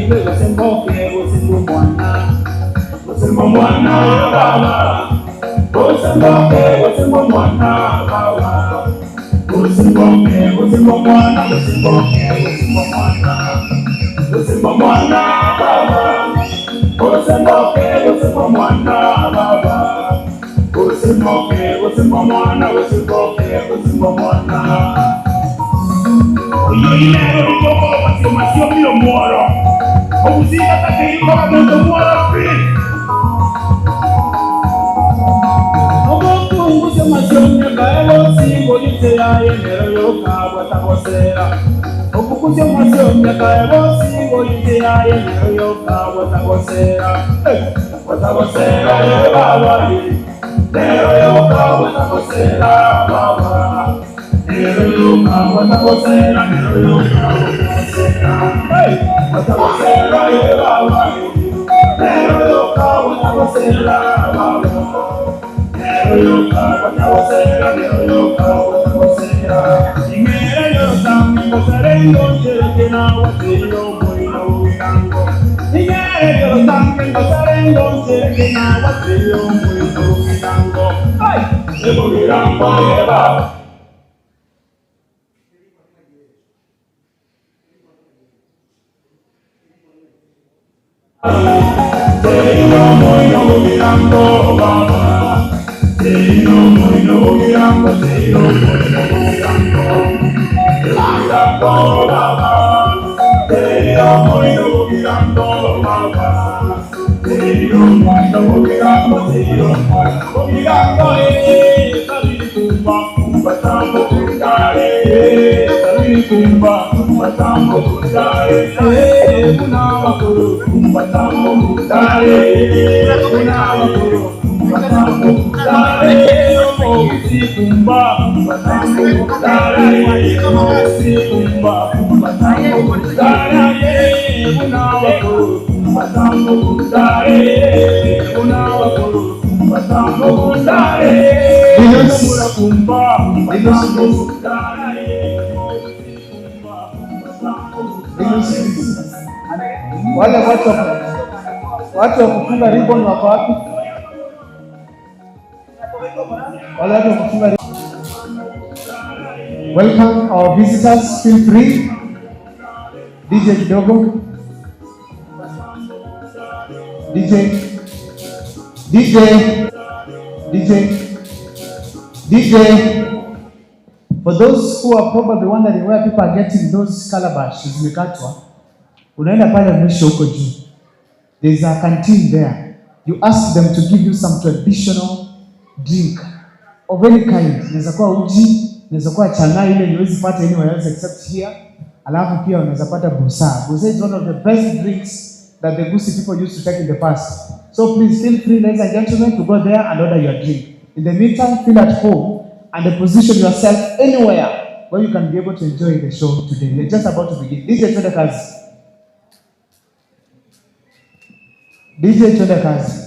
Inwe gose mboke gose mb'omwana, gose mb'omwana baba, gose mboke gose mb'omwana baba, gose mboke gose mb'omwana, gose mboke gose mb'omwana, gose mb'omwana baba, gose mboke gose mb'omwana baba, gose mboke gose mb'omwana, gose mboke gose mb'omwana. Oyio nere orenge okobasia omosiomi omworo, omosinga takeire koba monto mworo pi. Omokungusia omosiomi akae bonsi goinse yaye nero yoka bwatagosera. Omokungusia omosiomi akae bonsi goinse yaye nero yoka bwatagosera. Bwatagosera ye baba ye, nero yoka bwatagosera baba. Wale watu watu wa kufunga ribbon wako wapi? Wale watu wa kufunga ribbon. Welcome our visitors, feel free. DJ kidogo. DJ. DJ. DJ. DJ. For those who are probably wondering where people are getting those calabash zimekatwa, unaenda pale mwisho huko juu. There's a canteen there. You ask them to give you some traditional drink of any kind. Inaweza kuwa uji, inaweza kuwa chang'aa ile huwezi pata anywhere else except here. Alafu pia unaweza pata busaa. Busaa is one of the best drinks that the Gusii people used to take in the past. So please feel free, ladies and gentlemen, to go there and order your drink. In the meantime, feel at home and position yourself anywhere where you can be able to enjoy the show today. We're just about to begin. DJ twende kazi. DJ twende kazi.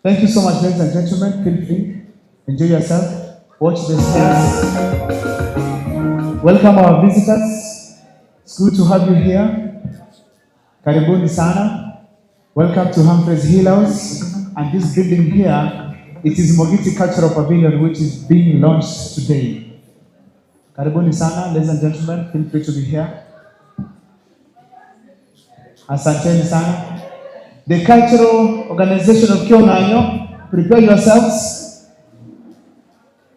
Thank you so much, ladies and gentlemen. Feel free. Enjoy yourself. Watch the stairs. Welcome our visitors. It's good to have you here. Karibuni sana. Welcome to Humphreys Hill House. And this building here, it is Mogiti Cultural Pavilion, which is being launched today. Karibuni sana, ladies and gentlemen. Feel free to be here. Asanteni sana. The Cultural Organization of Kionanyo, prepare yourselves.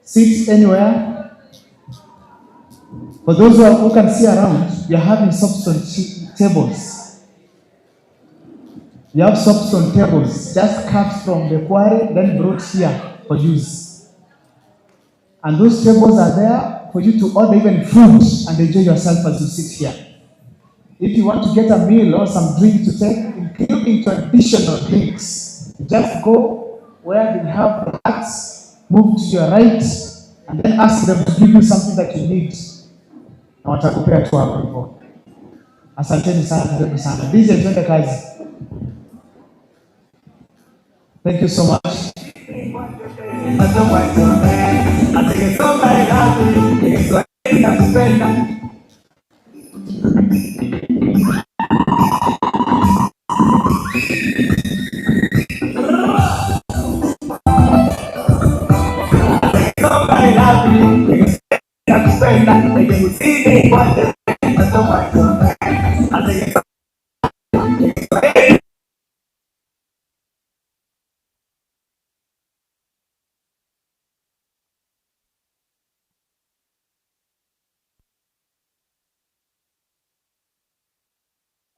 Sit anywhere. For those who can see around, we are having soapstone tables. We have soapstone tables just cut from the quarry, then brought here for use. And those tables are there for you to order even food and enjoy yourself as you sit here. If you want to get a meal or some drink to take, including traditional drinks, just go where they have the huts, move to your right, and then ask them to give you something that you need. Na watakupea tu hapo hivyo. Asanteni sana, karibu sana. DJ, twende kazi. Thank you so much.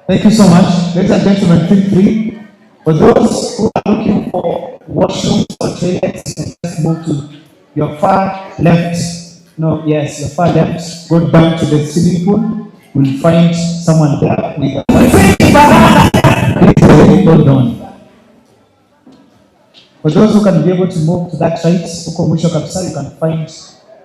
Thank you so much. Ladies and gentlemen, feel free. For those who are looking for washrooms or toilets, you can just move to your far left. No, yes, your far left. Go down to the swimming pool. You'll find someone there with a Please hold on. For those who can be able to move to that right, huko mwisho kabisa, you can find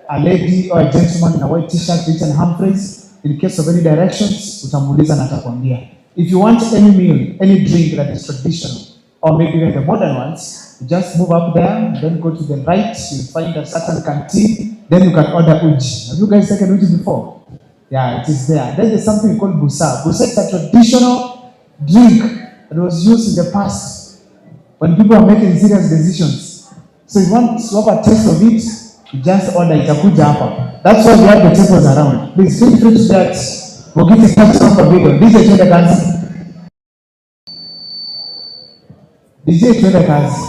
a lady or a gentleman in a white t-shirt written Humphreys. In case of any directions, utamuuliza na atakwambia. If you want any meal, any drink that is traditional, or maybe even the modern ones, you just move up there and then go to the right, you'll find a certain canteen, then you can order uji. Have you guys taken uji before? Yeah, it is there. Then there's something called busa. Busa is a traditional drink that was used in the past when people are making serious decisions. So if you want to have a taste of it, you just order itakuja hapa. That's why we have the tables around. Please feel free to that. Mogiti Cultural Pavilion. DJ twende kazi. DJ twende kazi.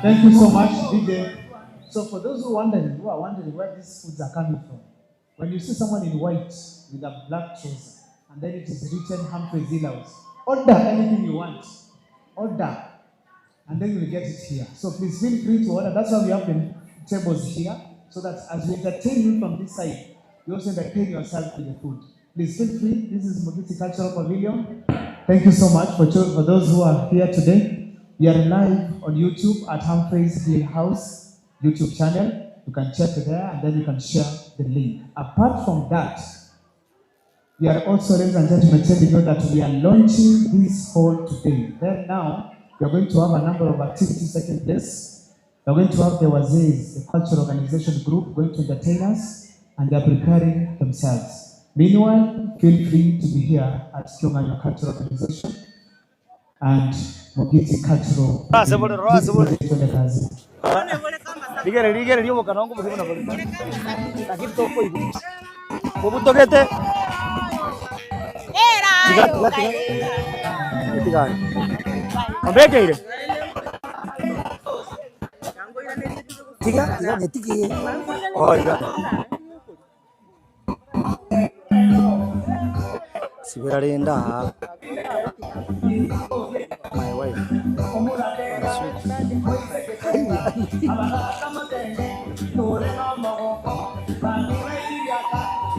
Thank you so much, DJ. So for those who wondering, who are wondering where these foods are coming from, when you see someone in white with a black trouser, and then it is written Humphrey House, order anything you want. Order. And then you will get it here. So please feel free to order. That's why we have the tables here, so that as we entertain you from this side, you also entertain yourself with the food. Please feel free. This is Mogiti Cultural Pavilion. Thank you so much for those who are here today. We are live on YouTube at Humphrey's Hill House YouTube channel. You can check there and then you can share the link. Apart from that, We are also, ladies and gentlemen, telling you that we are launching this hall today. Then now, we are going to have a number of activities taking place. We are going to have the Wazees, the cultural organization group, going to entertain us, and they are preparing themselves. Meanwhile, feel free to be here at Kionganyo Cultural Organization and Mogiti Cultural. Twende kazi. Rigere rigere riobokana ongo buna bore. Lakini tokoigwa. Bobutogete. Tiga tiga tiga. Tiga. Ombekeire. Tiga tiga nyetige. Oh iga. Sibera renda. My wife. My sweet.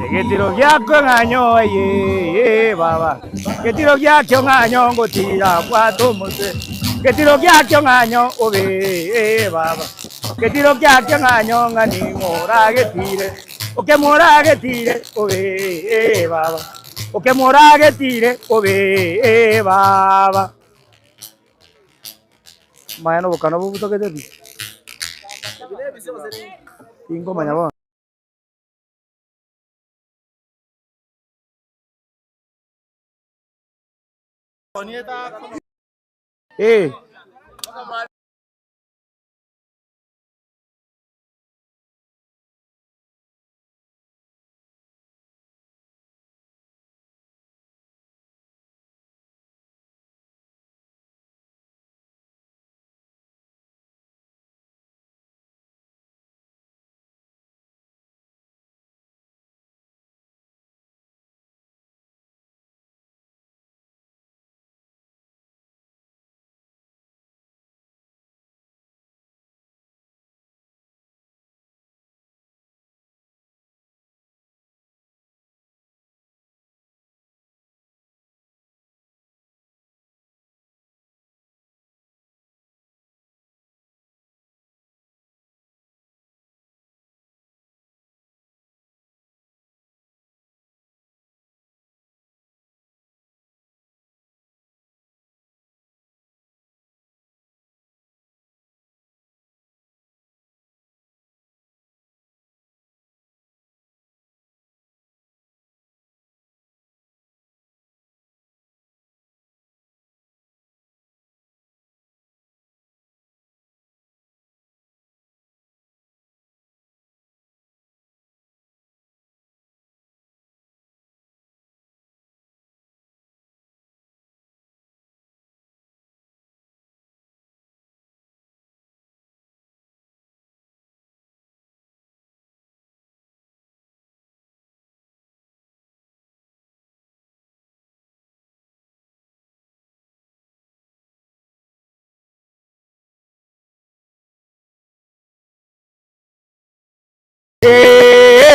Egetiro giakwo ng'anyo eye baba. Getiro giakio ng'anyo ngotira bwata omotwe. Getiro giakio ng'anyo obe baba. Getiro giakio ng'anyo ng'ani moragetire. Oke moragetire obe baba. Oke moragetire obe baba. Maya nobokano bobutogete pi. Tingomanya bono. Eh.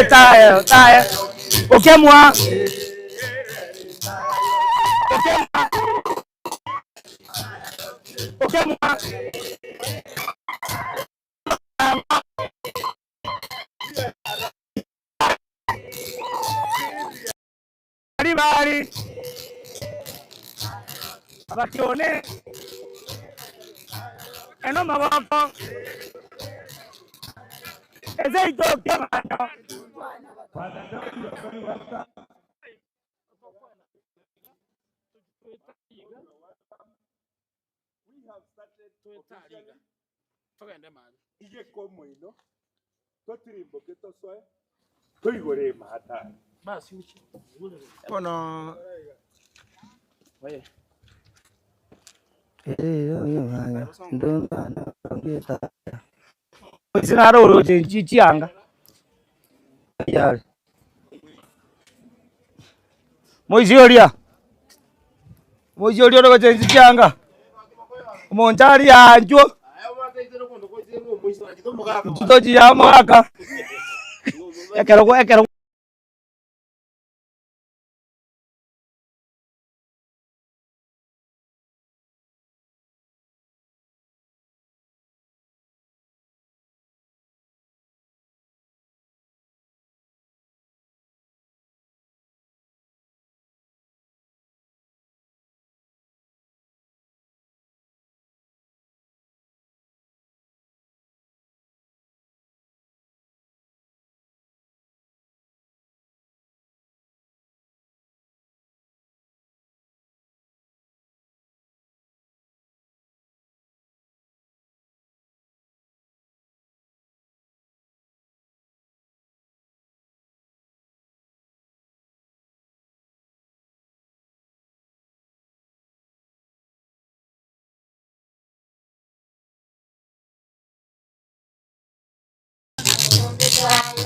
Taya, taya. Okemwa. Okemwa. Okemwa. Bari bari. Abakione. Eno maboko. Ezeito okemwa. Father John, you are very welcome. Igekomoino totirimboke tosoe toigore mahatari. Bono Sinaro oroche chianga. Moisi oria. Moisi oria oroche chianga. Omonchari anchwo. Nchitochi ya mwaka. Ekero ekero.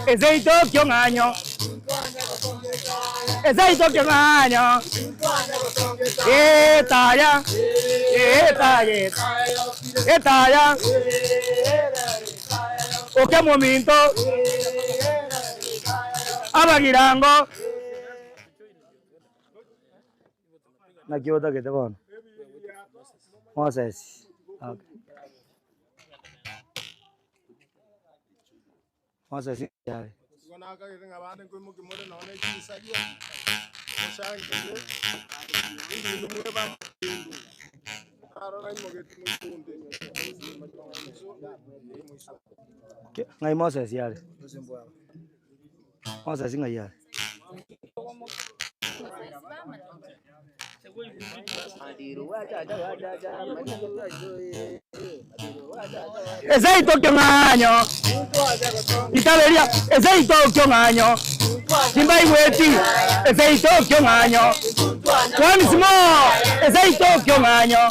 Eseito kiong'anyo. Eseito kiong'anyo. Etaya. Etaya. Etaya. Okemominto. Abagirango. Naki otagete bono? Moses. Okay. Moses yare. Igo nakagete ng'a abande nkoimokia more nonya ne chinsagia, mosangere, ebinto mwebe amakendu, narora naimogetie moikunde. Ng'ai Moses yare? Moses ng'ai are? Eseito kiong'anyo Itaberia eseito kiong'anyo Timbaigweti eseito kiong'anyo Once more eseito kiong'anyo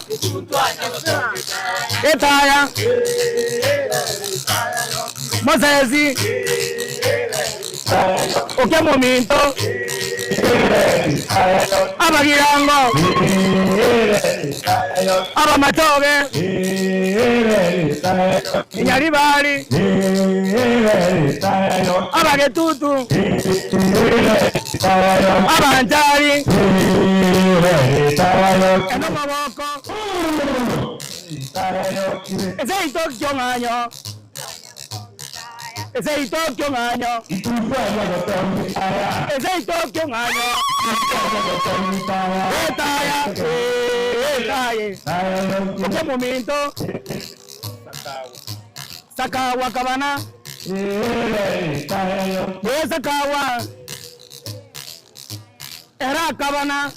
Etaya Mosesi Okemominto Abagirango Abamatoge Enyaribari Abagetutu Abanchari Enomoboko Eseito kiong'anyo Eseito kiong'anyo Eseito kiong'anyo Etaya etaye Okemominto Sakawa kabana Ee Sakawa Era akabana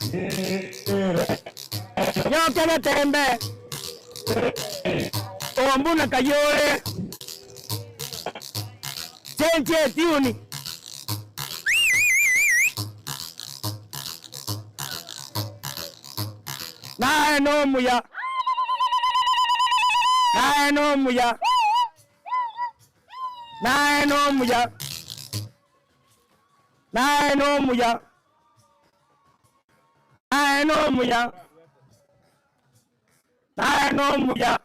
Yoke getembe Ombuna kayore Chenchia etiuni Naye nomuya Naye nomuya Naye nomuya Naye nomuya Naye nomuya Naye nomuya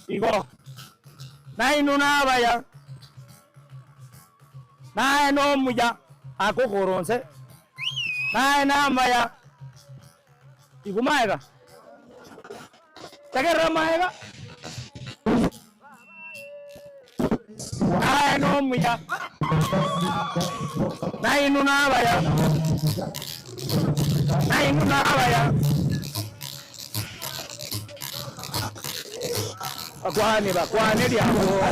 igo, nainwe nabaya, naye nomuya akokora onse, naye namaya, igwa magega, tegerera magega, naye nomuya, nainwe nabaya, nainwe nabaya. Bakwane bakwane riabwo.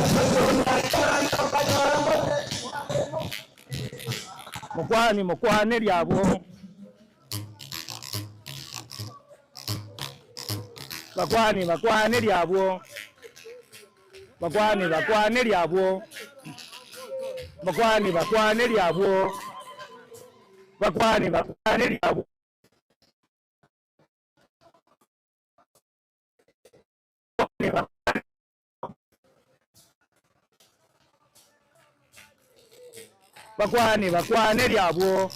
Mokwane mokwane riabwo. Bakwane bakwane riabwo. Bakwane bakwane riabwo. Bakwane bakwane riabwo. Bakwane bakwane riabwo. Bakwane bakwane riabwo.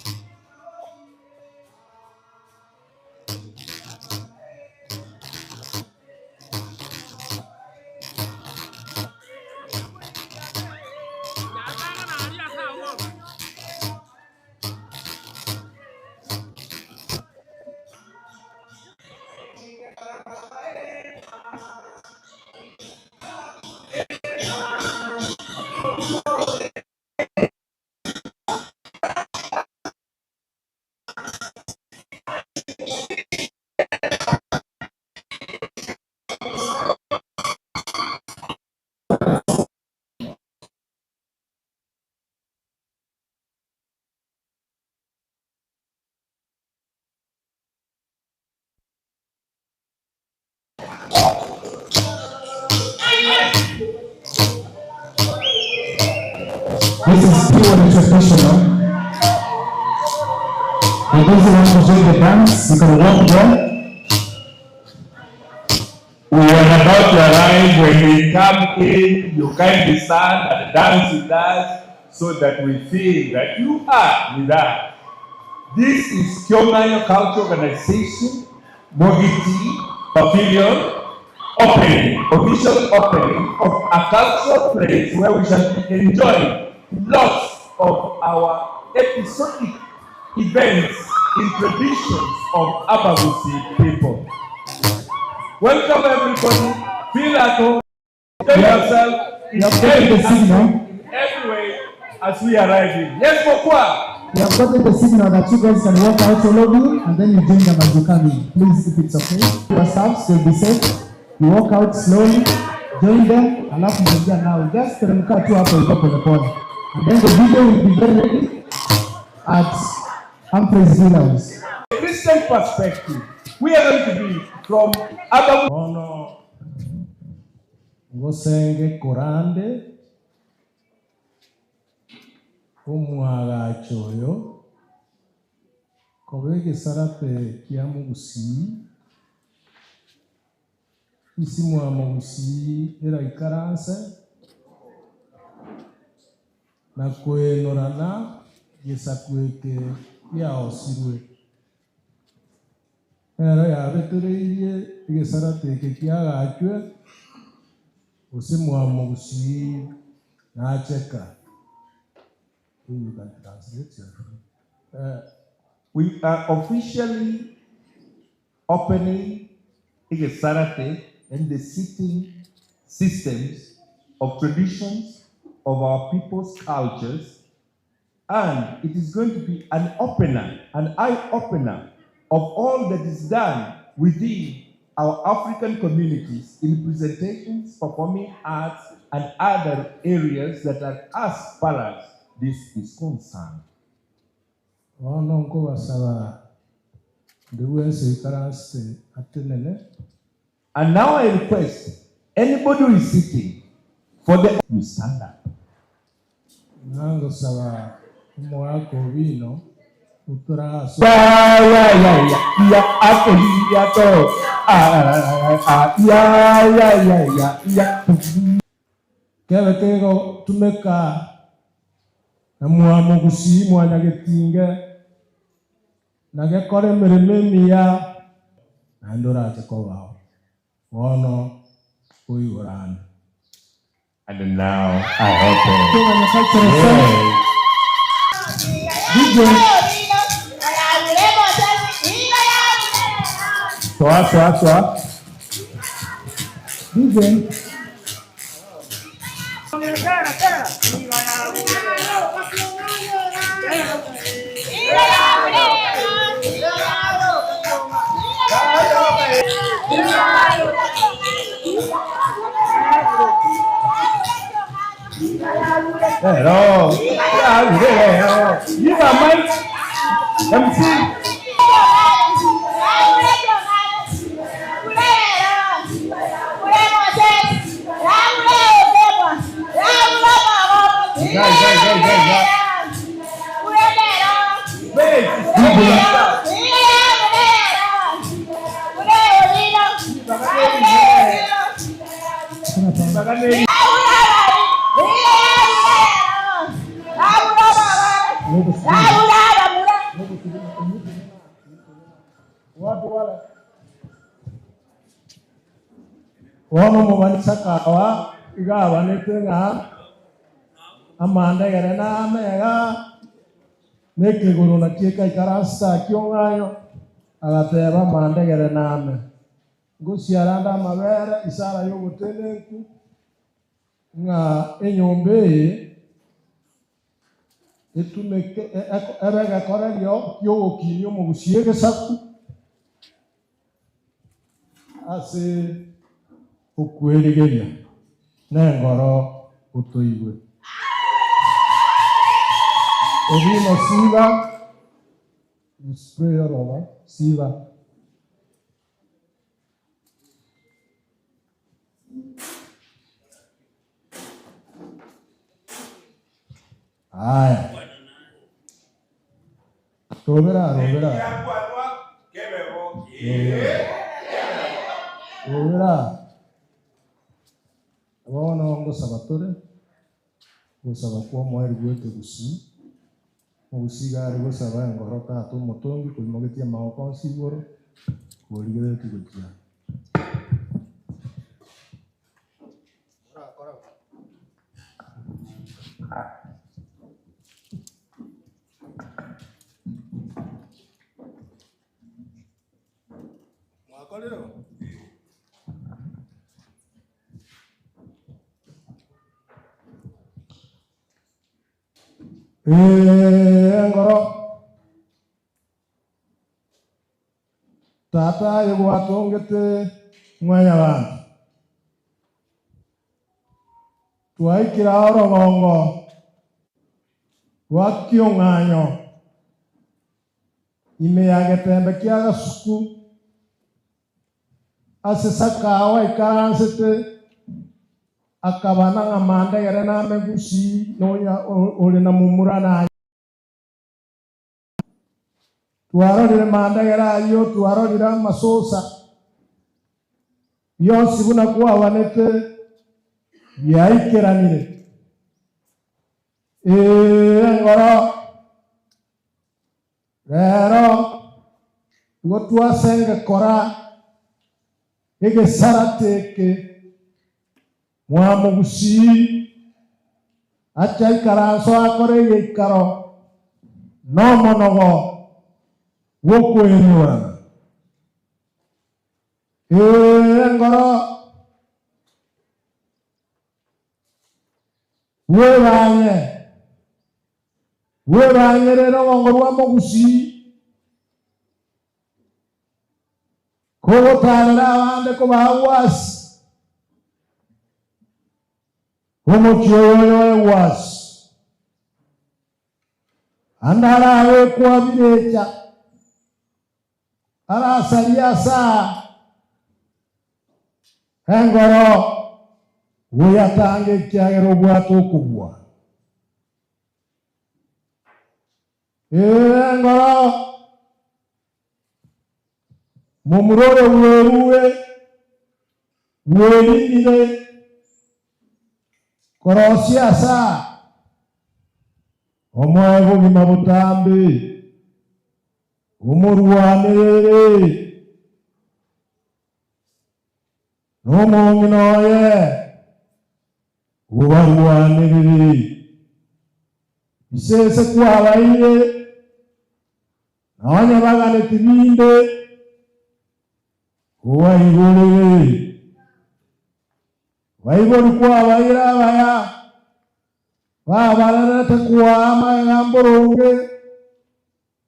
This is purely traditional. For those who want to join the dance, you can walk there. We are about to arrive. When we come in, you kindly stand and dance with us. so that we feel that you are with us. This is Kionganyo Culture Organization Mogiti Pavilion opening, official opening of a cultural place where we shall be enjoying lots of our episodic events in traditions of Abagusi people. Welcome everybody, feel at home, enjoy yourself in every, in every way as we arrive in. Yes, Mokwa. We have gotten the signal that you guys can walk out all of you and then you join them as you come in. Please, if it's okay. Yourselves, you'll be safe. You walk out slowly, join them, alafu mtaingia nao. Just teremka tu hapo iko pole pole. And then the video will be very ready at Humphrey's Villas. Christian perspective, we are going to be from Abagusi. Bono ngosenge korande omwagacho oyo koba egesarape kia mogusii isi mwa mogusii eraikaranse na koenorana gesaku eke giaosirwe ero yabetereirie egesarate eke kiagachwe gose mwa mogusii nacheka. You can translate yourself. We are officially opening Igesarate and the sitting systems of traditions of our people's cultures. And it is going to be an opener, an eye opener of all that is done within our African communities in presentations, performing arts, and other areas that are as far as this is concerned. Bono nkobasaba onde bwensi oikaransete atenene. And now I request anybody who is sitting for the you stand up. Nangosaba omogaka obino otora ase Ya ya ya ya ya ya to ah ya ya ya ya ya Kebe kegotumeka na mwamogusi mwanyagetinge na gekora emeremo emiya naende orache kobao bono oigorane. And now I open. Kionganyo Cultural Center. DJ. Toa toa toa. DJ. Hello. Yeah, you are my MC. Bono omobanisa kawa iga abanete ng'a amanda egere namega na ekegoro nakio ekaikaransa akio ng'ayo agateba amanda egere name ngosiarande amabere isara ya obotenenku ng'a enyomba eye etumeke ebe egekorerio kia ogokinia omogusia egesaku ase okwerigeria na engoro otoigwe. Obino siba, you spray all over, siba. Aya. Robera, robera. Robera. Bono ngosaba tore. Ogosaba kw'omoerio bw'ekegusii, Omogusii iga are gosaba engoro Tata omotongi koimogetie amagoko onsi igoro, korigereretie gochia. Ee, engoro. Tata aye gwatongete mwanyabanto. Twaikire ao orogongo rwa kiong'anyo ime ya getembe kia gasuku ase Sakawa aikaransete akabana ng'a mandegere namegusi nonya ore na momura naye. Twarorire mandegere ayio, twarorire amasosa, bionsi buna kwabanete biaikeranire. Ee, engoro, rero igo twasengekora egesarate eke Mwamogusii, ache aikaranse akore egeikaro nomonogo bw'okwenyorana. Ee, engoro bwebanye, bwebanyerere rogongo rwa mogusii, Kogotaarera abande kobaa gwasi, omochie oyo oyoe gwasi. Ande arabekwe abirecha, arasarie ase aa engoro, goyatange ekiagera obwate okobua. Ee, engoro Momura oyo bwerure, bwerinire korosia ase aa, omoe bogima botambe, omorwanerere nomong'ina oye, obarwanerere. Isese kwabaeire Na onye baganeti binde, obaigorere. Baibori kwabaire abaya, babarerete koa amagega mboronge,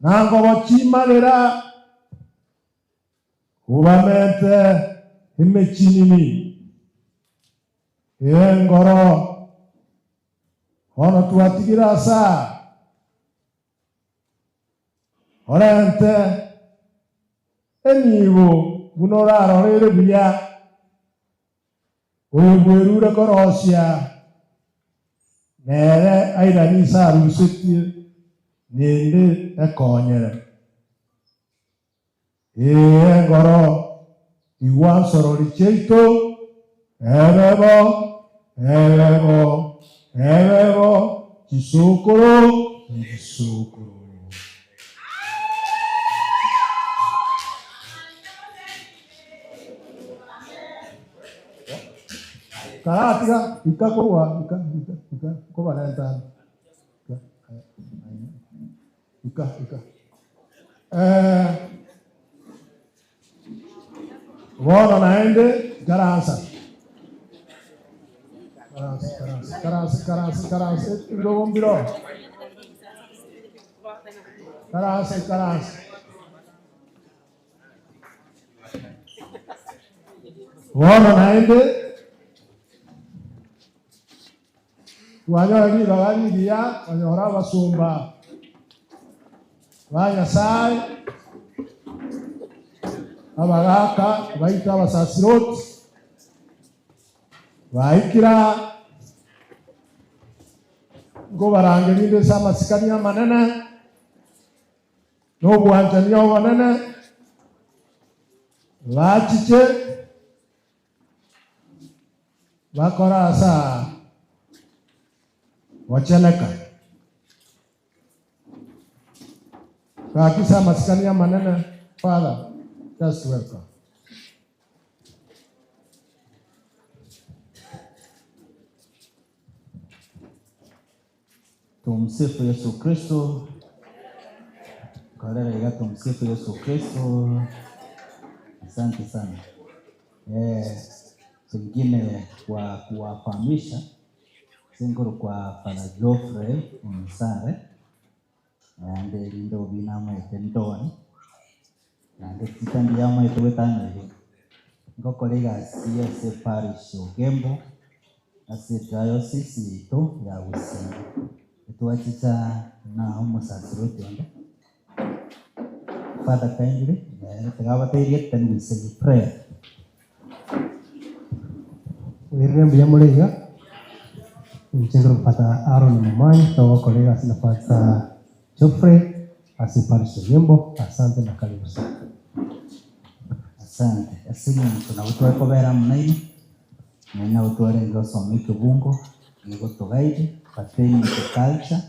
na ngobo chimagera, obamente emechinini y'engoro. Bono twatigire ase aa. Orente enibo buna orarore ere buya, oyo bwerure korosia nere airanie ise arusetie, nende ekonyere. Ee, engoro, igwa nsorori chiaito, ebe bo, ebe bo, ebe bo, chisokoro ne chisokoro. Karatiga, ika korwa, ika, ika, ika, nkobarenta ande. Ika, ika, ika. Eh, bono naende ikaransa. Ikaransa, ikaransa, ikaransa, ikaransa, ikaransa, ebirogo mbiro. Ikaransa, ikaransa. Bono naende Twanyora ribaga rigiya konyora abasomba ba Nyasae, abagaaka baito abasasiroti, baikire aa, nkobarangeria inde ase amasikani amanene na obwanchani obonene, bachiche. Bakore ase aa. Gocheneka. Gaki ase amasikani amanene, Father, just welcome. Tumsifu Yesu Kristo. Korera iga tumsifu Yesu Kristo. Asante sana. Eh, pengine kwa kuwafahamisha singuru kwa Father Geoffrey Onsare naende rinde obi namaete Ndoni naende tita ndiyamaete goetana igo ngokora egasi ase parish Ogembo ase diocese yaito ya Gusii etwachicha na omosasiroti onde Father kindly eh, tiga abateirie then we say a prayer. Oirire mbuya more iga, inche nkore Father Aaron Momanyi, togokora egasi na Father Geoffrey ase parish ya Ogembo, asante na karibu sana. Asante. Ase eng'encho nabo tware kobera amo nainwe, naende nabo twarenge gosoma ekebungo gegotoguide pertaining to culture,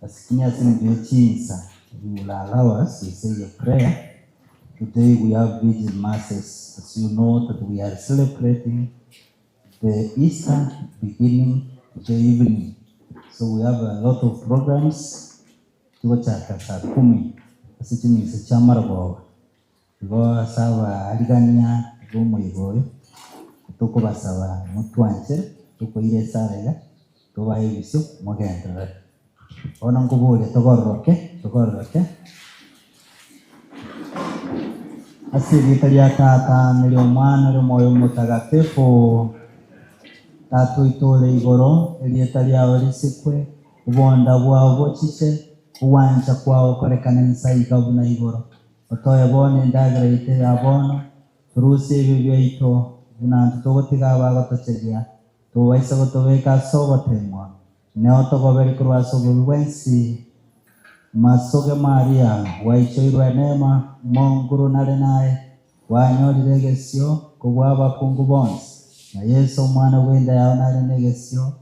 lakini ase eng'encho ye chinsa, you will allow us we say a prayer. Today we have vigil masses, as you know that we are celebrating the Easter beginning today evening. So we have a lot of programs tigochaka saa kumi ase chimisa chia marogoba. Igo ase abaarigania b'omoigo oyo, tokobasaba motwanchere, tokoira esara iga, tobae ebisio, mogenderere. Bono nkoboria togororoke, togororoke. Ase erieta ria Tata, na ri'Omwana, na ri'Omoyo Omotagatifu. Tata oito ore igoro, erieta riao risikwe, obonda bwao bochiche, ogwancha kwao gokorekane inse iga buna igoro. Otoe bono endagera yaito ya bono, torusie ebibe biaito, buna intwe togotiga abagotochegia, tobaisa gotobeka ase ogoteemwa, Neo togoberi korwa ase obobe bwensi. Masoge Maria, gwaichoirwe neema, Omonguru nare naye, kwanyorire egesio kobua abakungu bonsi, na Yeso omwana bw'enda yao nare negesio.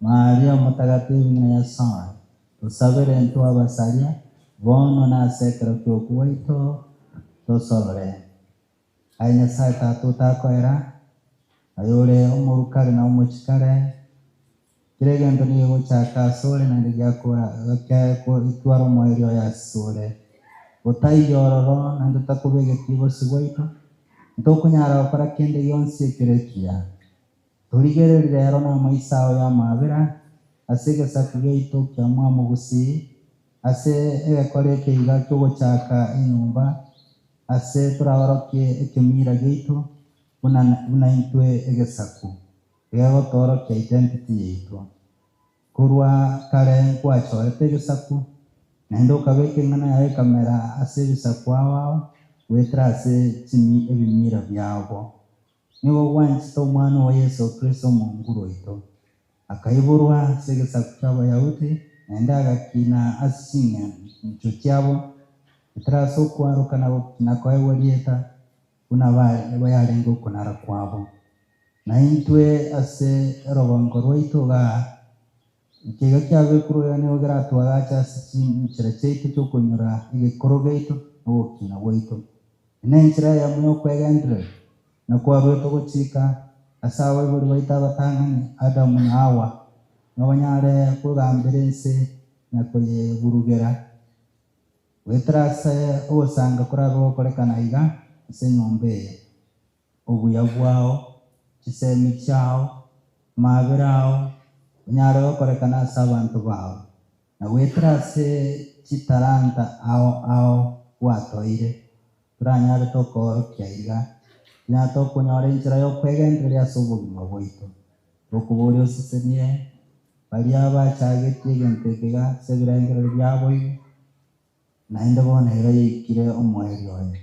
Maria Omotagatifu ng'ina Nyasae, tosabere intwe abasaria, bono na ase ekero ki'okwa gwaito, tosorore. Aye Nyasae Tata otakoera, oyore omorukare na omochikare, Kera egento nigo gegochaka asore naende giatwara omoerio oye asore. Gotaiyo ororo naende totakobegeti bosio bwaito, ntokonyara gokora kende gionsi ekere ekiya. Torigererie rero namaiso ao y'amaabera ase egesaku giaito kia Mwamogusii, ase egekora eke iga ki'ogochaka enyomba, ase toraorokie ekemira giaito buna buna intwe egesaku. Gegotoorokia identity yaito. Korwa kare nkwachorete egesaku, naende okabeka eng'ana yao ekamera ase ebisaku ao ao goetera ase chimi ebimira biabo. Nigo gwanchete Omwana oo Yeso Kristo Omonguru oito. Akaiborwa ase egesaku ki'Abayahudi, naende agakina ase ching'encho chiabo, goetera ase okwaroka na gokina koegwa rieta, buna yarenge okonara kwabo. Na intwe ase erogongo rwaito igaa, ekiagera kiabekrwe iga nigo keratwagache ase chinchera chiaito chi'okonyora egekoro giaito na ogokina gwaito. Nenchera eyemo y'okwegendereria, na kwarwete ogochika ase abaibori baito abatang'ani, Adamu na Hawa, ng'a banyare kogambera ense na koyeburugera. Goetera ase ogosanga korabe gokorekana iga ase enyomba eye, obuya bwao, chisemi chiao, amaabera ao, onyare gokorekana ase abanto bao, na goetera ase chitalanta ao ao gwatoire, toranyare tokoorokia iga, tonyare tokonyora enchera y'okwegendereria ase obogima bwaito. Tokoboria osesenie baria bachagetie egento eke iga ase ebirengererio biabo ime, naende bono iga yaikire omoerio oye.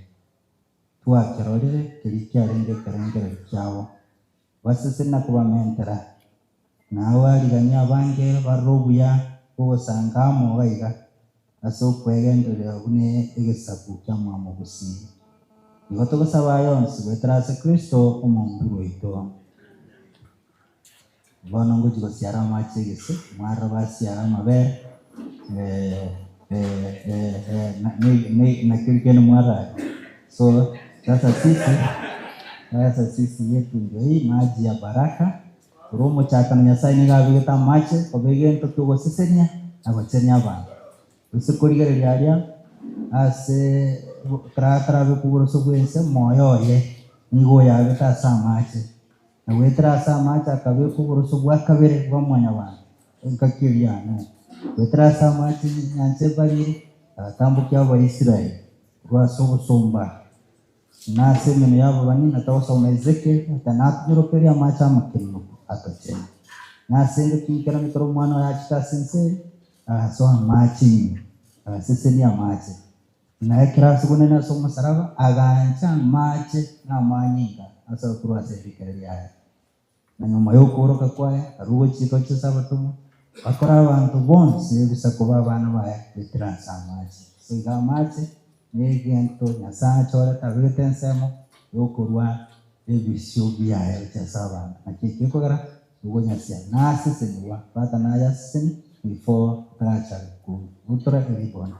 Twakerorire keria kiarenge ekerengererio kiabo, baseseni na kobamentera, na abarigania abange barore obuya bw'ogosanga amo iga iga ase okwegendereria buna egesaku kia Mwamogusii. Nigo togosaba aya onsi goetera ase Kristo Omonguru oito. Bono ngochia gosiara amache egese, mwarora basiara amabere, naki kende mwarora So sasa sisi sasa sisi yetu ndio hii maji ya baraka korwa omochakano Nyasaye nigo abegete amache koba egento ki'ogosesenia na gochenia abanto. Gose korigereria aria ase ekero atarabekwa oboroso bw'ense, moyo oye nigo oyabete ase amache, na goetera ase amache akabekwa oboroso bwa kabere bwa mwanyabanto, engaki eria ya Nuhu. Goetera ase amache enyancha ebariri, agatambokia Abaisraeli korwa ase obosomba, na ase emenwa y'ababani, na togosoma Ezekiel, ata natonyororokerie amache amakenunku atochene. Na ase engaki nkerano ekero Omwana oye achete ase ense eye, agasoa amache ime, agasesenia amache. Na ekero asugunene ase omosaraba, agancha amache na amanyinga asoe korwa ase ebikere biaye. Na nyuma y'okooroka kwaye akarua ogochika gochia ase abatomwa, bakore abanto bonsi b'ebisaku b'abana baye goetera ase amache. Ase igo amache negento Nyasae achorete abegete ensemo y'okorua ebisio biaye gochia ase abanto. Naki ekio gekogera ogonyasia nasesenigwa, tata nayaseseni before otarachaka kobutora eribona.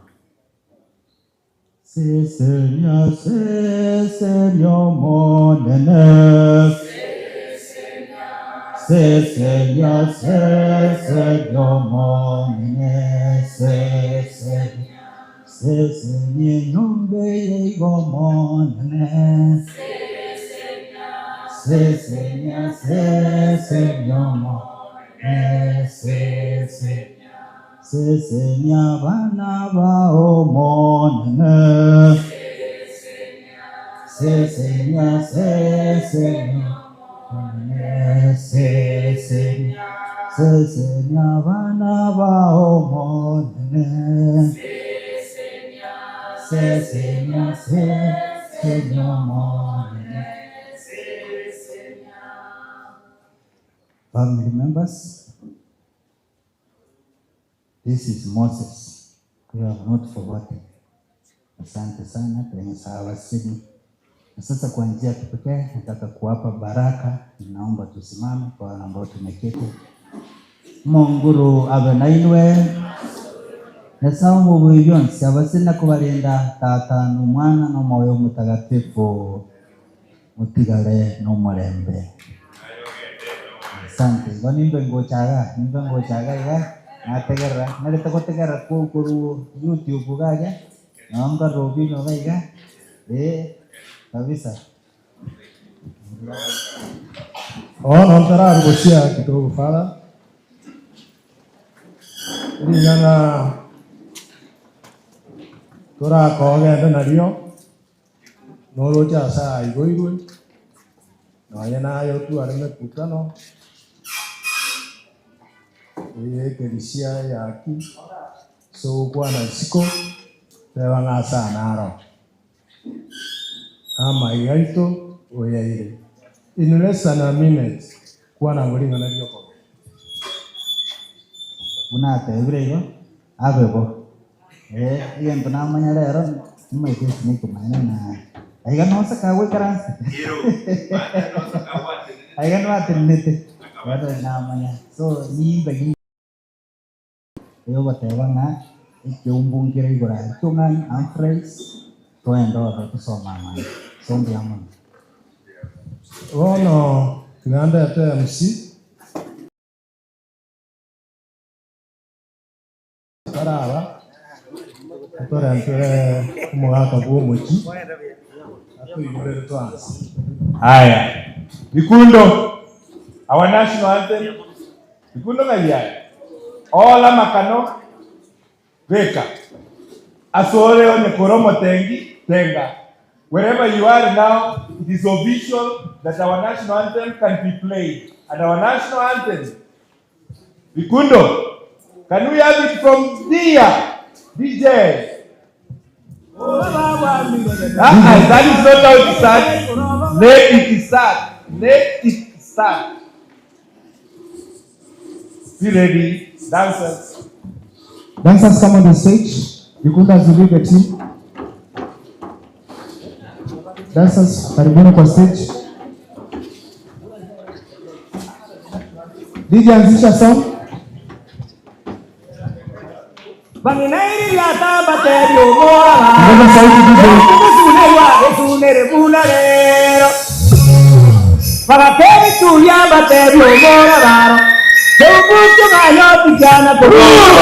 Sesenia, sesenia Omonene. Sesenia, sesenia Omonene, sesenia, sesenia enyomba eye iga Omonene. Sesenia, sesenia Omonene, sesenia. Sesenia abana bao Omonene. Sesenia, sesenia Omonene, sesenia, sesenia abana bao Omonene. Sesenia, sesenia Omonene. Family members. This is Moses, we have not forgotten. Asante sana Nyasaye awasini. Na sasa kwa njia ya kipekee nataka kuwapa baraka, naomba tusimame kwa wale ambao tumeketi. Monguru abe nainwe Nyasaye omobuyi bionsi abasini na kubarinda Tata n'Omwana n'Omoyo Omotagatifu Motigare nomorembe. Asante. Igo nimbe ngocha iga, nimbe ngocha iga iga, nategerera, narete gotegerera korwa YouTube iga aria, nabo nkarora Obino iga iga, eh, kabisa. Bono ntararugochia kidogo Father, ring'ana torakogende nario. Noroche aase aigoirwe, nonya naye otware emekutano y'ekerisia eyaki, ase ogokwana isiko, teba ng'a ase aa naro amaiga aito oyaire. In less than a minute, kwana ng'o ring'ana ri'okogenda. Buna atebire igo, abe bo. Eh, egento namanya rero, nimaete ase nekemanya ng'a aiga nonsi kagoikaransa. Aiga nwatenenete, bono namanya. So nimbe eyogoteba ng'a ekeumbu nkere igoro aria tong'ani Humphreys, toende ororo tosome amang'ana. So mbuya mono. Bono tiga ndete MC. Taraba otorentere omogaka bw'omochie, atoigorere twansi. Haya, Bikundo, our national anthem, Bikundo ng'ai aye? Ola amakano, beka asore onye kore omotengi, tenga. Wherever you are now, it is official that our national anthem can be played. And our national anthem Bikundo, can we have it from there? DJ. Ah, that is not how it starts. Let it start. Let it start. Be ready, dancers. Dancers come on the stage. Bikundo as you lead the team. Dancers, karibuni kwa stage. DJ anzisha song. Bang'ina iriata mbatebi omoraba Ongeza sauti DJ. Ogusunerwa esunere buna rero Bagatebi tuya mbatebi omorabaro Teubutu ngayo tijana kubuya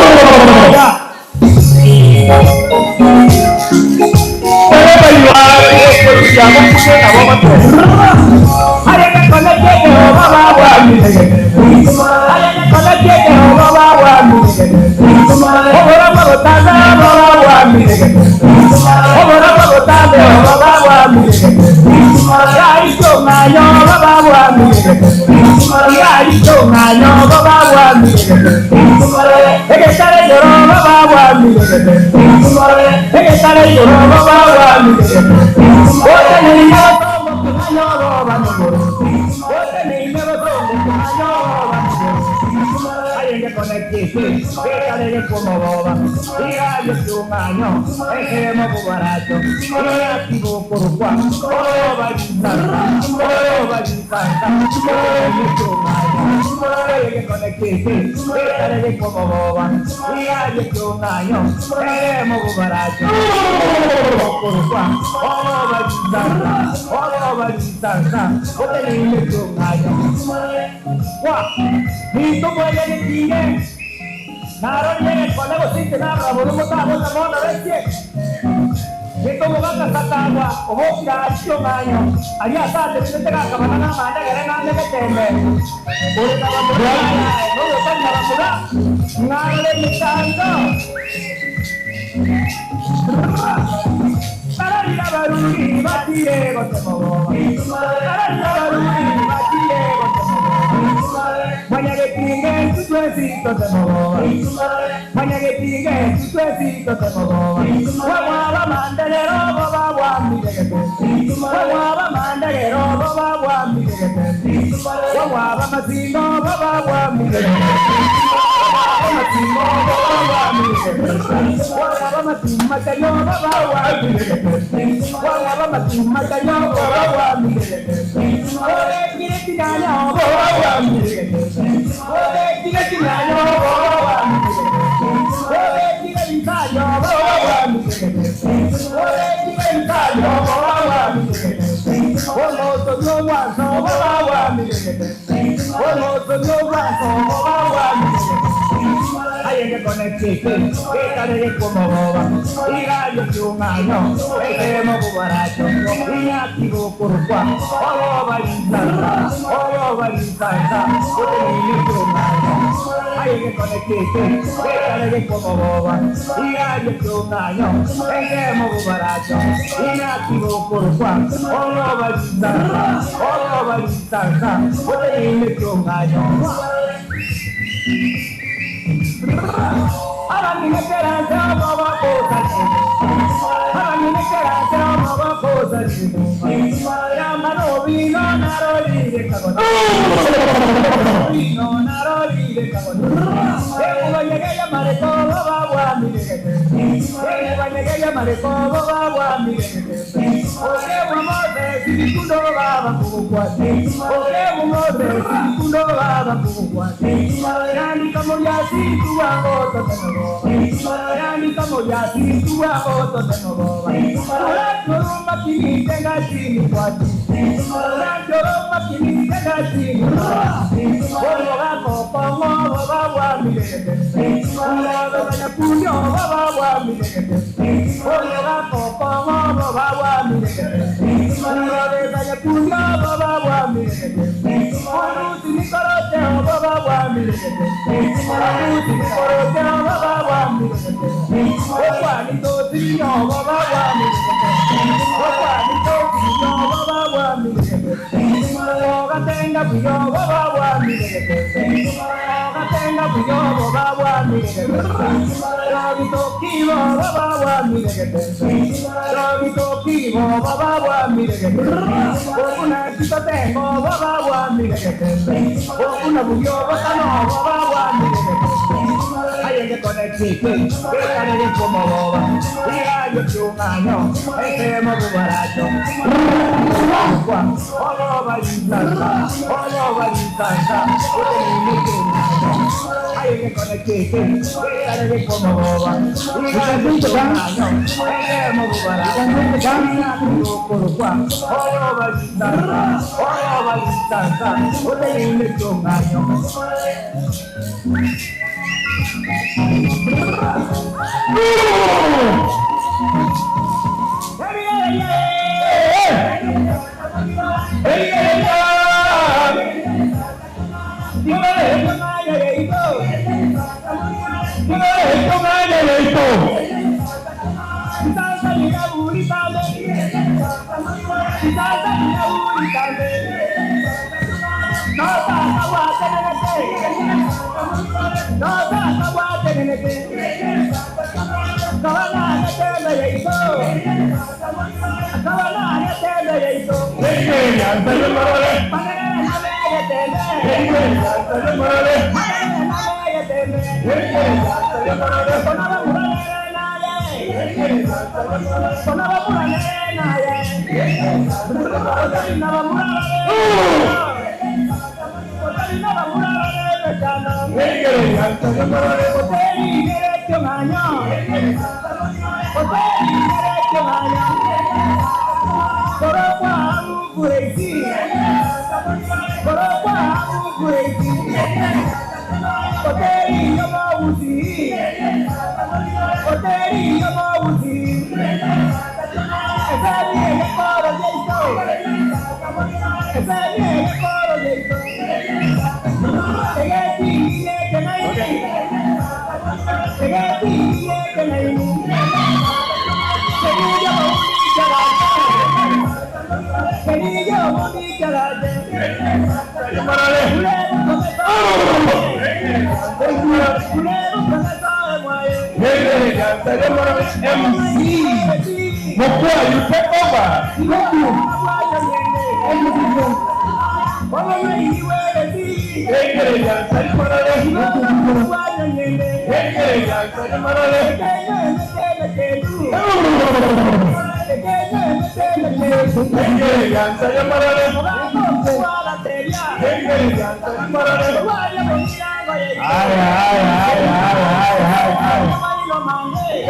MC Mokua, you take over. Thank you.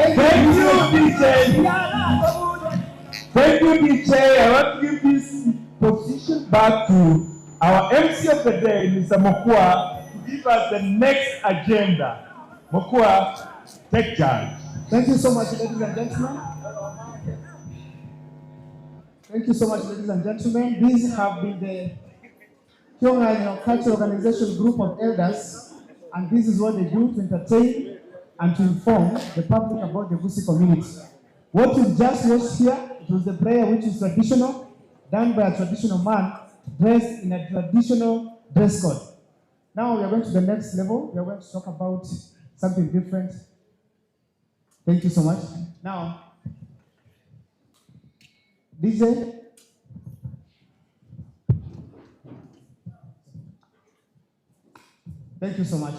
Thank you, DJ. Thank you, DJ. Thank you, DJ. I want to give this position back to our MC of the day, Mr. Mokua, to give us the next agenda. Mokua, take charge. Thank you so much, ladies and gentlemen. Thank you so much, ladies and gentlemen. These have been the Kyong'anyo Cultural Organization group of elders, and this is what they do to entertain and to inform the public about the Gusii community. What you just watched here, it was the prayer which is traditional, done by a traditional man dressed in a traditional dress code. Now we are going to the next level. We are going to talk about something different. Thank you so much. Now, DJ. Thank you so much.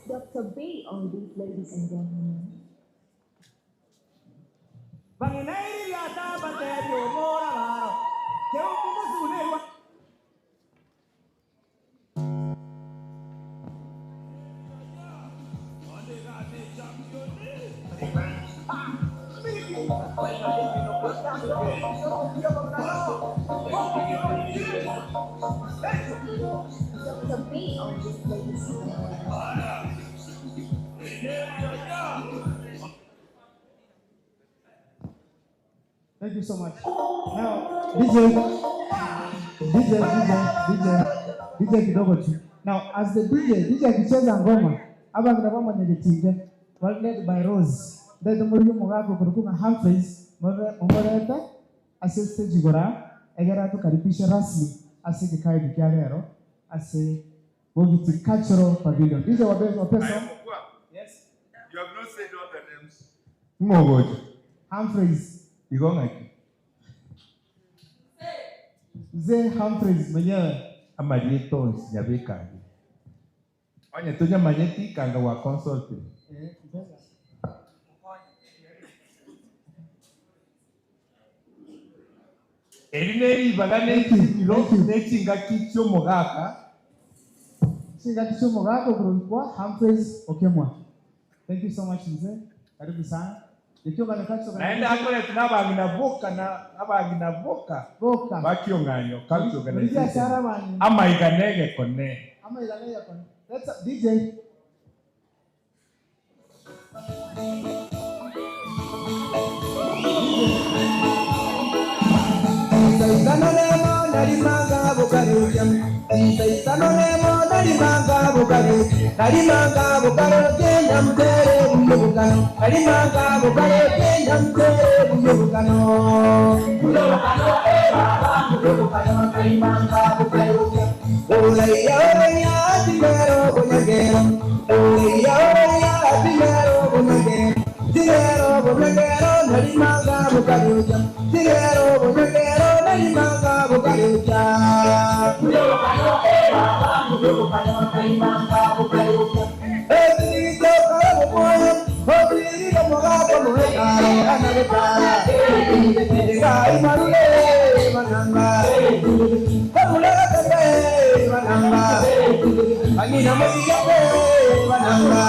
Dr. B on these, ladies and gentlemen. Dr. B on these, ladies and gentlemen. Thank you so much. Now, DJ, DJ, DJ, DJ, DJ kidogo tu. Now, as the DJ, DJ akicheza ngoma, hapa kuna mama nyegetinge, well led by Rose. Ndio muri mugako kurukunga Humphreys, mumorete ase stage gora, egera tukaribisha rasmi ase kikae kia lero, ase Bogiti Cultural Pavilion. DJ wape wapesa. Yes. You have not said all the names. Ngogojo. Humphreys. Igo ng'aki? Mzee Humphreys mwenyewe. Amarieto onsi nyabekange. Onye tonyamanyeti kanga wa consult. Eh, mteza. Eri ne ribaga ne chindiro ne chingaki chi'omogaka. Chingaki chi'omogaka okorokwa Humphreys Okemwa. Thank you so much mzee. Karibu sana. Naende akoretwe nabang'ina boka na abang'ina boka Boka. ba Kiong'anyo Cultural Biashara Organization. abang'ina. Amaiga negekone. Amaiga negekone. Let's DJ. Isaisano nemo nalimanga bukaluja Isaisano nemo nalimanga bukaluja Nalimanga bukaluja nyamtere buyo bukano Nalimanga bukaluja nyamtere buyo bukano Buyo bukano eh baba buyo bukano nalimanga bukaluja Oleya oleya dinero bunyagero Oleya oleya dinero bunyagero Dinero bunyagero nalimanga bukaluja Dinero bunyagero nalimanga bukaluja Buyo bukano eh baba buyo bukano nalimanga bukaluja Etirito karamu moyo Otirito mogato moekaro anareta Gai marule mananga Marule kape mananga Angina mosigape mananga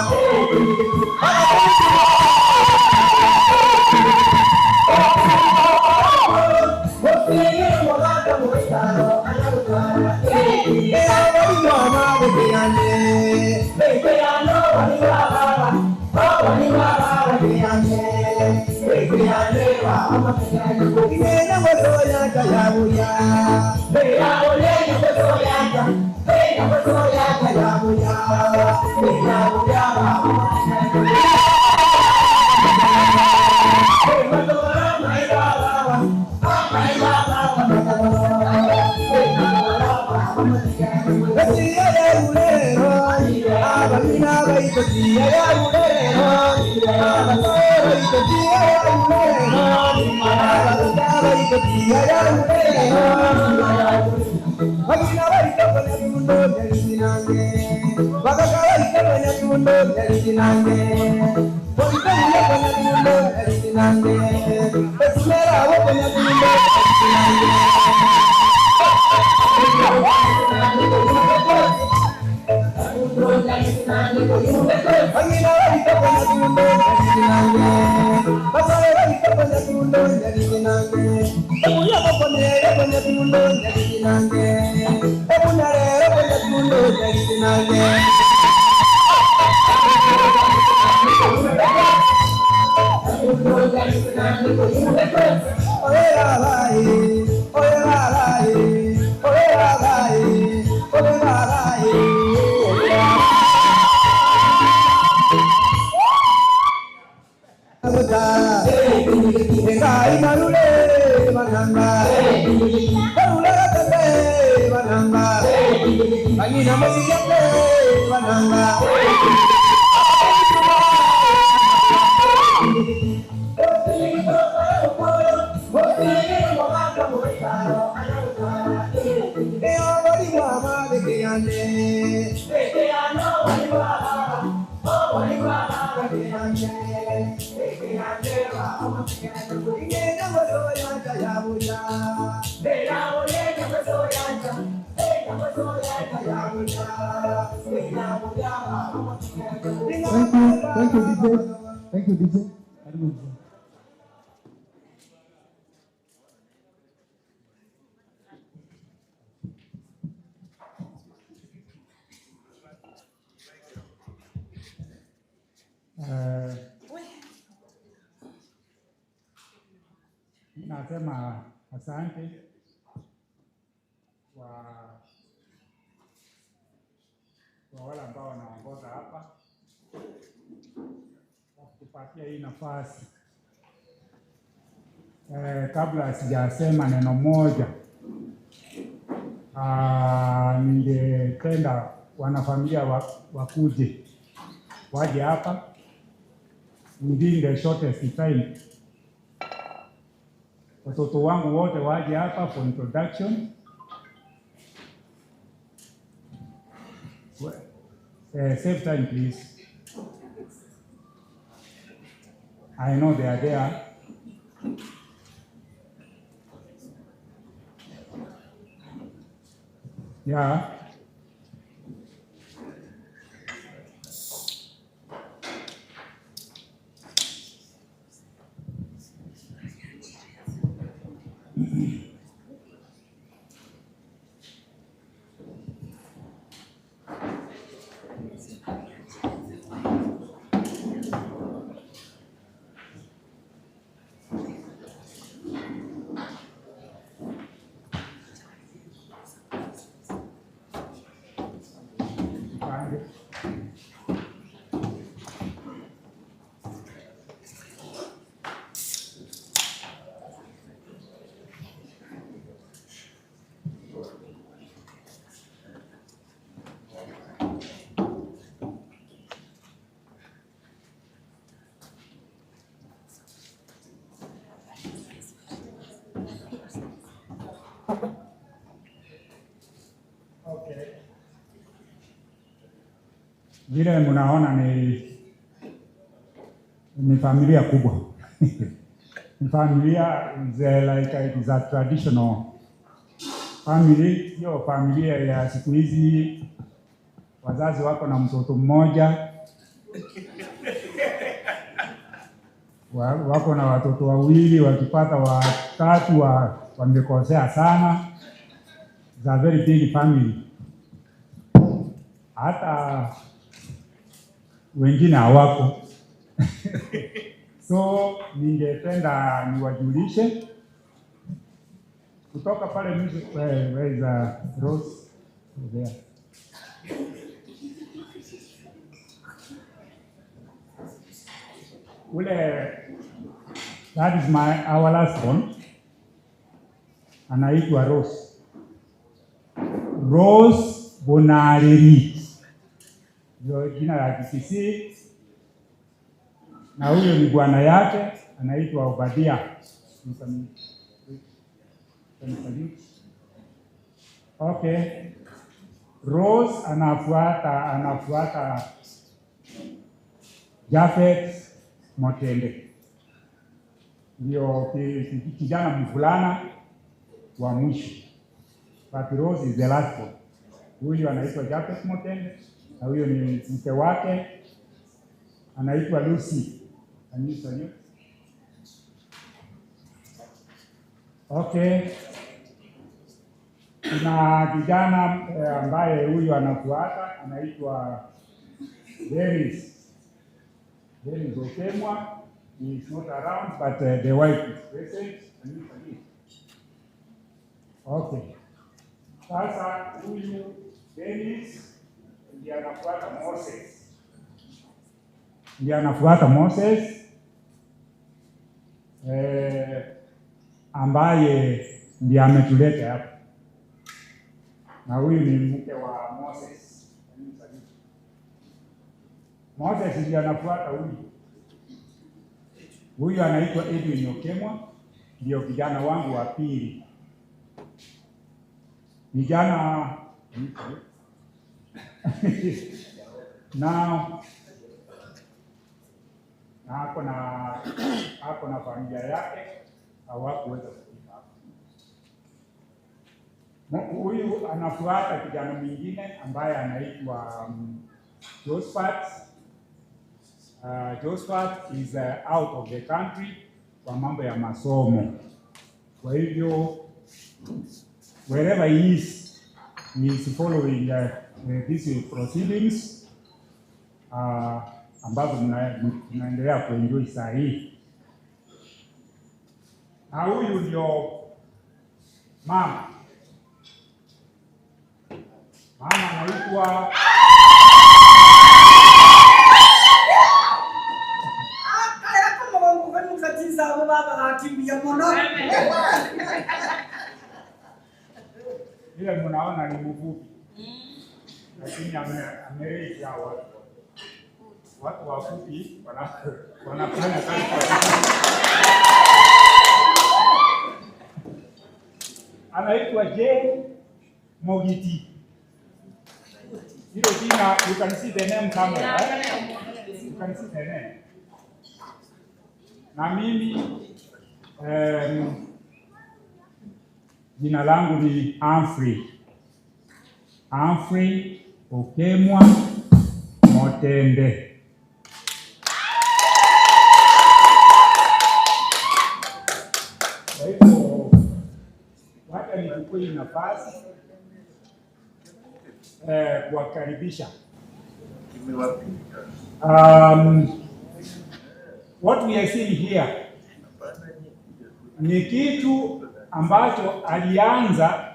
Thank you. Thank you, DJ. Thank you, DJ. Karibu mzee. Eh, nasema asante kwa kwa wale ambao wanaongoza hapa kwa kutupatia hii nafasi. Eh, kabla sijasema neno moja, ningependa wanafamilia wakuje waje hapa within the shortest time. Watoto wangu wote waje hapa for introduction. Save time please. I know they are there. Yeah. Okay. Vile mnaona ni ni familia kubwa. Ni familia is like it is a traditional family, sio familia ya siku hizi wazazi wako na mtoto mmoja wako na watoto wawili, wakipata watatu wamekosea sana. It's a very big family. Hata wengine hawako. So ningependa niwajulishe kutoka pale mwisho. Where is Rose? There. Ule, that is my our last one, anaitwa Rose. Rose Bonareri ndio jina la Kikisii, na huyo ni bwana yake anaitwa Obadia. You can salute. Okay. Rose anafuata Jafet Motende, ndio kijana mvulana wa mwisho. But Rose is the last one. Huyu anaitwa Jafet Motende na huyo ni mke wake anaitwa Lucy. Can you salute? Okay. Kuna kijana ambaye huyu anafuata anaitwa Dennis. Dennis Okemwa. He is not around but the wife is present. Can you salute? Okay. Sasa huyu Dennis ndiye anafuata Moses. Ndiye anafuata Moses ambaye ndiye ametuleta hapa. Na huyu ni mke wa Moses. Moses ndiye anafuata huyu. Huyu anaitwa Edwin Okemwa, ndio kijana wangu wa pili. Vijana na ako na familia yake hawakuweza kufika hapa. Huyu anafuata kijana mwingine ambaye anaitwa Josephat. Josephat is out of the country kwa mambo ya masomo. Kwa hivyo wherever he is, he is following these proceedings ambazo mnaendelea kuenjoy saa hii. Na huyu ndio mama. Mama anaitwa Ile mnaona ni mfupi. Lakini amerejea watu. Watu wafupi wanafanya kazi kwa bidii. Anaitwa Jane Mogiti. Hilo jina, you can see the name somewhere, right? You can see the name. Na mimi jina langu ni Humphrey. Humphrey Okemwa Motende. Kwa hivyo wacha nichukue hii nafasi kuwakaribisha. What we are seeing here ni kitu ambacho alianza,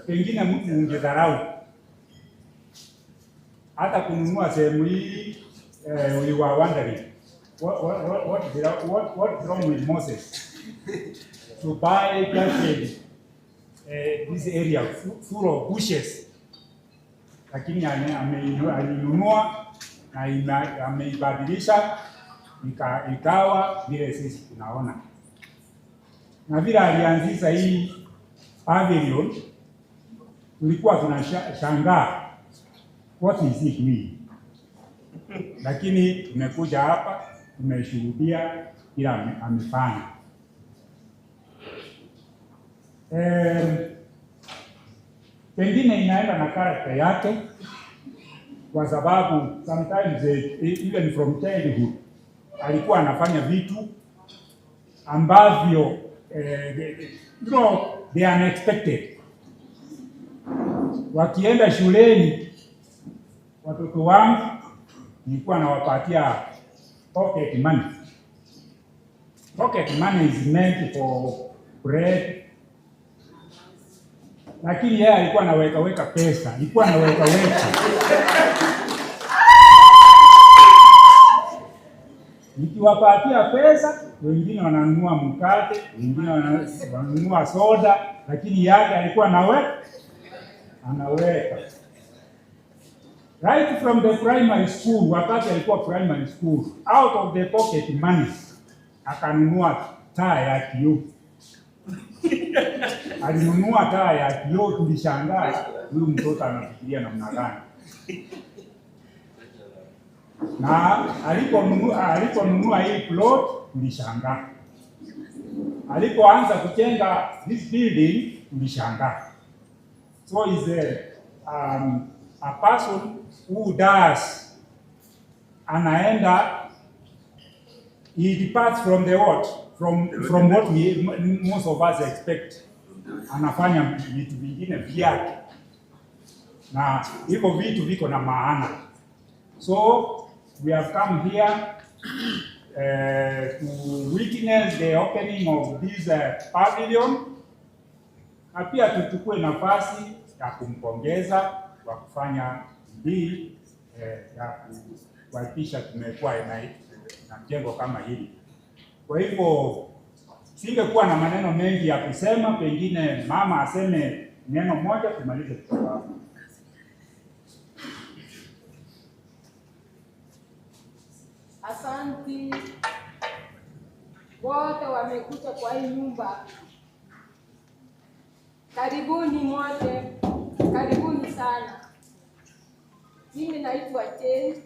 pengine mtu ungedharau hata kununua sehemu hii. We were wondering what is wrong with Moses to buy just this area full of bushes, lakini alinunua na ameibadilisha ikawa vile sisi tunaona. Na vile alianzisha hii pavilion, tulikuwa tunashangaa what is he doing, lakini tumekuja hapa tumeshuhudia kila amefanya. Pengine inaenda na character yake, kwa sababu sometimes even from childhood alikuwa anafanya vitu ambavyo they are unexpected. Wakienda shuleni watoto wangu nilikuwa nawapatia pocket money. Pocket money is meant for bread, lakini yeye alikuwa anaweka weka pesa, alikuwa anaweka weka. Nikiwapatia pesa, wengine wananunua mkate, wengine wananunua soda, lakini yake alikuwa anaweka. Right from the primary school, wakati alikuwa primary school, out of the pocket money akanunua taa ya kioo. Alinunua taa ya kioo, tulishangaa huyu mtoto anafikiria namna gani. Na aliponunua hii plot tulishangaa. Alipoanza kujenga this building tulishangaa. So is a person who does, anaenda, he departs from the what? From what we, most of us expect. Anafanya vitu vingine vyake. Na hivyo vitu viko na maana. So we have come here to witness the opening of this pavilion. Na pia tuchukue nafasi ya kumpongeza kwa kufanya bidii ya kuhakikisha tumekuwa na jengo kama hili. Kwa hivyo singekuwa na maneno mengi ya kusema, pengine mama aseme neno moja tumalize kutoka hapo. Asanti wote wamekuja kwa hii nyumba. Karibuni wote, karibuni sana. Mimi naitwa Jane.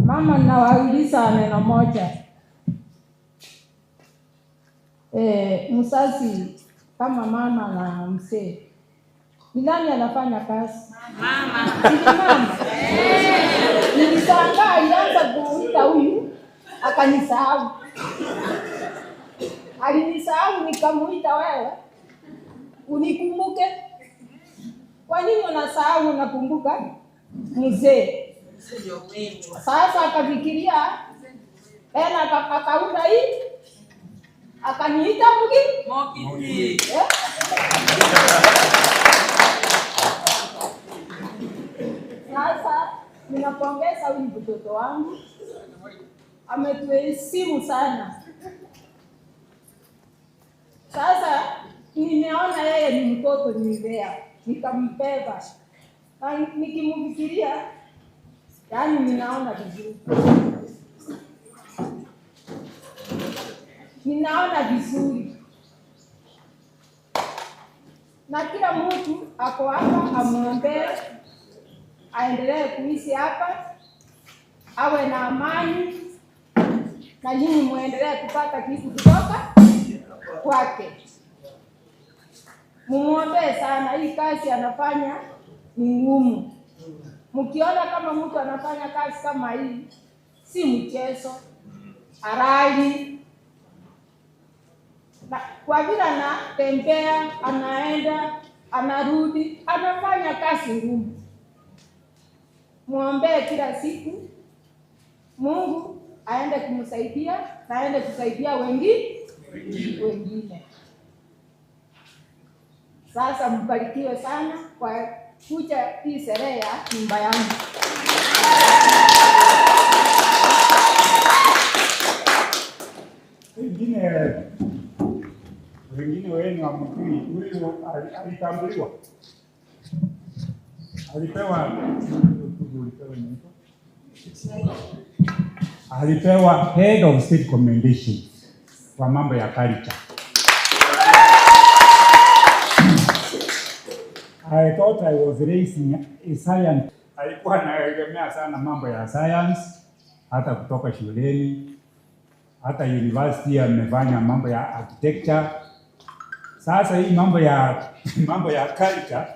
Mama, nawauliza neno moja. Mzazi kama mama na mzee, ni nani anafanya kazi? Mama. Si ni mama? Nilishangaa alianza kuita huyu akanisahau. Alinisahau nikamuita wewe unikumbuke. Kwa nini unasahau unakumbuka mzee? Sasa akafikiria tena akaunda hii akaniita Mugi. Mokiti. Sasa ninapongeza huyu mtoto wangu, ametuheshimu sana. Sasa nimeona yeye ni mtoto nilea, nikampeba. Na nikimfikiria, yaani ninaona vizuri. Ninaona vizuri. Na kila mtu ako hapa amuombee, aendelee kuishi hapa, awe na amani, na nyinyi muendelee kupata kitu kutoka kwake. Mumwombee sana, hii kazi anafanya ni ngumu. Mkiona kama mtu anafanya kazi kama hii, si mchezo, arali na, kwa vile anatembea, anaenda, anarudi, anafanya kazi ngumu. Mwombee kila siku, Mungu aende kumsaidia na aende kusaidia wengi wengine. Sasa mbarikiwe sana kwa kuja hii sherehe ya nyumba yangu. Wengine wengine wenu hamjui, huyu alitambuliwa, alipewa ulipewa alipewa head of state commendation kwa mambo ya culture. I thought I was raising a science. Alikuwa anaegemea sana mambo ya science, hata kutoka shuleni, hata university amefanya mambo ya architecture. Sasa hii mambo ya mambo ya culture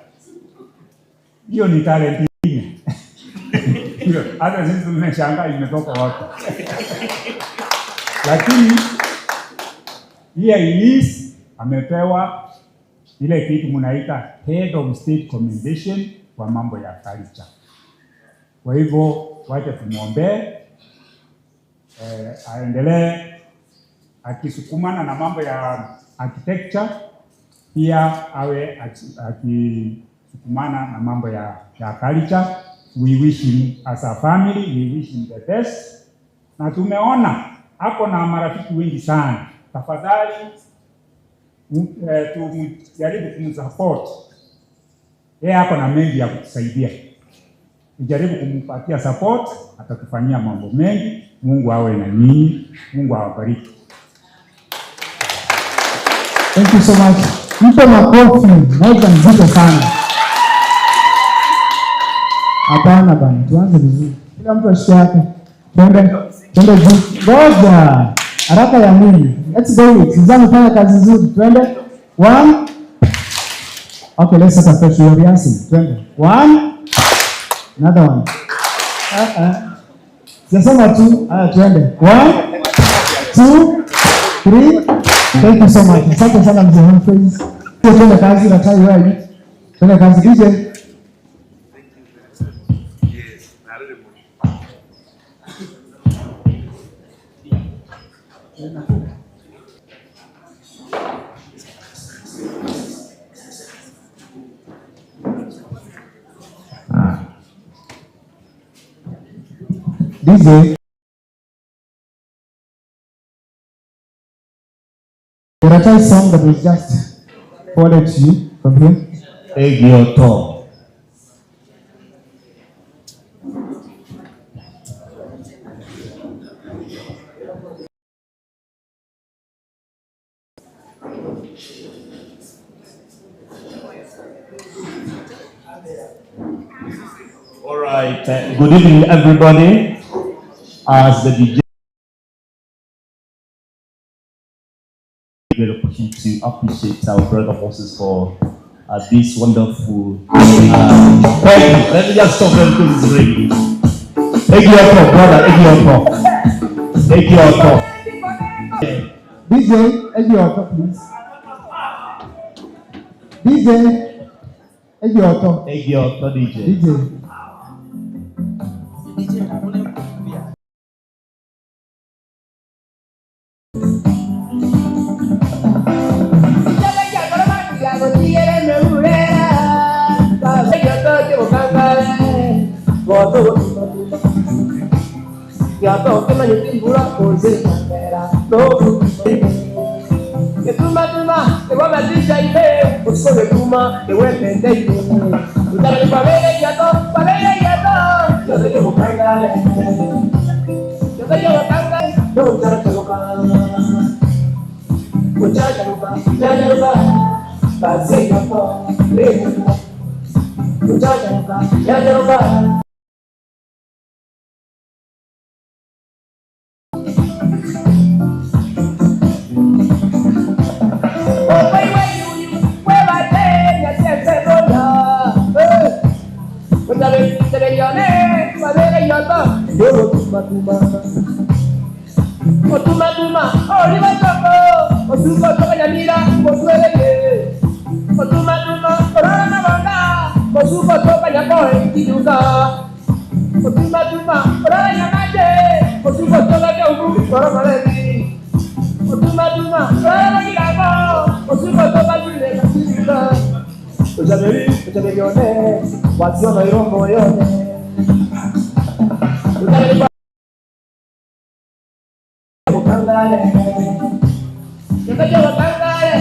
hiyo ni talent ingine. Hata sisi tumeshangaa imetoka wapi. Lakini here he is, amepewa ile kitu mnaita head of state commendation kwa mambo ya culture. Kwa hivyo wacha tumwombee aendelee akisukumana na mambo ya architecture, pia awe akisukumana na mambo ya culture. We wish him as a family, we wish him the best. Na tumeona ako na marafiki wengi sana. Tafadhali tumjaribu kumsupport. Yeye ako na mengi ya kutusaidia. Tujaribu kumpatia support, atatufanyia mambo mengi. Mungu awe na nyinyi, Mungu awabariki. Thank you so much. Mpe makofi moja mzito sana. Hapana bana, tuanze vizuri. Kila mtu ashike yake. Twende, twende juu. Ngoja. Haraka ya nini? Let's go it. Mzee amefanya kazi nzuri. Twende. One. Okay, let's start afresh. We are rehearsing. Twende. One. Another one. Sasa tu, haya twende. 1, 2, 3. Thank you so much. Asante sana mzee Humphreys. Twende kazi na tai wewe. Twende kazi DJ. DJ. The Ratai song that was just forwarded to you from here. Egioto. All right. Good evening, everybody. As the DJ, great opportunity to appreciate our brother Moses for this wonderful. Let me just stop them because it's raining. Egioto, brother, Egioto. Egioto. DJ, Egioto, please. DJ, Egioto. Egioto, DJ. DJ. Yobotumatuma Otumatuma oli batoko Osuko tokanyamira Mosweleye Otumatuma orora mabanga Osuko tokanyakoe kiduka Otumatuma orora nyamaje Osuko tokanyaubu orora malezi Otumatuma orora kirabo Osuko tokanyule kiduka Ojaberi, ojaberi one, waziono irombo yone. Ojaberi Bukangale, Bukangale,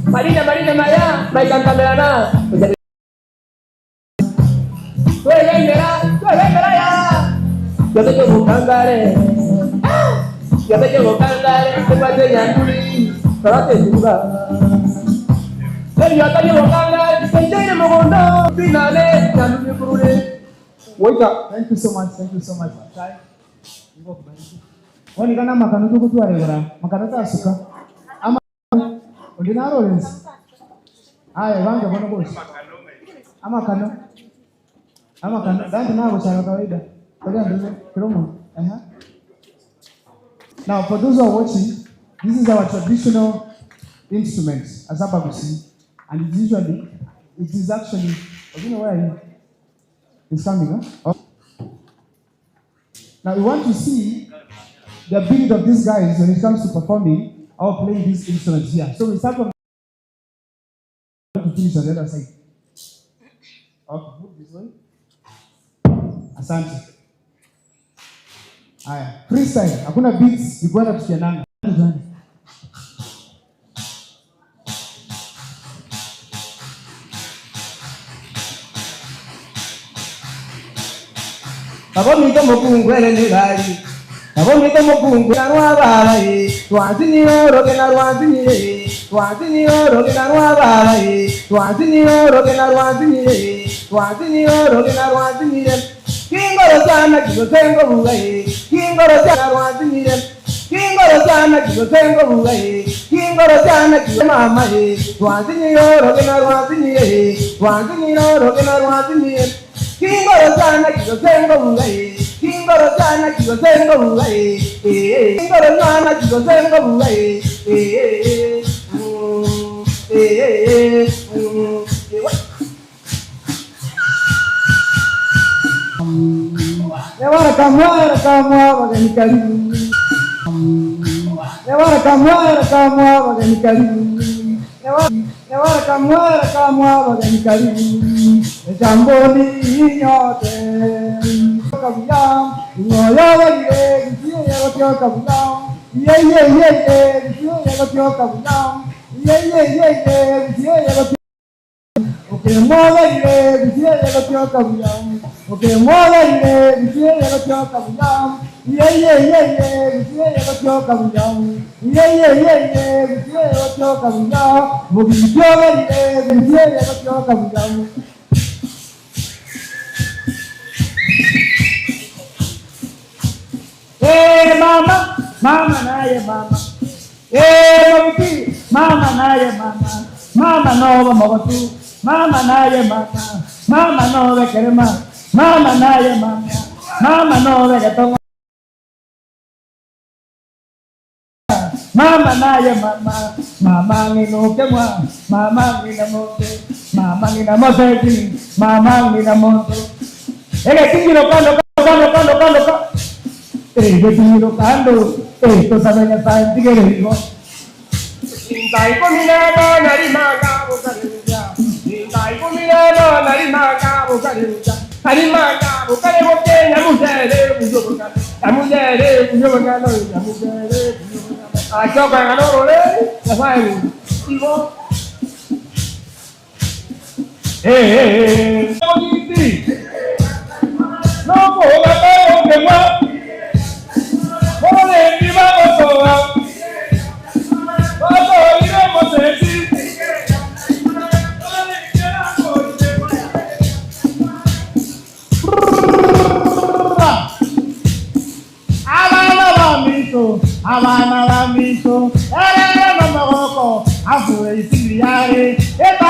Marina, Marina, Maya, Maikantamelana. Yo te llevo cangare, yo te llevo cangare, te guarde yanduri, pero te duda. Yo te llevo cangare, te llevo mogondo, finale, yanduri kurule. Wake up. Thank you so much. Thank you so much. Onekana makano tukutwaregora makano tasuka ama ondinarolensi aya vange bono bosi amakano amakano dandi nabo chalo kawaida kiromo. Now for those who are watching, this is our traditional instrument, azabagusi, and it's usually, it is actually, I don't know where it's coming, huh? Oh. Now we want to see the ability of these guys when it comes to performing or playing these instruments here. So we start from to finish on the other side. Okay, move this way. Asante. Haya, freestyle. Hakuna beats, ni kwenda tukiendana. Babomito mukungwele nibali Babomito mukungwe na rwabala Twanziniro roge na rwanzinire Twanziniro roge na rwabala Twanziniro roge na rwanzinire Twanziniro roge na rwanzinire Kingoro sana kigosengo bugaye Kingoro sana rwanzinire Kingoro sana kigosengo bugaye Kingoro sana kigo mama Twanziniro roge na rwanzinire Twanziniro roge na rwanzinire Kingoro sana kigosengo bugaye Kingoro sana kigosengo bugaye Kingoro sana kigosengo bugaye Nyawara kamwara kamwa wageni karibu. Nyawara kamwara kamwa wageni karibu. Nyawara kamwara kamwa wageni karibu. Jamboni nyote. Kabuya, ngoyo wagire, gisiye yagotyo kabuya. Ye ye ye ye, gisiye yagotyo kabuya. Ye ye ye ye, gisiye yagotyo. Okemwogire, gisiye yagotyo kabuya. Okemwogire, gisiye yagotyo kabuya. Ye ye ye ye, gisiye yagotyo kabuya. Ye ye ye ye, gisiye yagotyo kabuya. Mugisiye gisiye yagotyo kabuya. Eh, mama, mama naye mama. Eh, mabuti, mama naye mama. Mama no mogotu, mama naye mama. Mama no bekerema, mama naye mama. Mama no begetongo. Mama naye mama, mama nginuke mwa, mama nginamote, mama nginamoseti, mama nginamoto. Ege kingiro kando kando kando kando kando. Ege kingiro kando, esto sabe ya sabe tigere digo.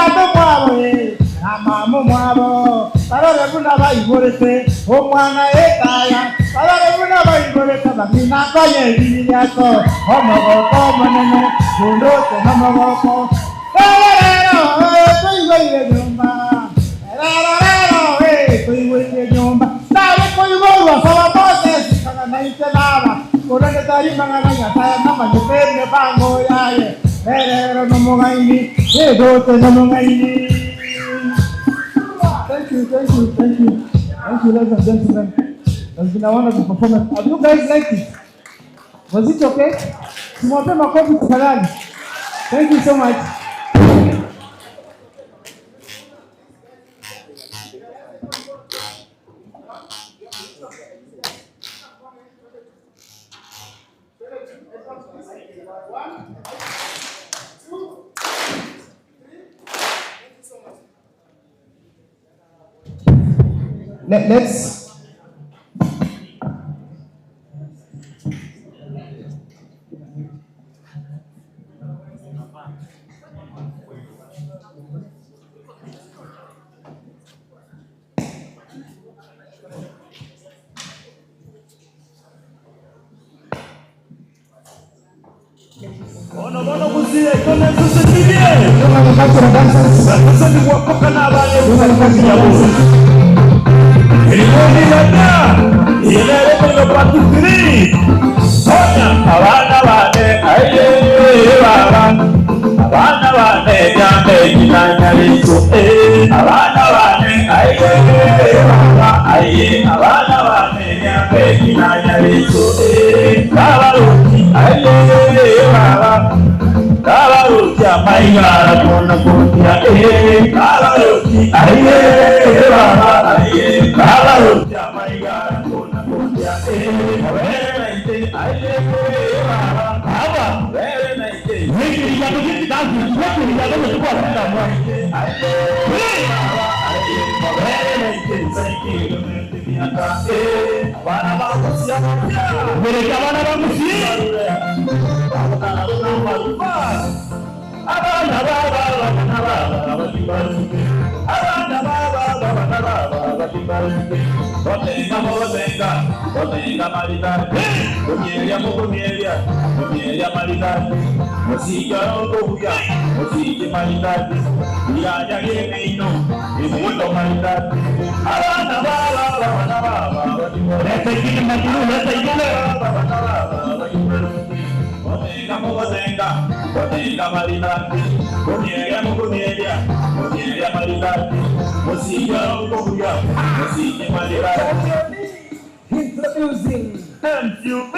Tata omwabo eh, na mama omwabo barore buna baiborete omwana etaya barore buna baiborete bang'ina konya ebiriato omogoko omonene bundote nomogoko rero rero toigoire nyomba rero rero toigoire nyomba nabe koigorwa saba Moses kana naite naba korende tari mang'ana Nyasaye namanyete emipango yaye rero nomogaini egote nomogaini. Thank you, thank you, thank you. Thank you, ladies and gentlemen. It's been a wonderful performance. Have you guys liked it? Was it okay? Tumwape makofi tafadhali. Thank you so much. Let's Bono bono kuzie kone susikirie. Sasa ni wakoka na bale kusikia buzi. Iliboni yana. Ilere kono patukiri. Sonya abana bane aye baba. Abana bane jambe kinanya licho eh. Abana bane aye baba aye. Abana bane jambe kinanya licho eh. Baba ruti aye baba. Kabaruti amaigara kona kotia eh. Kabaruti aye baba aye. Kabaruti amaigara kona kotia eh. Were naite aye baba. Baba were naite. Wiki ya kuji dance, wiki ya kuji kwa sita mwa. Aye baba aye. Were naite saiki miaka eh. Abana bakusia. Were abana bakusia. Abana baba abana baba batibaruke. Abana baba abana baba batibaruke. Otenga motenga, otenga maridadi. Kumielia mukumielia, kumielia maridadi. Musija okuya, musije maridadi. Iyanya gemino, imundo maridadi. Abana baba abana baba batibaruke. Leta ikine makiru, leta ikine. Abana baba batibaruke. Otenga motenga, otenga maridadi. Kumielia mukumielia, kumielia maridadi. Musija okuya, musije maridadi. Introducing MQB.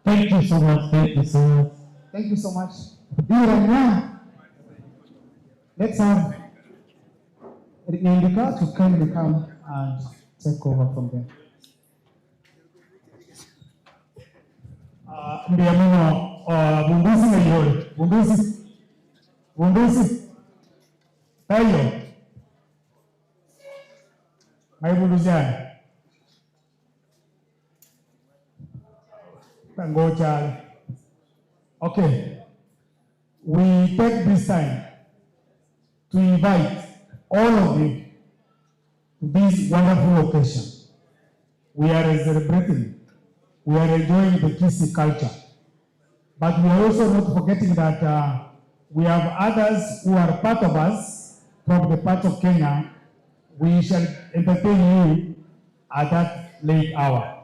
Thank you so much. Thank you so much. Thank you so much. Iranya. Let's have Nyandika to kindly come and take over from there. Ndiyo muno bunduzi na yore bunduzi bunduzi tayo ngai bunduzi haya ngoja. Okay, we take this time to invite all of you to this wonderful occasion. We are celebrating, we are enjoying the Kisii culture. But we are also not forgetting that we have others who are part of us from the part of Kenya. We shall entertain you at that late hour.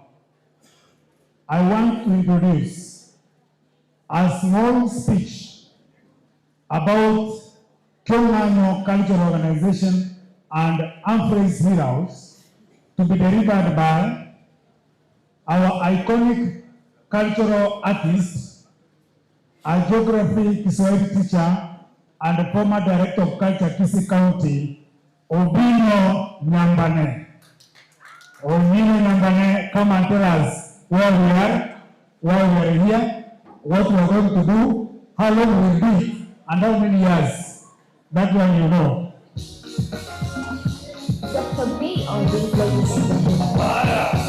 I want to introduce a small speech about Kyong'anyo Cultural Organization and Humphrey's Heroes to be delivered by our iconic cultural artist, a geography Kiswahili teacher, and former director of culture, Kisii County, Obino Nyambane. Obino Nyambane, come and tell us where we are, why we are here, what we are going to do, how long we'll be, and how many years. That one you know. Dr. B on these ladies and gentlemen.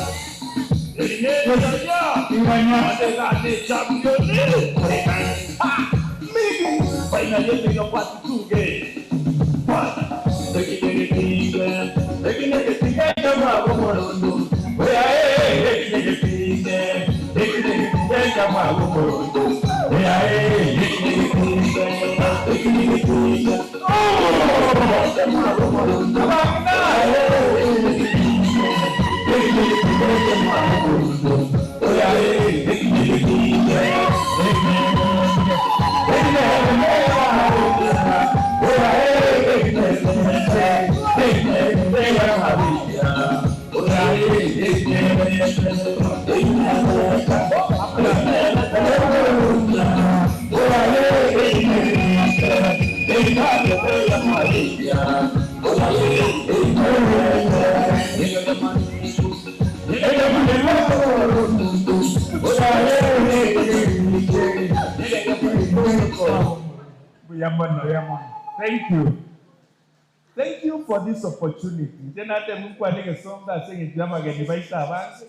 Thank you. Thank you for this opportunity. Nje Mungu anigesonga ase abageni baita abange.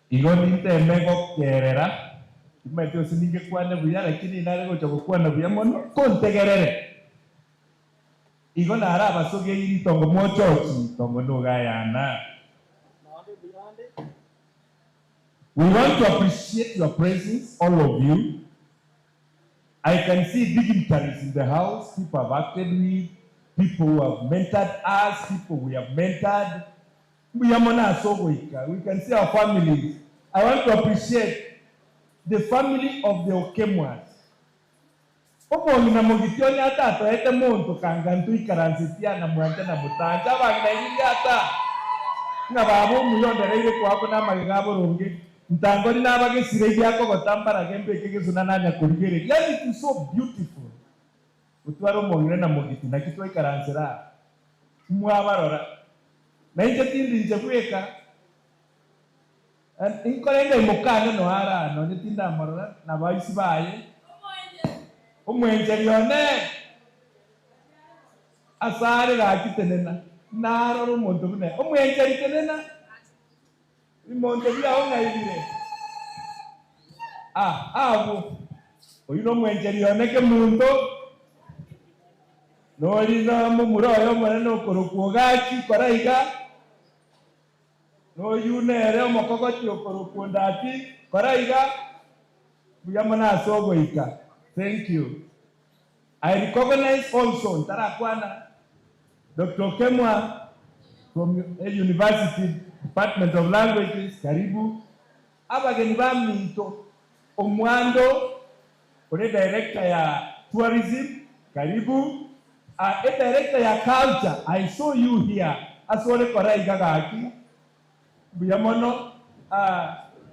Igo ninteme gokerera. Imete ose ningekwane buya lakini nare gocha gokwana buya mono kontegerere. Igo nara abasogeiri tongo mochochi tongo nogayana. We want to appreciate your presence, all of you. I can see dignitaries in the house, people I've acted with, people who have mentored us, people we have mentored. We can see our families. I want to appreciate the family of the Okemwas. Omong'ina mogitioni ata atoete monto kanga ntuikaransitia na mwanja na mutanja abang'ina ibiri ata ng'a baba omuyondereire kwabo na amagega aborunge ntangori nabagesire giakogotambaraga embeke gesuna nanya kurigereria. Yani it is so beautiful. Utware omong'ina na mogiti naki twaikaransera mwabarora na inche tindi inche bweka inkorenga imokane no ara nonye tindamorora na baisi baye omwencheri one asare gaki tenena narora omonto buna omwencheri tenena imonto biao ng'aibire ah abo oyu na omwencheri one kemunto nori na momura oyo omonene okorokwa ogaki koraiga noyu nere omokogoti okorokwa ndati koraiga. Mbuya mono ase ogoika. Thank you. I recognize also ntarakwana Doctor Okemwa from a university department of languages karibu. Abageni baminto Omwando ore director ya tourism karibu. A director ya culture I saw you here ase ore kora iga gaki Mbuya mono.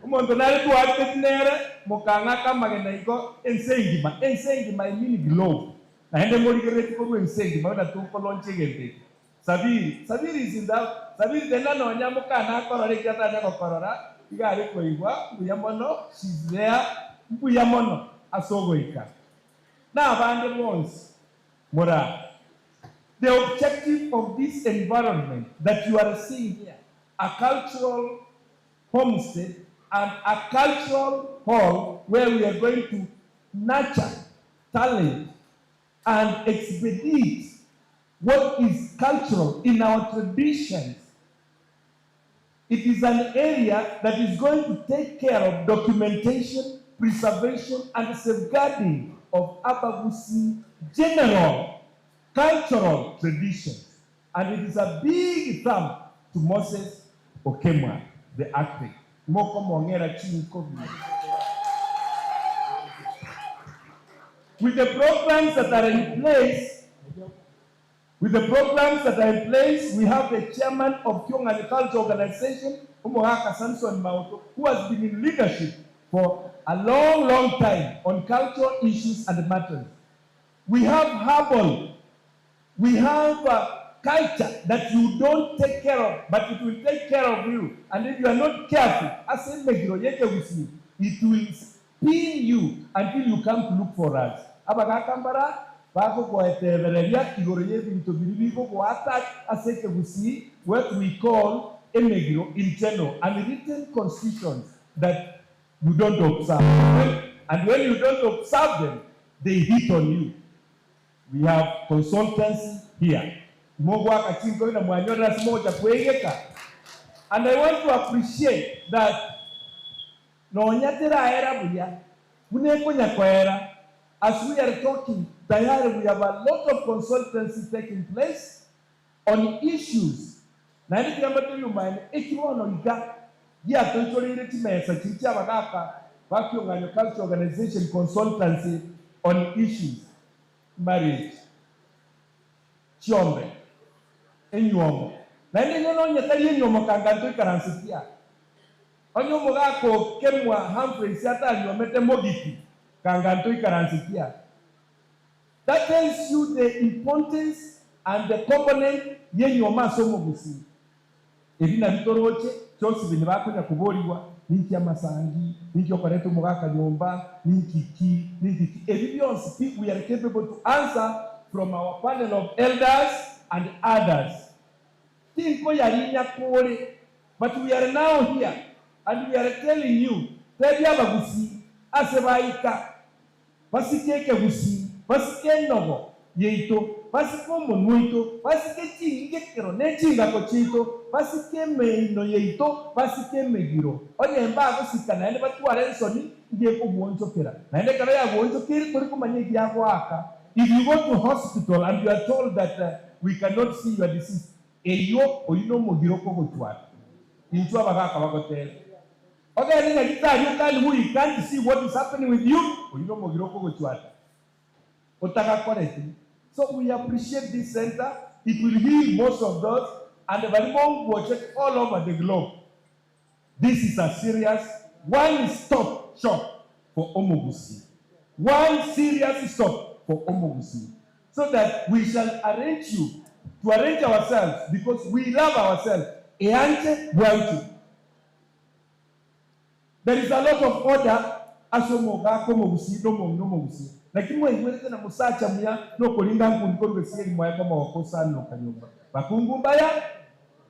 Omonto nare twaaketi nere, mokang'aka amagena igo ense engima, ense engima I mean globe, naende morigereretie korwa ense engima buna tokolaunch egento eke. Sabiri, Sabiri is in the house, Sabiri tenda nonya mokana akorora ekio atanya gokorora, iga are koigwa, mbuya mono, she is there, mbuya mono ase ogoika. Na abande bonsi mora. The objective of this environment that you are seeing here, a cultural homestead and a cultural hall where we are going to nurture talent and expedite what is cultural in our traditions. It is an area that is going to take care of documentation, preservation and safeguarding of Abagusii general cultural traditions and it is a big thumb to Moses Okemwa the architect. Mokomong'era chinkobi. With the programs that are in place, With the programs that are in place, we have the chairman of Kyong Agriculture Organization, Omogaka Samson Mauto, who has been in leadership for a long, long time on cultural issues and matters. We have herbal, we have culture that you don't take care of, but it will take care of you. And if you are not careful, ase emegiro y'ekegusii, it will spin you until you come to look for us. Abagaka mbara Bagogoetebereria igoro y'ebinto biria bigogoata ase ekegusii, what we call emegiro in general, unwritten constitutions that you don't observe and when you don't observe them they hit on you. We have consultancy here. Mogoaka chinkobi na mwanyorire ase mogocha kwegeka and I want to appreciate that Nonya teraera buya buna ekonya koera, as we are talking tayari we have a lot of consultancy taking place on issues naende tiga mbatebie omaene eki bono iga giatoichoreire chimesa chiria chia abagaka ba Kiong'anyo Culture Organization consultancy on issues marriage, chiombe, enyuomo naende inwe nonya tari enyuomo kanga ntoikaransetie aa. Onye omogaka okemwa Humphreys atanyuomete mogiti, kanga ntoikaransetie aa. That tells you the importance and the component yenyuomo ase omogusii. Ebi nabio toroche, Josephine bakonya koborigwa, ninki amasangi, ninki okoreta omogaka nyomba, ninki ki, ninki ki. Ebi bionsi pi we are capable to answer from our panel of elders and others. Tinkoyarinya kore but we are now here and we are telling you tebia abagusii ase baika basike ekegusii basike enogo yaito basike omonwa oito basike chingekero ne chingako chiaito basike emeino yaito basike emegiro onye mbagosika naende batware ensoni ngekogwonchokera naende ekero yagwonchokeire tori komanya egiagoaka if you go to hospital and you are told that we cannot see your disease Eyio oyio nomogiro okogochwata. Inchuo abagaka bagoteeba. Ogende nyagitari okani we can't see what is happening with you, oyio nomogiro okogochwata. Otagakoreti. So we appreciate this center, it will heal most of those and baria mogochete all over the globe. This is a serious one stop shop for omogusii, one serious stop for omogusii so that we shall arrange you to arrange ourselves because we love ourselves eanche bwanchu. There is a lot of order ase omogaka omogusii na omong'ina omogusii naki mwaigwerete na mosacha muya nokoringa nkundi korwa gesieri mwaye komogoka osanoka nyomba bakungu mbaya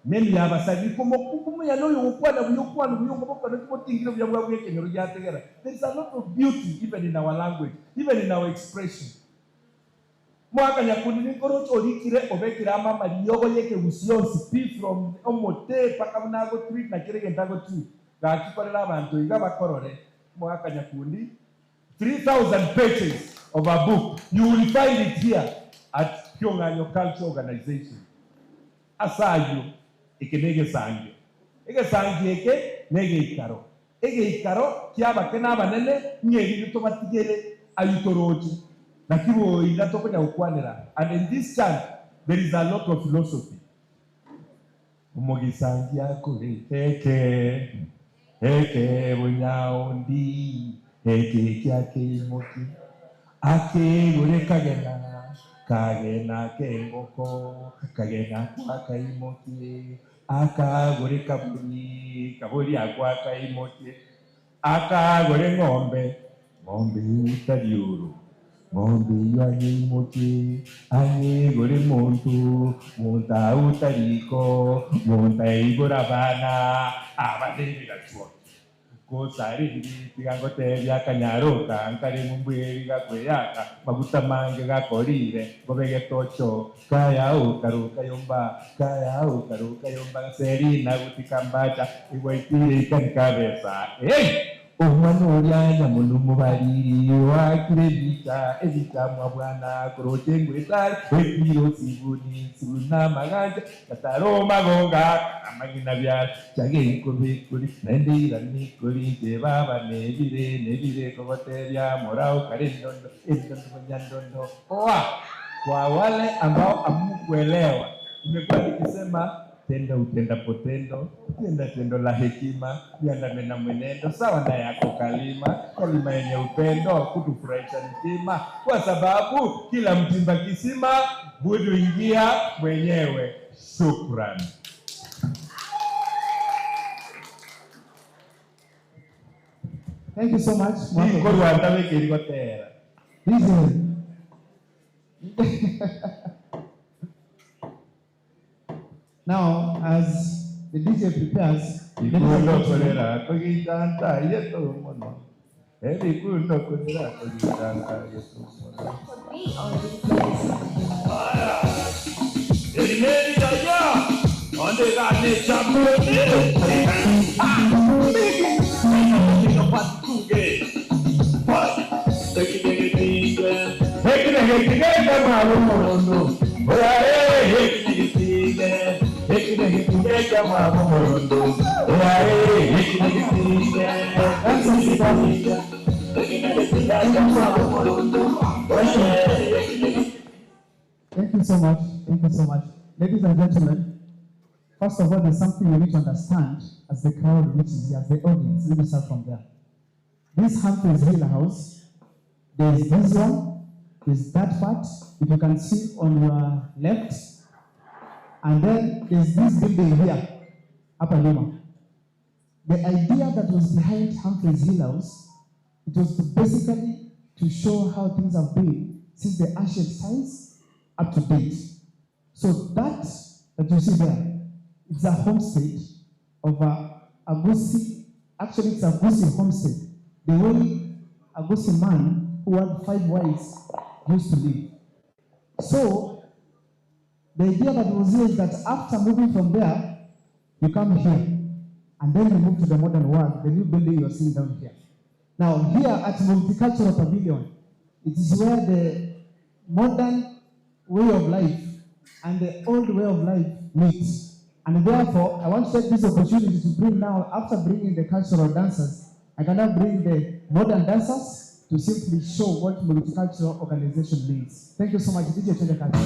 Menu y'abasani, Omokungu muya noyo ogokwana buya, okwana buya, okoboko naki botingire buya bwa bw'ekenyoro giategera. There is a lot of beauty even in our language, even in our expression. Mwaka nyakundi ninkoroche orikire obekire amo amariogo y'ekegusii onsi pi from omote mpaka buna agotreat na kera egento agotreat. Gaki korera abanto iga bakorore. Mwaka nyakundi. 3,000 pages of a book. You will find it here at Kionganyo Culture Organization. Ase ayio, eke negesangio. Egesangio eke negeikaro. Egeikaro ki'abake na abanene, ng'a erinde tobatigere ayio toroche. Naki boina tokonya gokwanera. And in this chant there is a lot of philosophy. Omogisangi akorete eke, eke bonyaondi, eke ekiakeimoki, akegore kagena, kagena k'engoko, kagena kwakaimokie, akagore kabori, kabori akwakaimokie, Akagora eng'ombe, ng'ombe eyio tari oro, ng'ombe eyio anyeimokie, anyegore monto, monto aute riko, monto aibore abana, abana ebigachwa. Gosariri, tiga ngotebie akanyaro aka nkare ng'umbu eri gakweyaka, maguta mange gakorire, ngobe getocho, kaya okaroka yomba, kaya okaroka yomba, gaseri nagotika mbacha, igwaitire ikanika besa. Hey! Omwana oria nyamonu mobariri, oakire ebicha, ebicha mwa bwana, koroche ngwetari, etiro sibuni, sibuna amaganja, gataro magonga, amang'ina biara, chage ikobekori, naende irani ikori, inche baba nebire, nebire kogotebia, morao kare ndondo, endondo bonyandondo, oa! Kwa wale ambao hamukuelewa, nimekuwa nikisema tenda utendapo tendo, tenda tendo la hekima, liandame na mwenendo sawa na yako kalima, kalima yenye upendo, kutufurahisha mtima, kwa sababu kila mchimba kisima budu ingia mwenyewe. Shukran. Thank you so much. Niko Rwanda wekeri gotera. DJ. Now, as the DJ prepares, ladies and Ikundo gentlemen, korera kogitanta yeto mono. Ebikundo korera kogitanta yeto mono. Erimeri yaya. Onde gane chamune. Thank you so much. Thank you so much. Ladies and gentlemen, first of all, there's something you need to understand as the crowd reaches here, as the audience. Let me start from there. This Humphreys Hill House, there's this one, there's that part, if you can see on your left, and then there's this building here, Upper Lima. The idea that was behind Humphreys Hill House, it was to basically to show how things have been since the ancient times up to date. So that that you see there, it's a homestead of a Agusi, actually it's a Agusi homestead, the way Agusi man who had 5 wives used to live. So the idea that was here is that after moving from there, you come here, and then you move to the modern world, the new building you are seeing down here. Now here at Multicultural Pavilion, it is where the modern way of life and the old way of life meet. And therefore, I want to take this opportunity to bring now, after bringing the cultural dancers, I can now bring the modern dancers to simply show what multicultural organization means. Thank you so much. DJ Chendekati.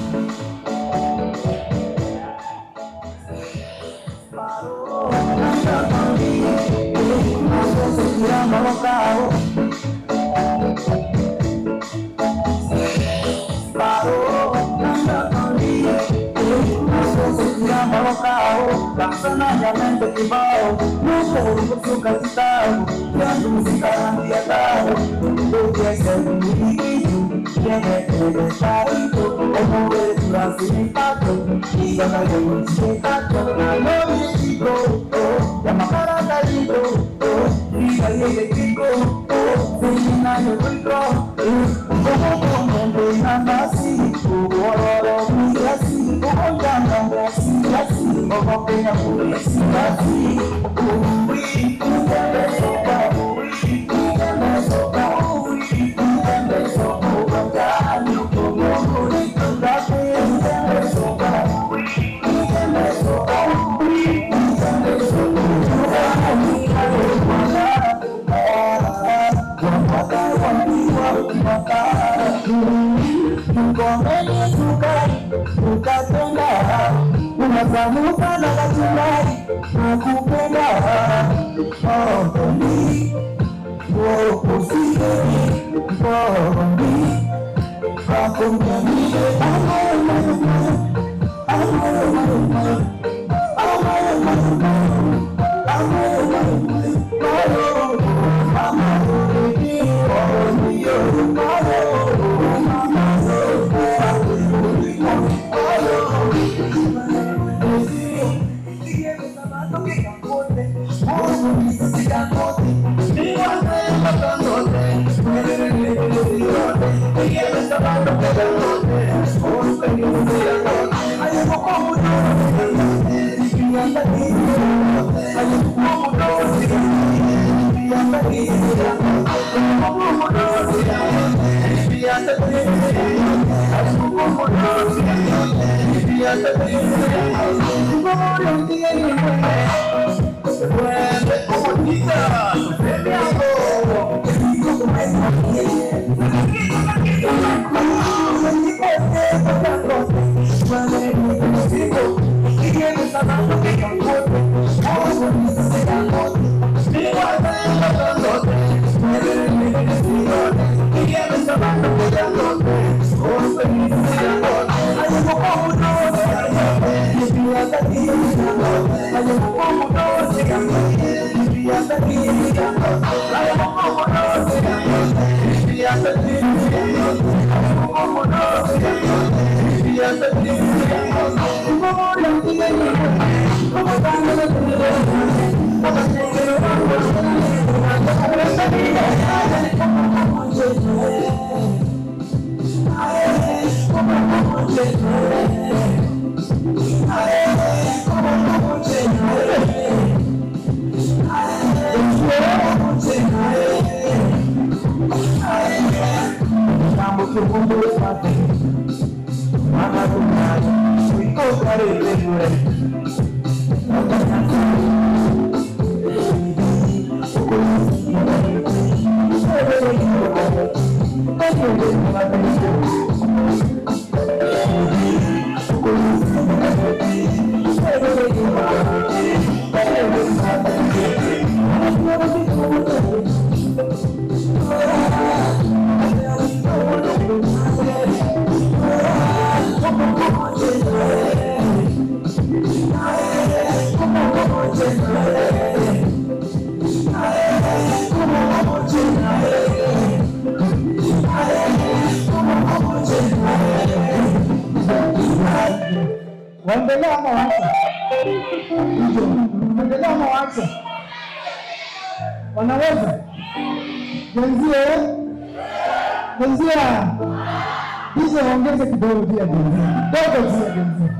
Mkomeni sukari ukapenda, unatamu sana kachumbari, nakupenda oh, baby, oh, baby, oh, baby, Waendelea ama waache? Waendelea ama waache? Wanaweza? Jenzie, jenzia, hizo waongeze kidogo pia jenzia, kidogo pia jenzia.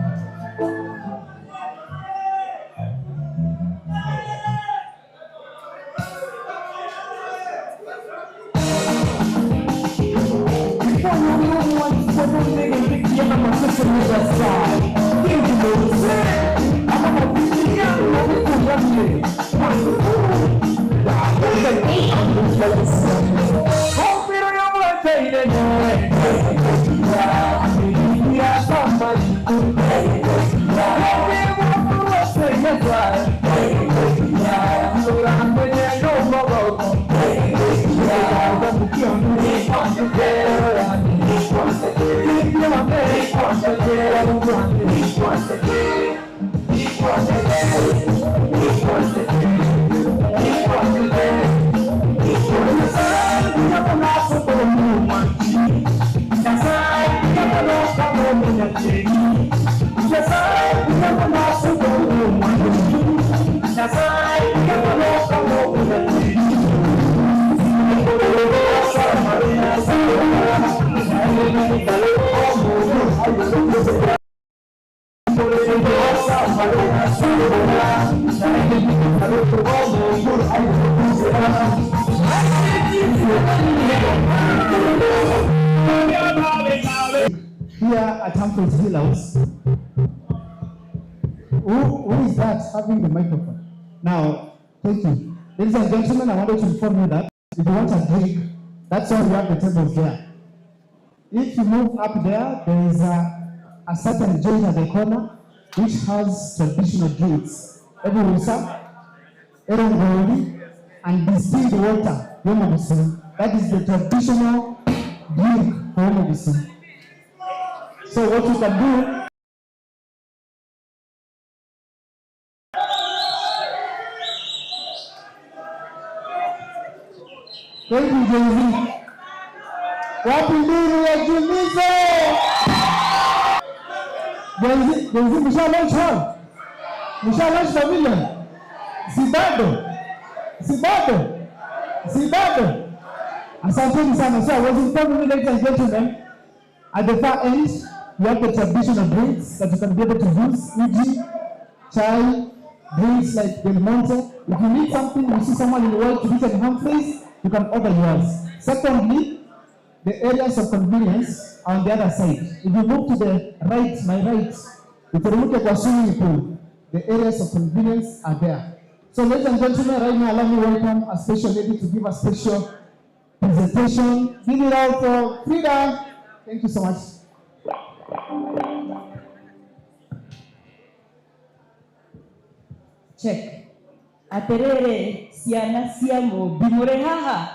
Here at Humphrey's Hill House, who is that having the microphone? Now, thank you. Ladies and gentlemen, I wanted to inform you that if you want a drink, that That's why we have the tables there. If you move up there, there is a certain joint at the corner which has traditional drinks. Eburusa, erongori, and distilled water, yomogusi. That is the traditional drink for yomogusi. So what you can do Thank you, Jay-Z. Wapi nduru ya Jumizo? Jay-Z, Jay-Z msha launch hall? Msha launch pavilion? Si bado? Si bado? Si bado? Asanteni sana. So I was informing you, ladies and gentlemen, at the far end, you have the traditional drinks that you can be able to use, uji, chai, drinks like Del Monte. If you need something, you see someone in the world, Richard Humphreys, you can order yours. Secondly, the areas of convenience are on the other side. If you move to the right, my right, uteremke kwa swimming pool, the areas of convenience are there. So ladies and gentlemen, right now allow me welcome a special lady to give a special presentation. Give it out for Frida. Thank you so much. Check. Aterere ciana cia Mũmbi mũrĩ haha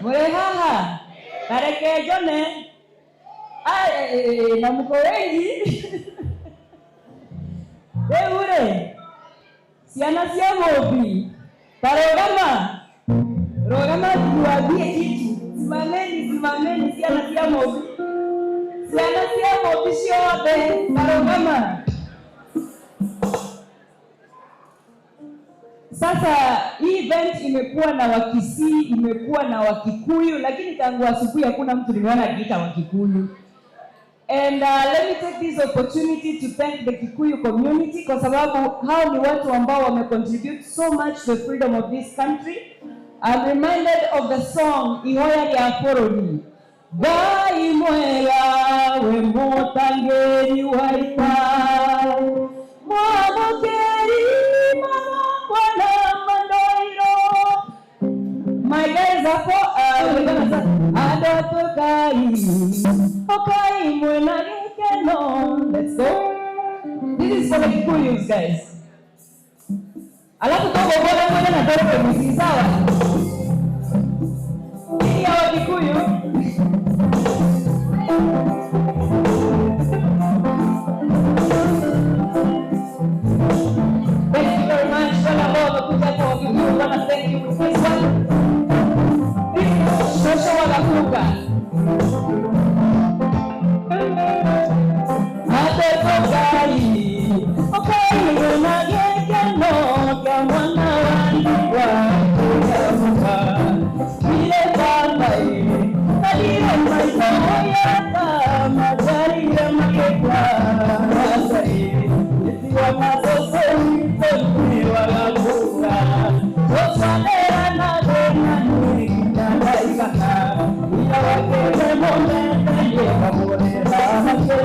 mũrĩ haha tareke njone Ai, na mko wengi rĩu rĩ ciana cia Mũmbi tarũgama rũgama tuambie kitu simameni simameni ciana cia Mũmbi ciana cia Mũmbi ciothe tarũgama. Sasa hii event imekuwa na Wakisii, imekuwa na Wakikuyu, lakini tangu asubuhi hakuna mtu nimeona akiita Wakikuyu. And let me take this opportunity to thank the Kikuyu community kwa sababu hao ni watu ambao wamecontribute so much to the freedom of this country. I'm reminded of the song Ihoya rĩa bũrũri. Ngai mwega we mũtangĩri wa ita mwamũkĩri magongona mandoiro. My guys hapo walikuwa wanasema adotokai okai mwena gĩkeno. Let's go. This is for the Kikuyus guys. Alafu togo bora mwena na toro misi sawa. Hii ya Wakikuyu. Thank you very much. Wale ambao wamekuja hapa Wakikuyu, wana thank you with this one. This is Shosho Wagakuka. Adotokai okai mwena gĩkeno kĩa mwana wa ndigwa kũrĩa Ile baba alire maitho yata magarire magĩkwa itiwa matoko itotiwagakuka tũtwanĩra na thĩna nĩ ndaigana ira wakĩre mũmete kamũrĩra make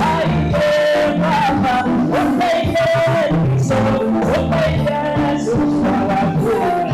aiye mama ũteithie so ũteithie cũcũ wagakuka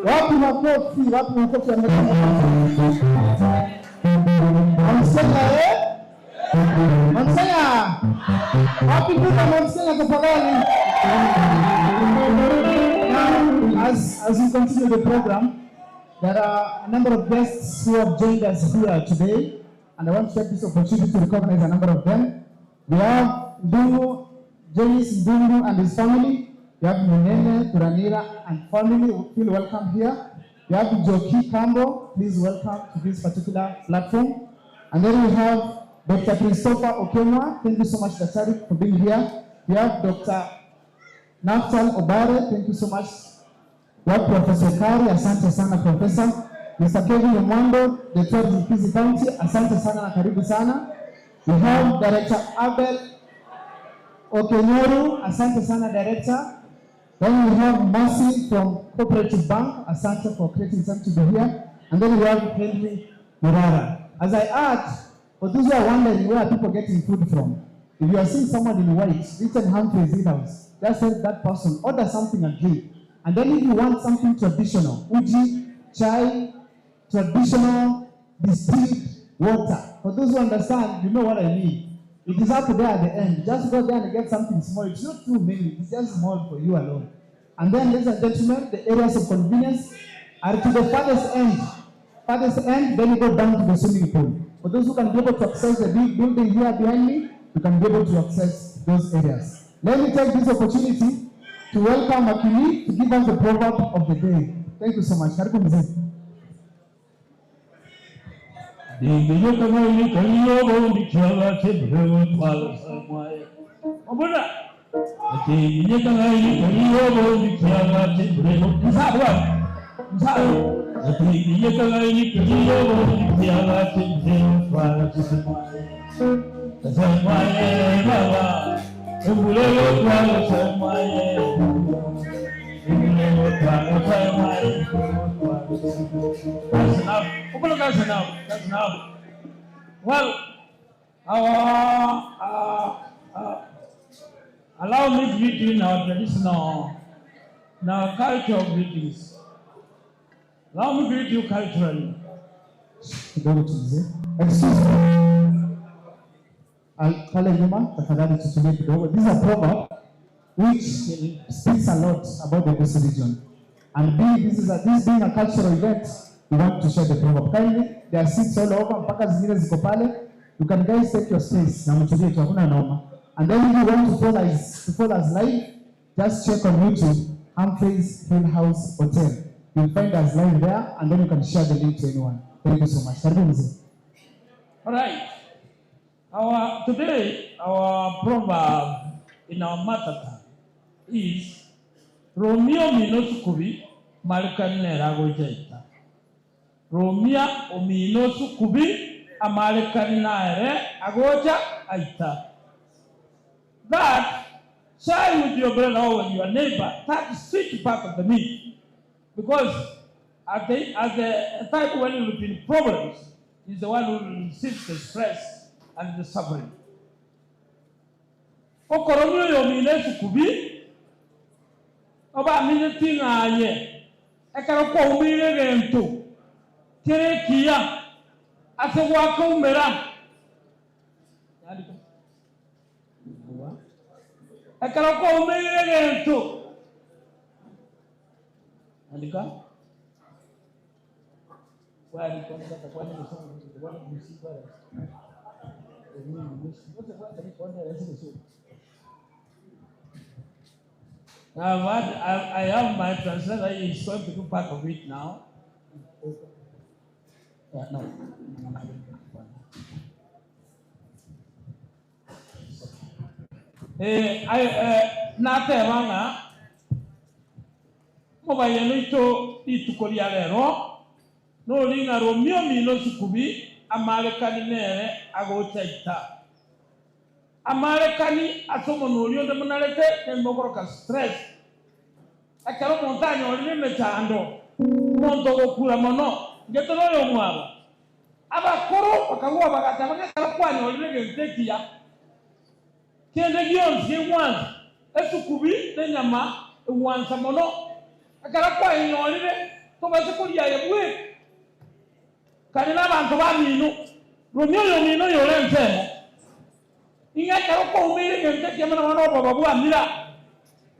Wapi makofi? Wapi makofi ya Mamsenya eh? Mamsenya. Wapi ndugu Mamsenya tafadhali? Now, as we continue the program, there are a number of guests who have joined us here today, and I want to take this opportunity to recognize a number of them. We have Ndungu, James Ndungu and his family. We have Munene, Turanira and family who feel welcome here. We have Joki Kambo, please welcome to this particular platform. And then we have Dr. Christopher Okemwa, thank you so much, Dr. for being here. We have Dr. Naftal Obare, thank you so much. We have Professor Kari, asante sana Professor. Mr. Kevin Omwando, the third Kisi County, asante sana na karibu sana. We have Director Abel Okenyoru, asante sana Director. Then we have Mercy from Cooperative Bank, asante for creating time to be here. And then we have Henry Murara. As I add, for those who are wondering where are people getting food from, if you are seeing someone in white, written Humphrey's House, just tell that person, order something and drink. And then if you want something traditional, uji, chai, traditional distilled water. For those who understand, you know what I mean. It is up there at the end. Just go there and get something small. It's not too many. It's just small for you alone. And then, ladies and gentlemen, the areas of convenience are to the farthest end. Farthest end, then you go down to the swimming pool. For those who can be able to access the big building here behind me, you can be able to access those areas. Let me take this opportunity to welcome Akili to give us the proverb of the day. Thank you so much. Karibu mzee. That's enough. That's enough. That's enough. Well, our, allow me to greet you in our traditional, in our cultural greetings. Allow me to greet you culturally. Kidogo tu mzee. Excuse me. Pale nyuma, tafadhali tutulie kidogo. This is a proverb which speaks a lot about the Gusii region. And being, this, is a, this being a cultural event, we want to share the proverb. Kindly, there are seats all over, mpaka zingine ziko pale. You can guys take your space na mtulie tu, hakuna noma. And then if you want to follow us, to follow us live, just check on YouTube, Humphrey's Hill House Hotel. You'll find us live there, and then you can share the link to anyone. Thank you so much. Karibu mzee. All right. Today, our proverb in our mother tongue is Romeo minosukubi marikanera gojaita. Romeo ominosukubi amarikanere agoja aita. That share with your brother or with your neighbor that sweet part of the meat. Because at the time when you will be in problems, is the one who will receive the stress and the suffering. Okoromio yomine sukubi, oba mine tingaye, ekero kwa umire gento, kere kia, ase waka umera. Ekero kwa umire gento. Andika. Now, what I have my translator is going to do part of it now. Yeah, no. Natebanga mobayeno ito ituko ria rero noringa romio mino sukubi amarekani nere agocha ita amarekani asomo norio ndemunarete nemogoroka stress. Ekero omonto anyorire emechando, omonto ogokura mono, inche tore oyomwabo. Abakoro bakagwa bagateba ng'a ekero kwanyorire egento ekiya, kende gionsi kegwansa, esukubi nenyama egwansa mono, ekero kwayenyorire tobase koria aye bweka. Kare nabanto bamino, romia oyomino oyore ensemo. Ing'a ekero kwaumeire egento ekiya buna bono oboba bwamira,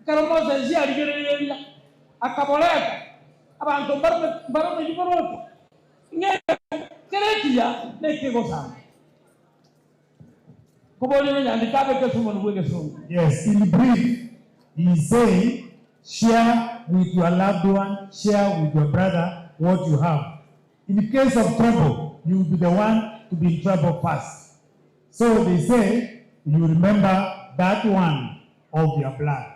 ekero Moses arigereria, akaboreta, abanto mbarome boroche, ing'a egento kere ekiya nekegosamba. Koboria nonyandike abeke ase omonwa bw'egesongo. Yes, in brief, he is saying share with your loved one, share with your brother what you have. In case of trouble, you will be the one to be in trouble first. So they say you remember that one of your blood.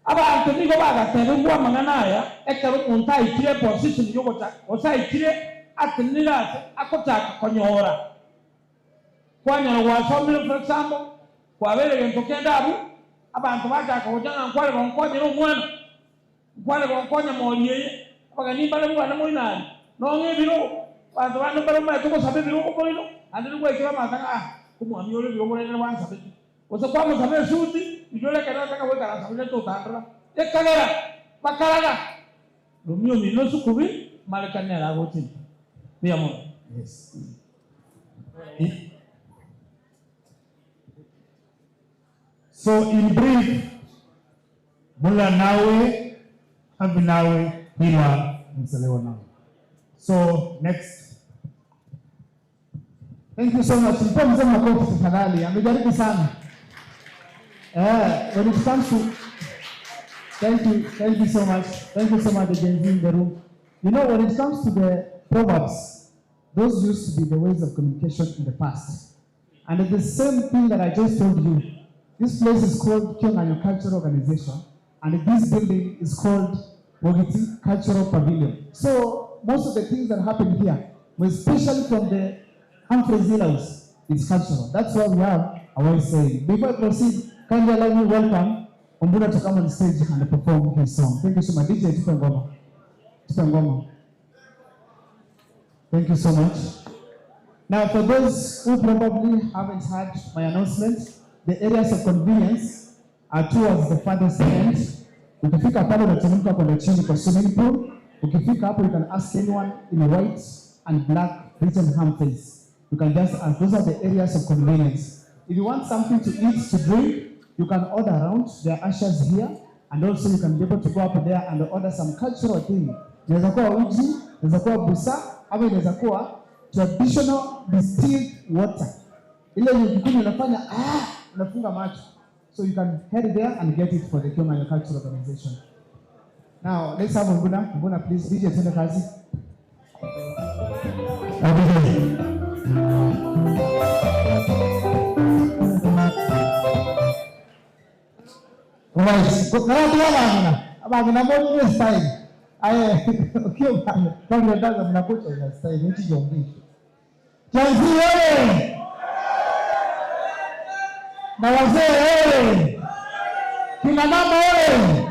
Abanto nigo bagatebigwa amang'ana aya ekero omonto aikire eposition yogochaka gose aikire atenenire ase agochaka konyora. Kwanyora gwasomire for example, kwabeire gento kende abwo, abanto bachaka gocha ng'a nkware gonkonyera omwana, Nkware gonkonya moori eye, abageni mbare bwane moino aria, nong'e ebirogo. Abanto bande mbare bamaete gosaba ebirogo moino, naende nigo gwaikire amato ng'a ah, omwami ore ebirogo rende nabwansabete. Gose kwamosaba esuti, riria ore ekero otaka goikaransa buna totandora. Ekagera bakaraga, Romia omino osukubi, Marekani nere agocha inse. Mbuya mono. Yes. So in brief, Mula nawe, havi nawe, hila msalewa nawe. So next. Thank you so much. Mpe mzee makofi tafadhali. Amejaribu sana. Eh, when it comes to Thank you, thank you so much. Thank you so much, the Gen Z in the room. You know, when it comes to the proverbs, those used to be the ways of communication in the past. And the same thing that I just told you, this place is called Kyong'anyo Cultural Organization, and this building is called Mogiti Cultural Pavilion. So most of the things that happen here, especially from the Humphrey House, is cultural. That's why we have a way saying. Before I proceed, kindly allow me welcome Ombuna to come on stage and perform his song. Thank you so much. DJ, tupe ngoma. Tupe ngoma. Thank you so much. Now, for those who probably haven't heard my announcement, the areas of convenience are towards the farthest end. Ukifika pale unateremka kwenda chini kwa swimming pool. Ukifika hapo, you can ask anyone in white and black written Humphreys. You can just ask. Those are the areas of convenience. If you want something to eat, to drink, you can order around. There are ushers here. And also you can be able to go up there and order some cultural thing. Inaweza kuwa uji, inaweza kuwa busa, ama inaweza kuwa traditional distilled water. Ile yenye ukikunywa unafanya ah, unafunga macho. So you can head there and get it for the Kyong'anyo Cultural Organization. Now, let's have Mbuna. Mbuna, please, DJ, twende kazi. Right. Karatu abangina. Abangina mbona ni style. Aye, ukiwa kwa ndaza mnakuta ina style nchi jombi. Janzi wewe. Na wazee wewe. Kina mama wewe.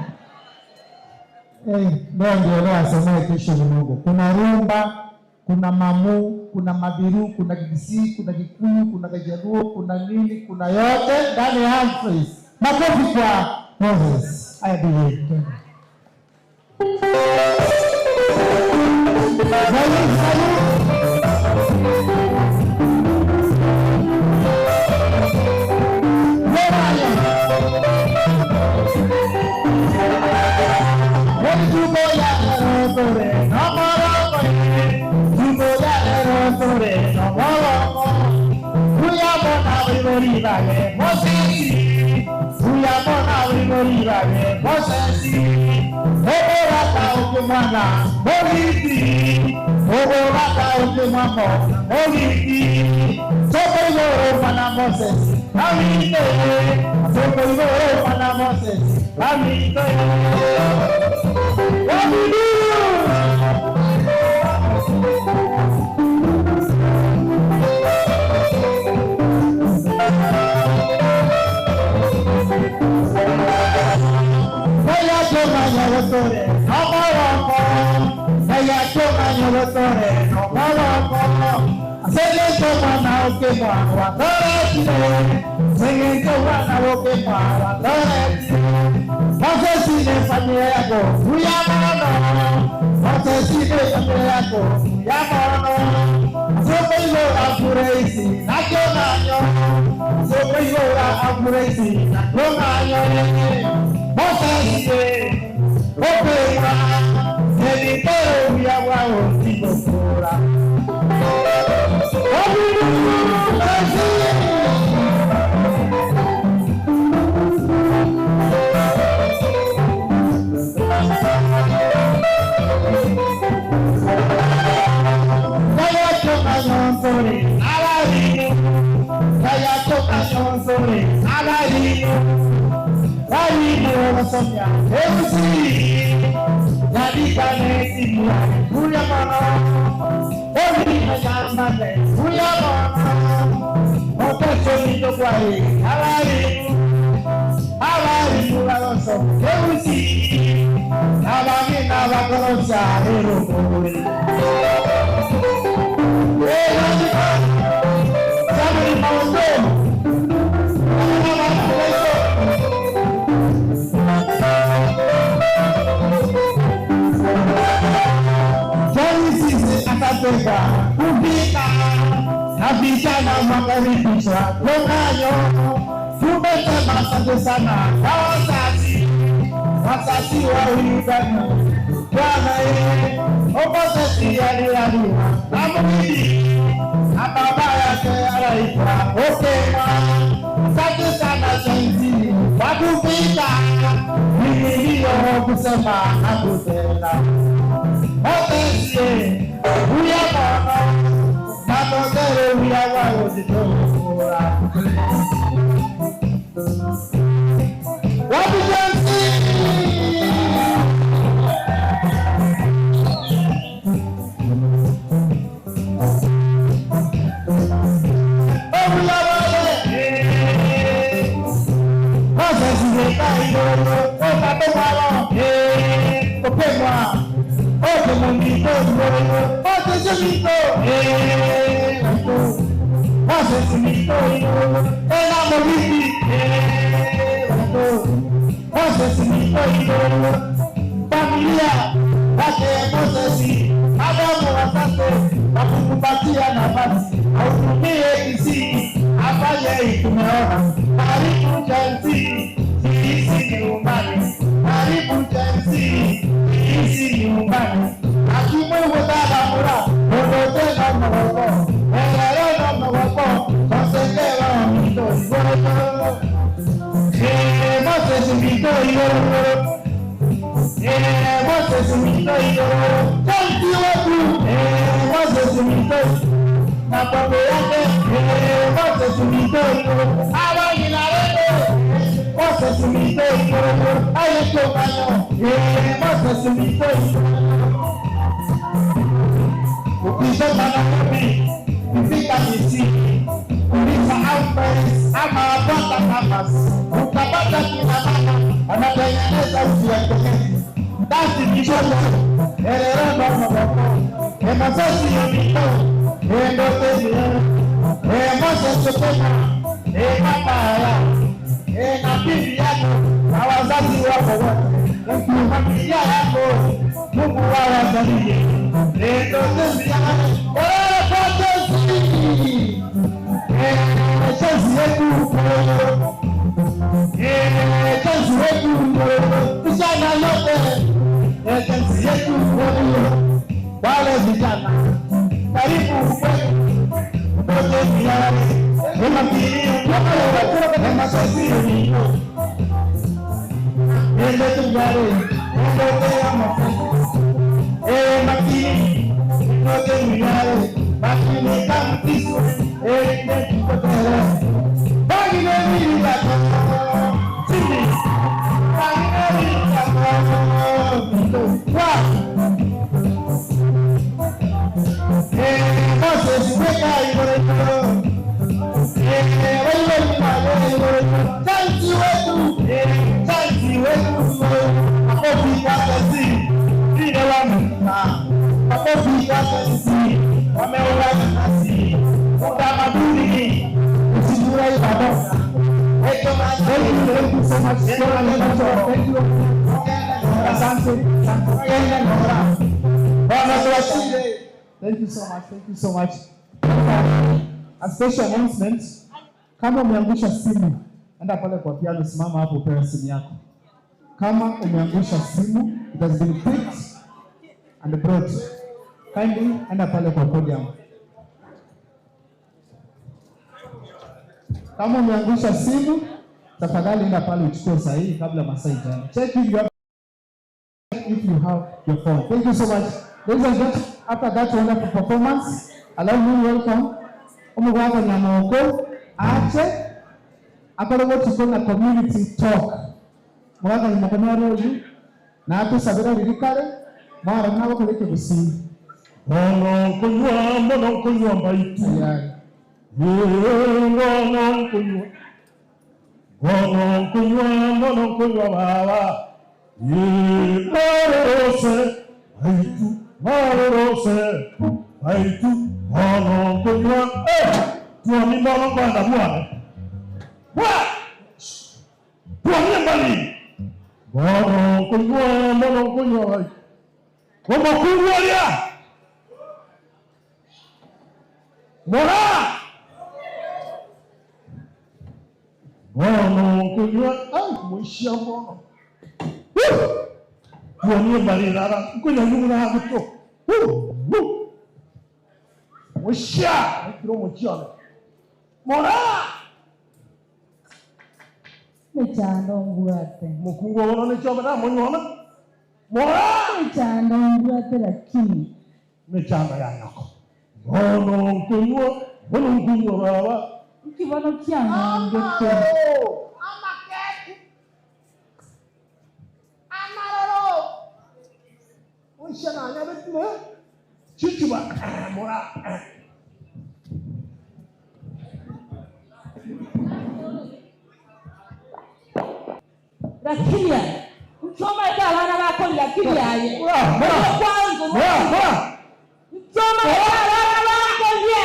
Eh, leo ndio leo asemee kesho ni Mungu. Kuna rumba, kuna mamu, kuna mabiru, kuna Kikisii, kuna Kikuyu, kuna Kijaluo, kuna nini, kuna yote ndani ya Humphreys. Makofi kwa Moses. Haya DJ. twende. Salute, salute. nyogotore nomoroko Kayatoma nyogotore nomoroko Segento mwana okemwa watoretire Segento mwana okemwa watoretire Mosesine familia yako uya mono Mosesine familia yako uya mono Sokoigora afureisi nakyo nanyo Sokoigora afureisi nakyo nanyo Mosesine okemwa Ebitoro uya bwao tigokora Kupita na vijana makaribisha konganyo. Tumesema asante sana kwa wazazi, wazazi wa Uganda. Bwana ye Mosesi alilaliwa na mwili na baba yake anaitwa Okema. Asante sana Shenzi kwa kupita, mimi ndiyo kusema na kutenda. Mosesi uya mono natondere uya wayo zitokora. Wapi Shenzi? Familia yake Moses, Adamu asante kwa kukupatia nafasi autumie Kisii afanye tumeona. Karibu Jenzi, sisi nyumbani. Karibu Jenzi, sisi nyumbani. Akimwewe baba mura, otote na mwoko, elele na mwoko, koseke wa mito igoro. Eh, Moses mito igoro. Eh, Moses mito igoro. Jenzi wetu, eh, Moses mito na baba yake, eh, Moses mito igoro. Abangina wetu, Moses mito igoro. Aye tomanyo, eh, Moses mito igoro. Ukisoma Nairobi, ukifika Kisii, uliza Alfred ama pata Mamas, utapata kina mama wanatengeneza uji wa kienyeji. Ndasi kidogo, elele nono boko, emasosi yomito, endote e Moses Sokoma, e baba ya, e na bibi yako na wazazi wako wote, familia yako, Mungu awabariki. Endote ya, ole kwa Yesu. Eh, Yesu wetu, eh, Yesu wetu, vijana yote, eh, Yesu yetu, wale vijana, karibu kwetu, wote vijana, Wakisii wameungana nasi utamaduni usifurahi pamoja. Thank you, thank you so much. Thank you. Asante. Thank you so much. Thank you so much. A special announcement. Kama umeangusha simu, enda pale kwa piano, simama hapo upewe simu yako. Kama umeangusha simu, it has been picked and brought. Kindly enda pale kwa podium. Kama umeangusha simu, tafadhali enda pale uchukue sahihi kabla masaa ijaenda. Check if you have if you have your phone. Thank you so much. Ladies and gentlemen, after that wonderful performance, allow me welcome Omugwaka Nyamoko Ache akore what you call a community talk. Mugaka Nyamoko naro oyu na atusabira ririkare mwara nabo kureke gusi. Ngono nkunywa mono nkunywa mbaitu. Ye ngono nkunywa. Ngono nkunywa mono nkunywa baba. Ye marorose baitu marorose baitu ngono nkunywa. Eh, tuoni mono kwenda bwana. Bwa! Tuoni mbali. Ngono nkunywa mono nkunywa baitu. Omukungu olya. Mora! Bono nkunywa ai mwishia bono. Tuonie balirara nkunya nyumura guto. Mwishia kiro muchione. Mora! Mechando ngwate. Mukungu wono ne chobe na munyona. Mora! Mechando ngwate lakini. Mechando ya nyoko. Bono nkunywa, bono nkunywa baba. Ikibono kyange. Mwishia na nyabe tne. Chichuba mora. Lakini mchoma ita abana bako lakini aye. Kwanza Mora! mchoma ita abana bako ye.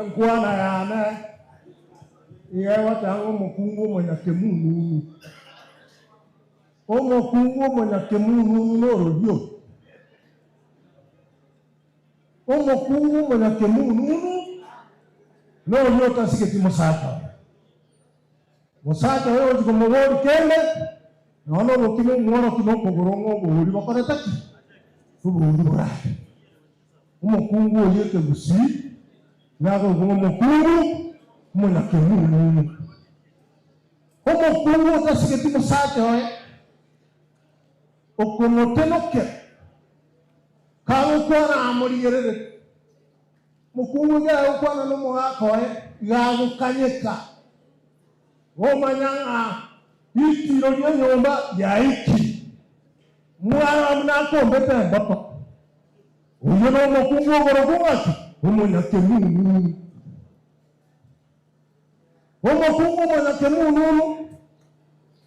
Nkwana yane igegotango omokungu omonyakemununu omokungu omonyakemununu norobio omokungu omonyakemununu norio otasigeti mosacha oye mosacha oye ochi komobori kende nono obokima omworoki na okogoro ng'a obori bokorete ki obori borabe omokungu oyo ekegusii nagogo omokungu omonyakemununu omokungu otasigeti mosacha oye okomotenokera kagokwana amorigerere mukungu gagokwana nomogaka oye gagokanyeka gomanya ng'a itiro ria nyomba yaiki mwana nakombete emboto oyo na omokungu ogorogo ng'aki omonyakemununu omokungu omonyakemununu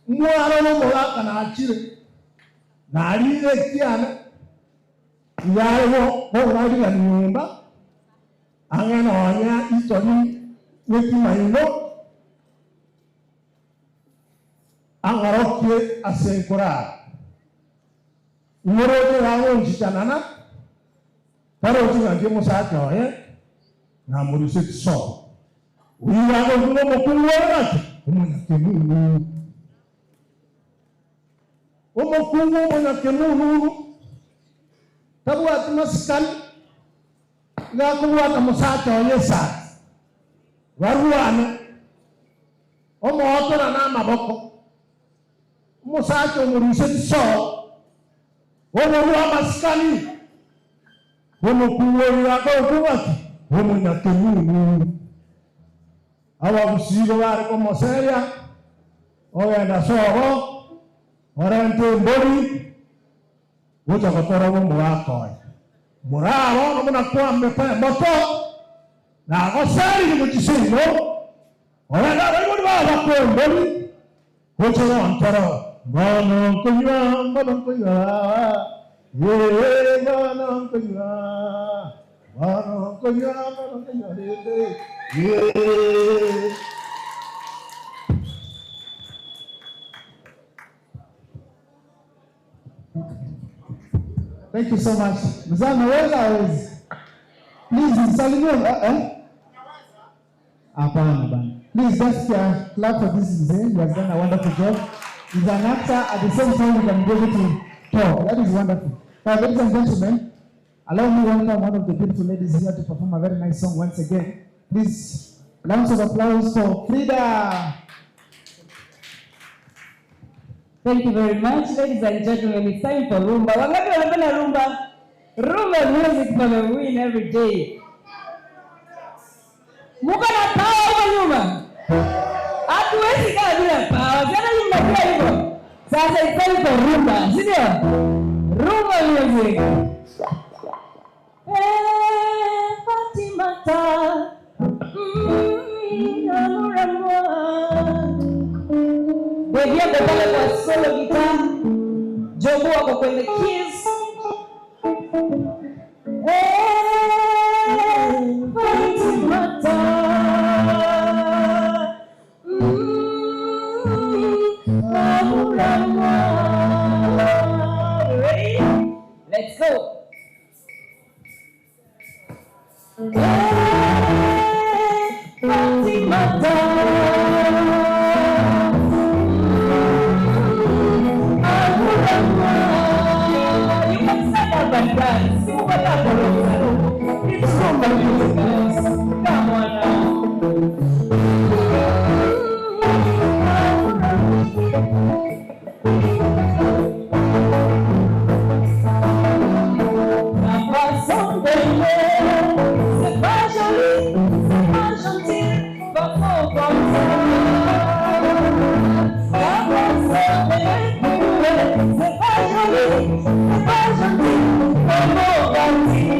mwana nomogaka nachire narire ekiana yariho bogarigani nyomba ang'e nonya itori getimaino ang'orokie ase nkorara imoroche gagonchichanana tarochi ng'aki omosacha oye namoruse chisobo oyo gagokunga omokungu ore ng'aki omonyakemununu omokungu omonyakemununu tabwati masikani gakobwata mosacha oye esati barwane omootona na amaboko omosacha omoruse chisobo omorwa amasikani omokungu oyo gakogokung'aki omonyakemununu abagusigo bare komoseria ogenda sobo orente embori gocha gotora omogaka oye Muraro no muna kwambe pa moto na gosari ni muchisingo orenda abaibori baba kwembori gochero antoro ngono nkunywa ngono nkunywa ye ngono nkunywa ngono nkunywa ngono nkunywa ye. Thank you so much. Mzee anaweza hawezi? Please msalimie eh? eh? Hapana bana. Please just clap for this mzee. He has done a wonderful job. He's an actor at the same time he can be able to talk. That is wonderful. Now, ladies and gentlemen, allow me welcome one of the beautiful ladies here to perform a very nice song once again. Please, rounds of applause for Frida. Thank you very much, ladies and gentlemen. It's time for rumba. Wangapi wanapenda rumba? Rumba music for the win every day. Muko na power huko nyuma? Hatuwezi kaa bila power. Sasa nyinyi mnajua hivyo. Sasa it's time for rumba, si ndio? Rumba music. Eh, Fatimata. Amuramwa. Baby yako pale kwa solo guitar. Jobu wako kwenye keys. Eh, Fatimata. Amuramwa. Ready? Let's go. Eh, Fatimata. You can stand up and dance. It's rumba music, guys. Come on now. La façon d'aimer, c'est pas joli, c'est pas gentil, pas trop comme ça. La façon d'aimer, c'est pas joli, c'est pas gentil, comment va-t-il?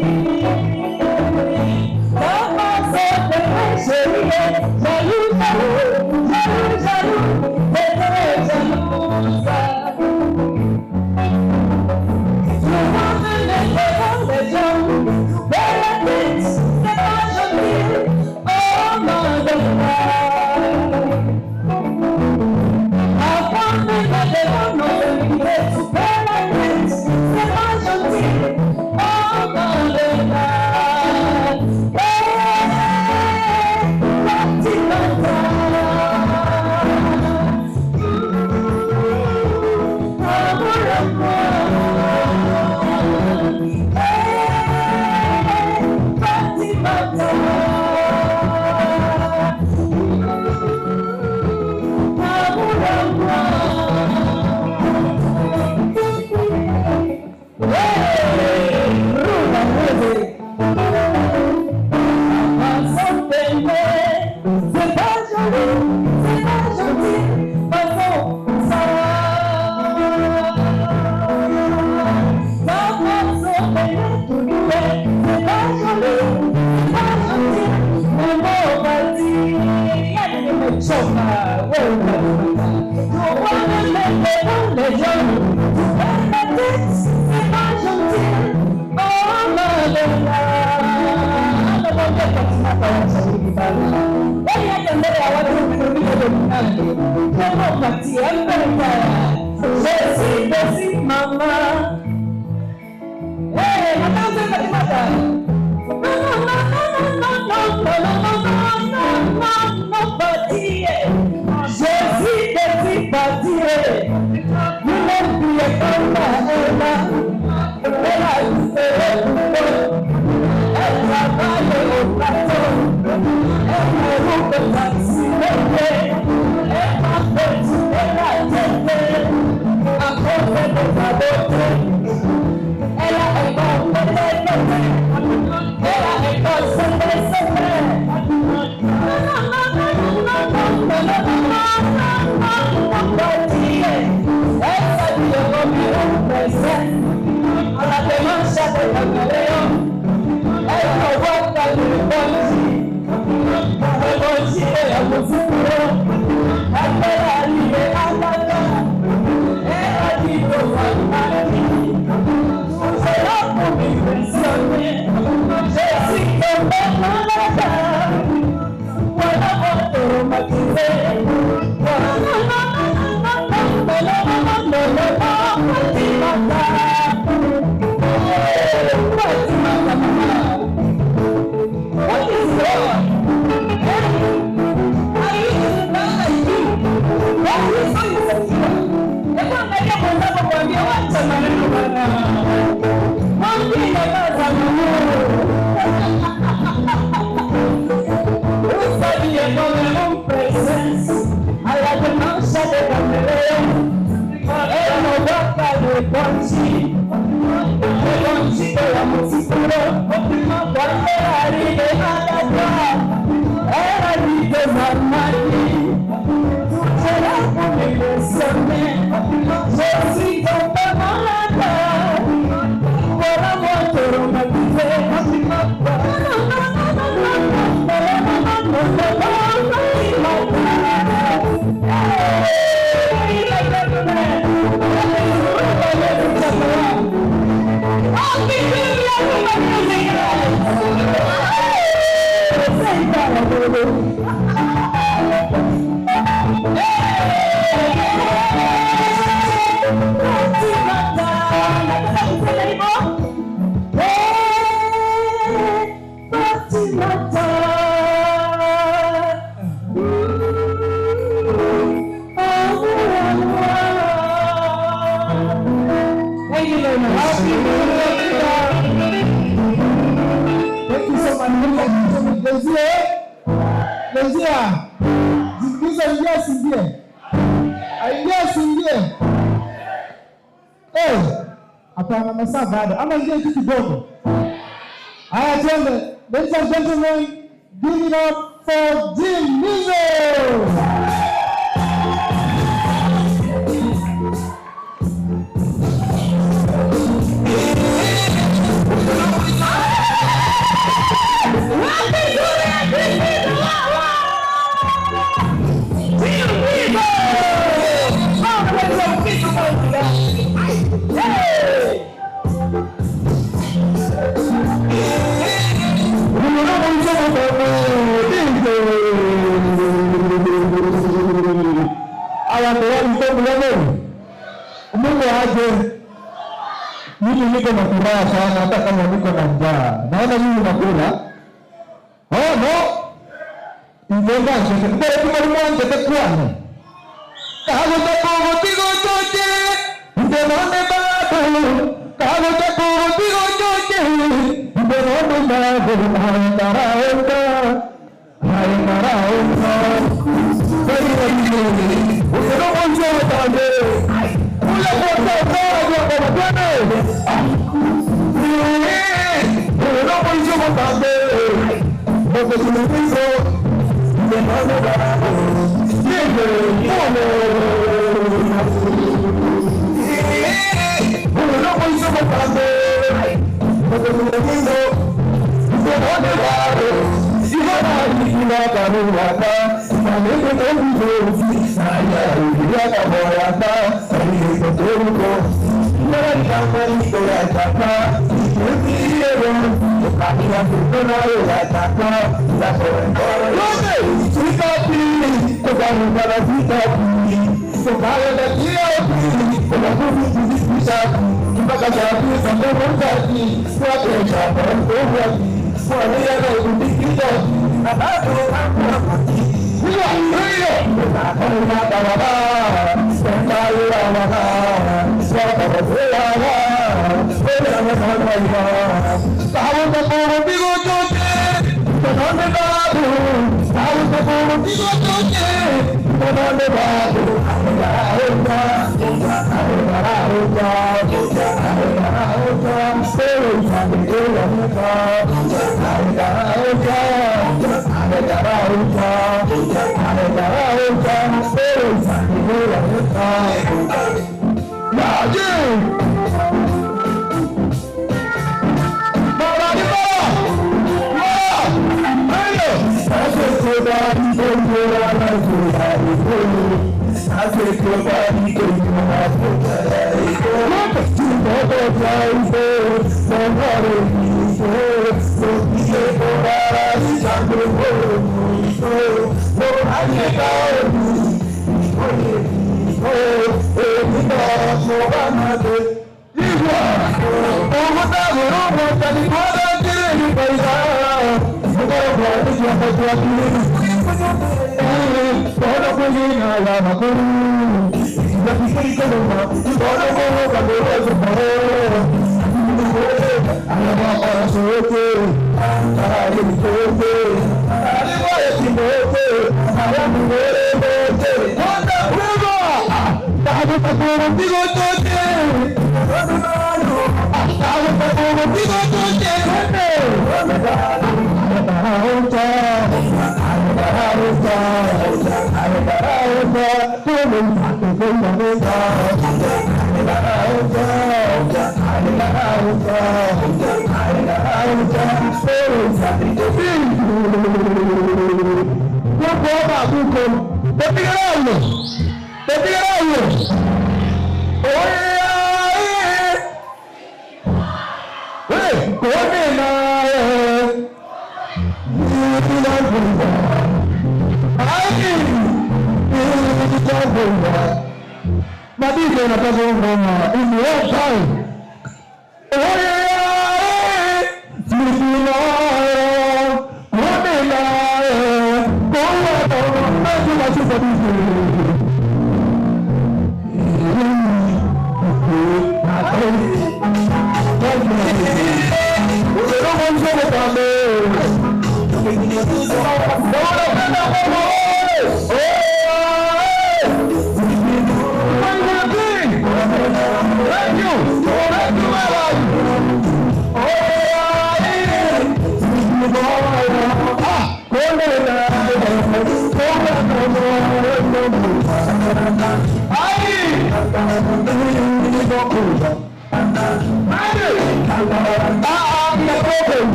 La façon d'aimer, chérie, jaloux, jaloux, jaloux, jaloux, t'es très jalouse. Souvent, je me devant les gens, mais la tête, c'est pas gentil, oh Madonna. Avant de me devant nos invités, couper la tête, c'est pas gentil, oh Madonna. Eh, Fatimata. C'est pas joli, c'est pas gentil, façon ça. Ta façon d'aimer tout doué, c'est pas joli, c'est pas gentil, comment va-t-il? Yani nimechoka, wewe Tuone devant les gens, tu perds la tête, c'est pas gentil, oh Madonna. Anamwambia Fatimata washauri bana. Yaani hata mbele ya watu ukirudisha duniani, tunapatia mbele. Je suis desi mama. Eh, nataka useme Fatimata. No, no, no, no, no, no, no, no, no, no, no, Fatie. Je suis desi Fatie. Nilimpiga kama hela. Hela Elle travaille au plateau. Elle me roule taxi, Elle m'a fait tuer la tête. À cause de sa beauté. Elle a un bon côté, Elle a un bon secret, secret. Non, non, non, non, non, non, non, non, non, non, non, Elle s'habille comme une princesse. À la démarche de caméléon. Thank you very much. Thank you so much. Lezia, Lezia. Zingiza ingia asiingie. Aingie asiingie. Eh, hapana masaa bado. Ama ingie tu kidogo. Haya twende. Ladies and gentlemen, give it up for Jim Nizo. Mungu aje. Mimi niko na furaha sana hata kama niko na njaa. Naona mimi nakula. Oh no. Ingenga nje. Mbere tumari mwanje tekwana. Kago takogo tigo choche. Ndenone babu. Kago takogo tigo choche. Ndenone babu. Hai taraonda. Hai taraonda. Bari bari. Usero mwanzo watande. Kula kwa kwa kwa kwa Yeah. Thank you.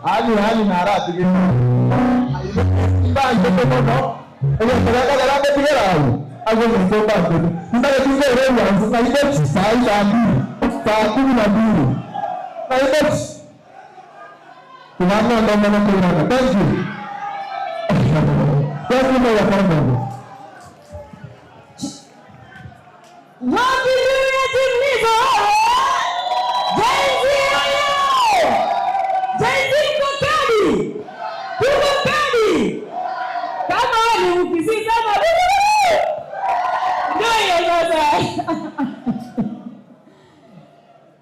Ali ali nara tigino. Ba yo no. Oye, pero acá la de algo. Algo me toca. Ndale tuzo rewa, na ile saa mbili. Saa 12. Na ile Tunaona ndo maana tunaona. Thank you. Thank you kwa kwanza. Wapi dunia tulizo? Gen Z oyo! Gen Z mko kali! Tuko kali! Kama wewe ni Mkisii sema ndio hiyo sasa.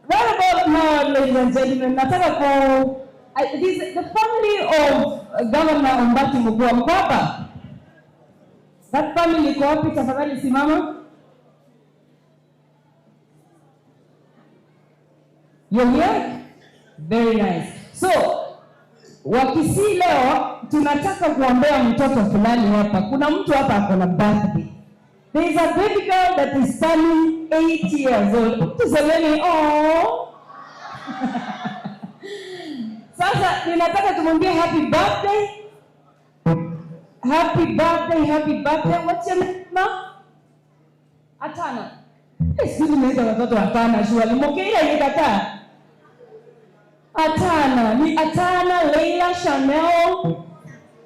Right about now, ladies and gentlemen, nataka ku I, this, the family of Governor Ombati Mugua mko hapa? That family iko wapi? Tafadhali simama. You're here? Very nice. So, Wakisii leo tunataka kuombea mtoto fulani hapa. Kuna mtu hapa ako na birthday. There is a baby girl that is turning 8 years old. Tusemeni oh. Sasa ninataka tumwambie happy birthday. Happy birthday, happy birthday. What's your name? ma? Atana. Eh, siku nimeita watoto Atana surely. Mokeila imekataa. Atana, ni Atana, Leila, Chanel.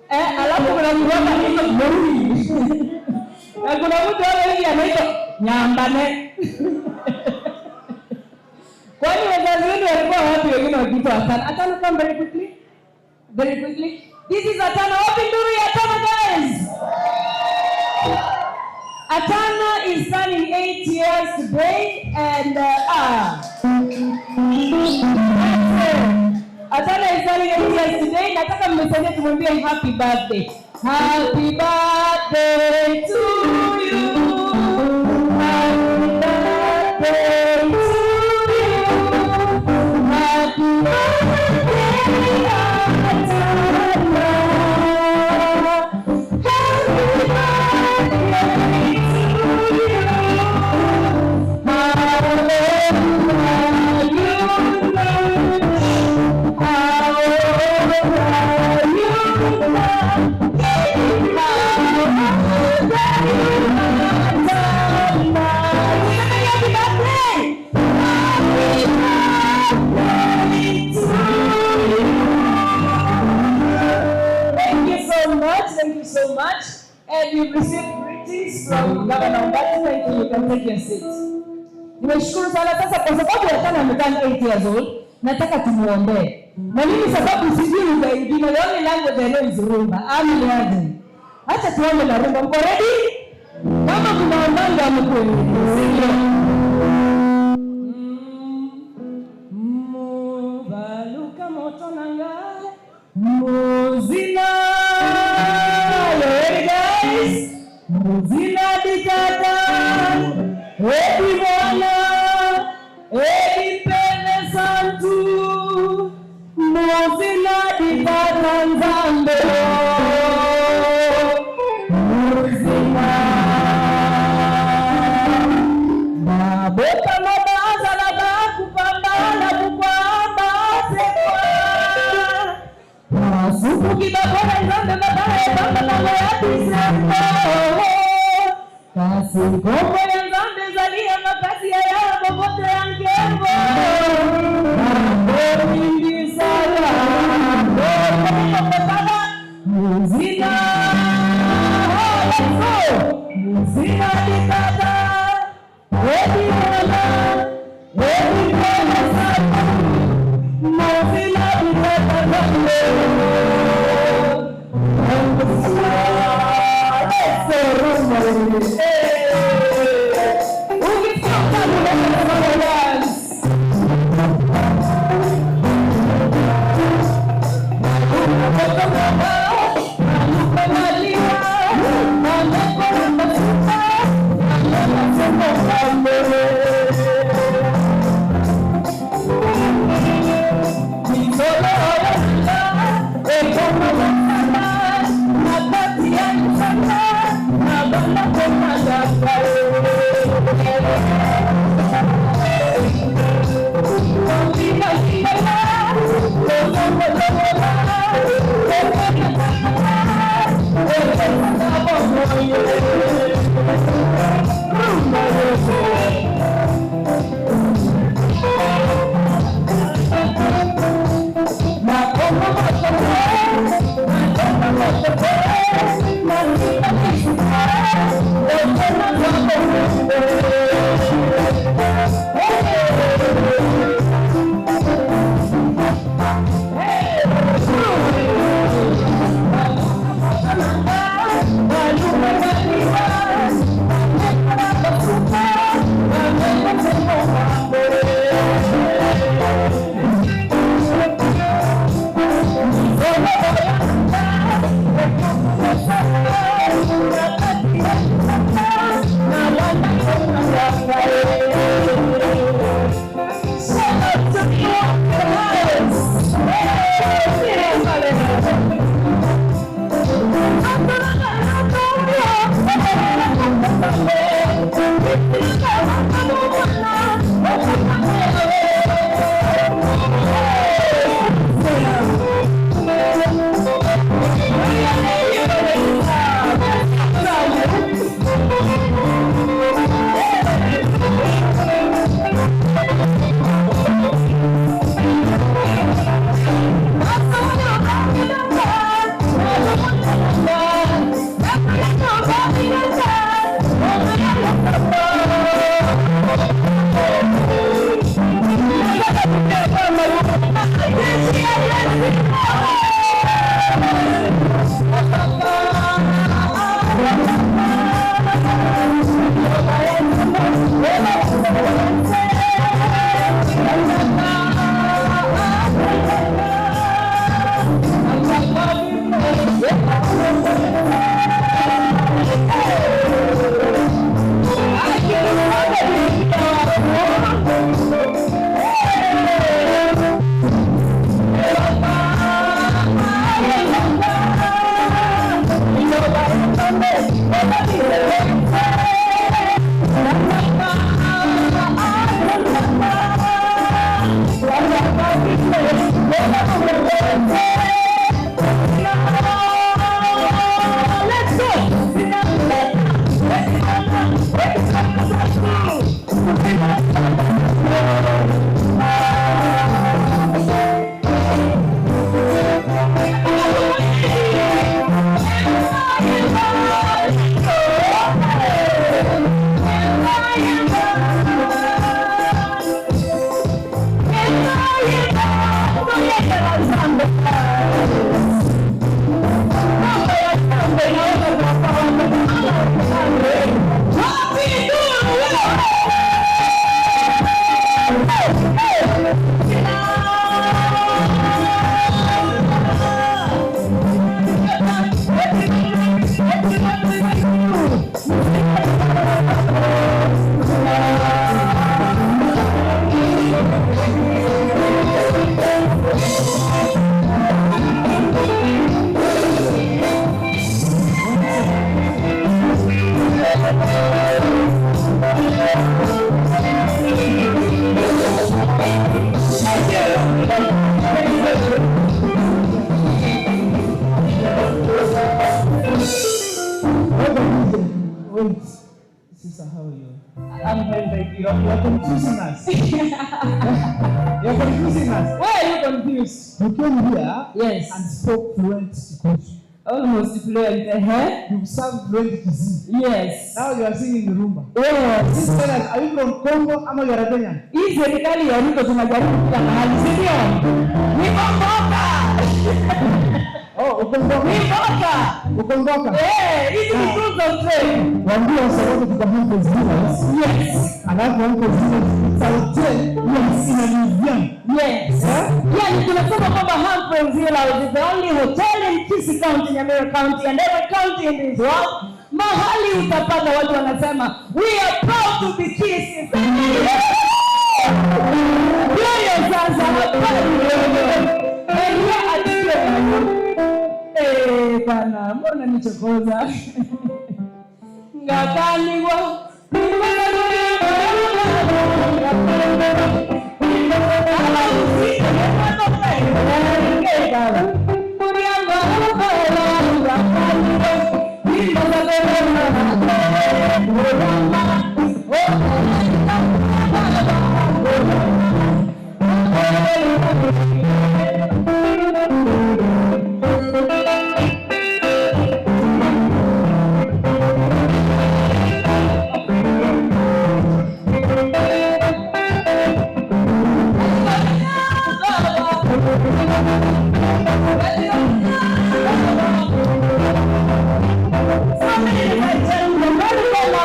Eh, alafu kuna mtu hapa anaitwa Morui. Na kuna mtu hapa hivi anaitwa Nyambane. Kwani wazazi wenu walikuwa wapi wengine wakiitwa Atana? Atana, come very quickly. Very quickly. This is Atana. Wapi nduru ya Atana guys? Atana is turning 8 years today and That's it. Atana is turning 8 years today. Nataka mnisaidie tumwambie happy birthday. Happy birthday to you. Happy birthday to you. Happy birthday, Atana. Happy birthday to you. How old are you now? How old are you now? How old are you, Atana? Happy birthday! Happy birthday to you. Thank you so much. Thank you so much. And you've received greetings from Governor Ombati. Thank you. You can take your seat. Nimeshukuru sana sasa kwa sababu Yatana ameturn 8 years old, nataka tumuombee. Na mimi sababu sijui lugha ingine, the only language I know is Rumba. Ama ni aje? Acha tuombe na rumba. Mko ready? Kama kunaombanga mkweli. Sio. Mubaluka moto nanga muzina. You ready guys? Muzina ditata Edi Bwana Edi Pele Santu Muzina ditata Nzambe Muzina Baboka mabazala bakupambana kukwamba sekwa Masukuki babona nzambe babaye bamba bango ya bisembo Kasi kombo ya nzambe ezali ya makasi ya yawa boboto ya nkembo Bomingisala Bomingisala Muzina Let's go Muzina ditata Edi mwana Edi mwana sana Muzina ditata nzambe Wait, sister, how are you? I'm fine, thank you. You're confusing us. You're confusing us. Why are you confused? You came here yes. and spoke fluent Kikuyu. Almost fluent, eh? You sang fluent Kisii. Yes. Now you are singing Rumba. Yes. This tell us, are you from Congo ama you are a Kenyan? Hii serikali ya Ruto tunajaribu kila mahali, si ndio? Ni mboka. Oh, uko Mboka. Ni mboka. Uko Mboka. Eh, hizi ni tools of trade. Waambie wasababu tuko Humphreys Villas. Yes. Alafu Humphreys Villas it's a hotel. Yes. Ina museum. Yes. Yani tunasema kwamba Humphreys Hill House is the only hotel in Kisii County, Nyamira County and every county in this world. Mahali utapata watu wanasema we are proud to be Kisii. Ndio sasa hapana. And here at Eh, bana, mbona nichokoza? Ngakanigwa.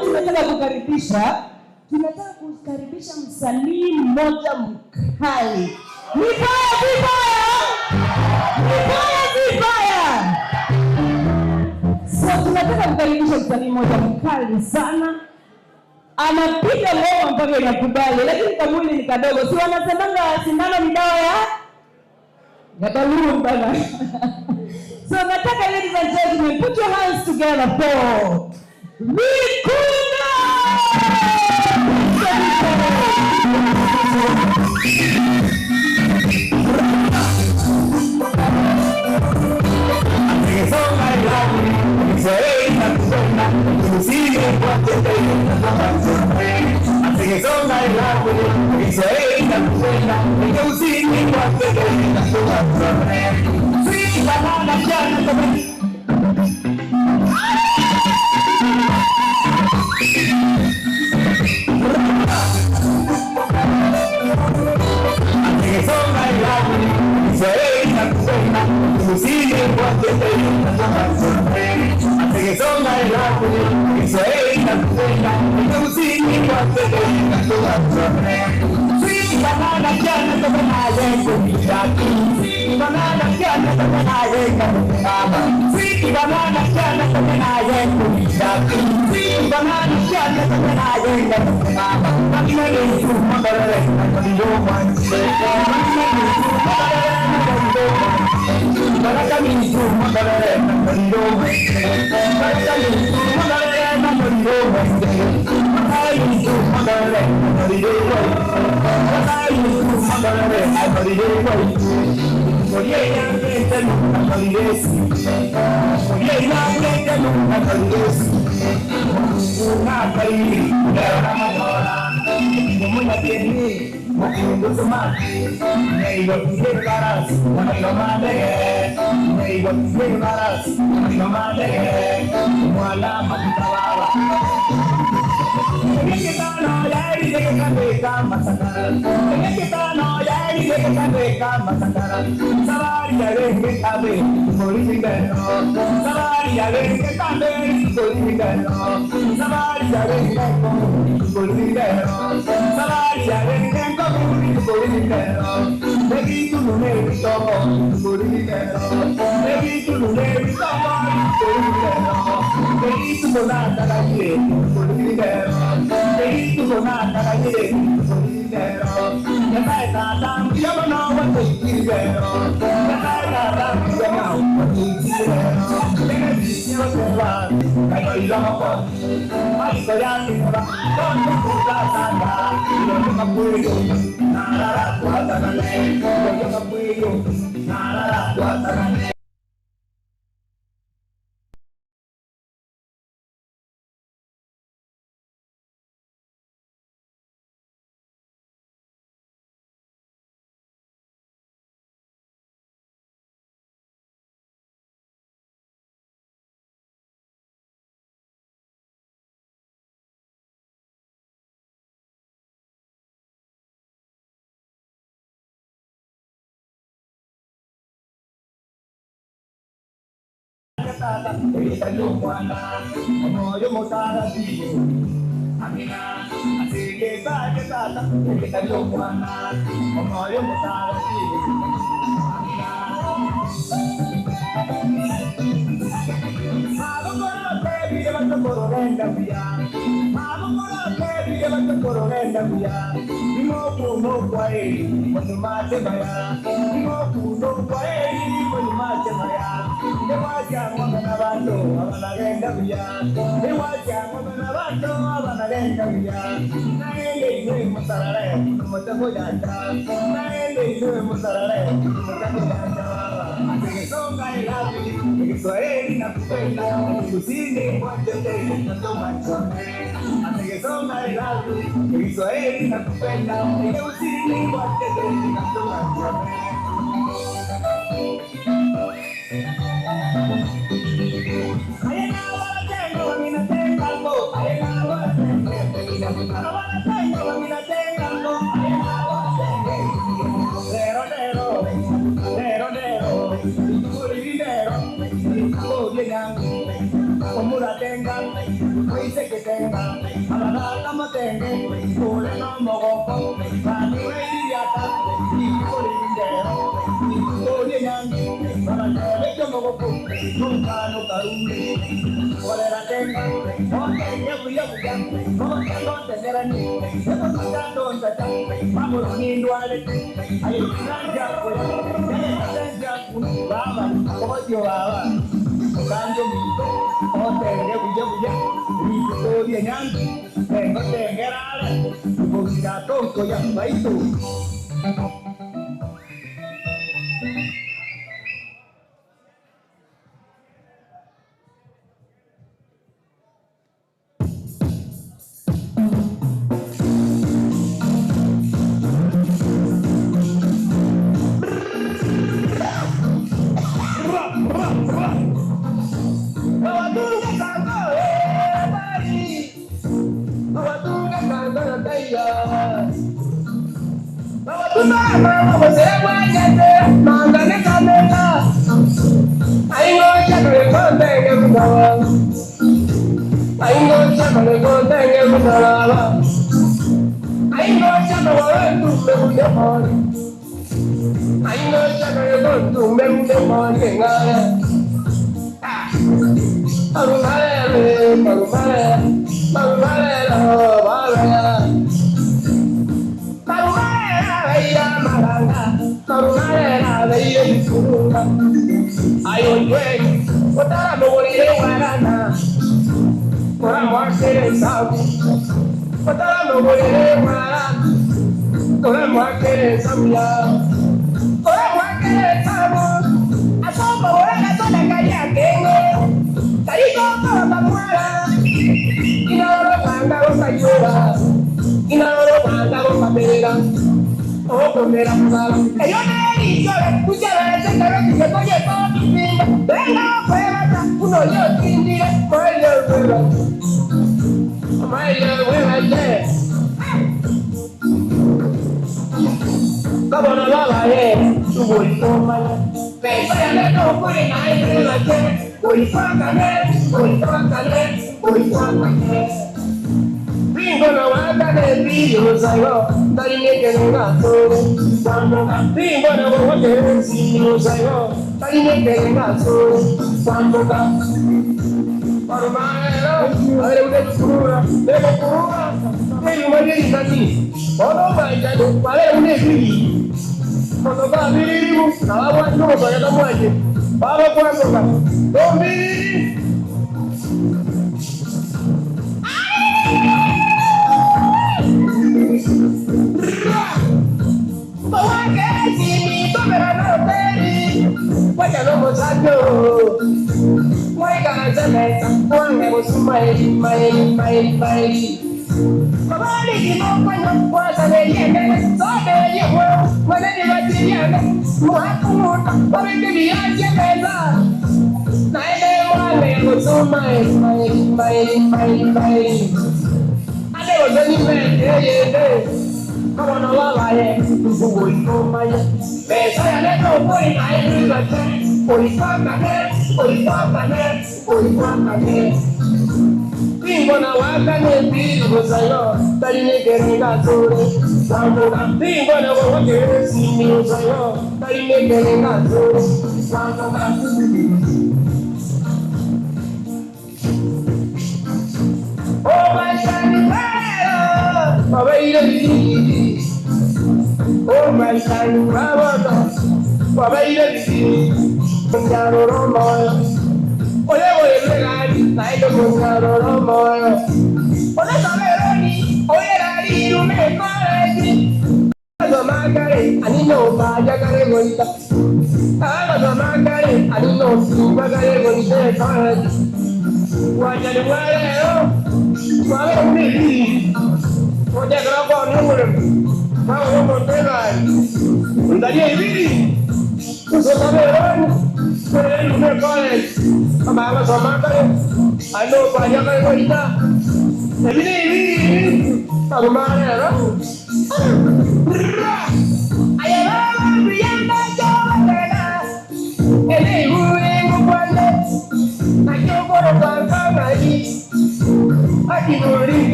Tunataka kukaribisha tunataka kukaribisha msanii mmoja mkali. Vibaya, vibaya, vibaya, vibaya. So tunataka kukaribisha msanii mmoja mkali sana, anapiga ngoma mpaka inakubali, lakini kamwili ni kadogo. Si wanasemanga sindano ni dawa ya ya balloon bana. So nataka ladies and gentlemen, put your hands together for Mikuna!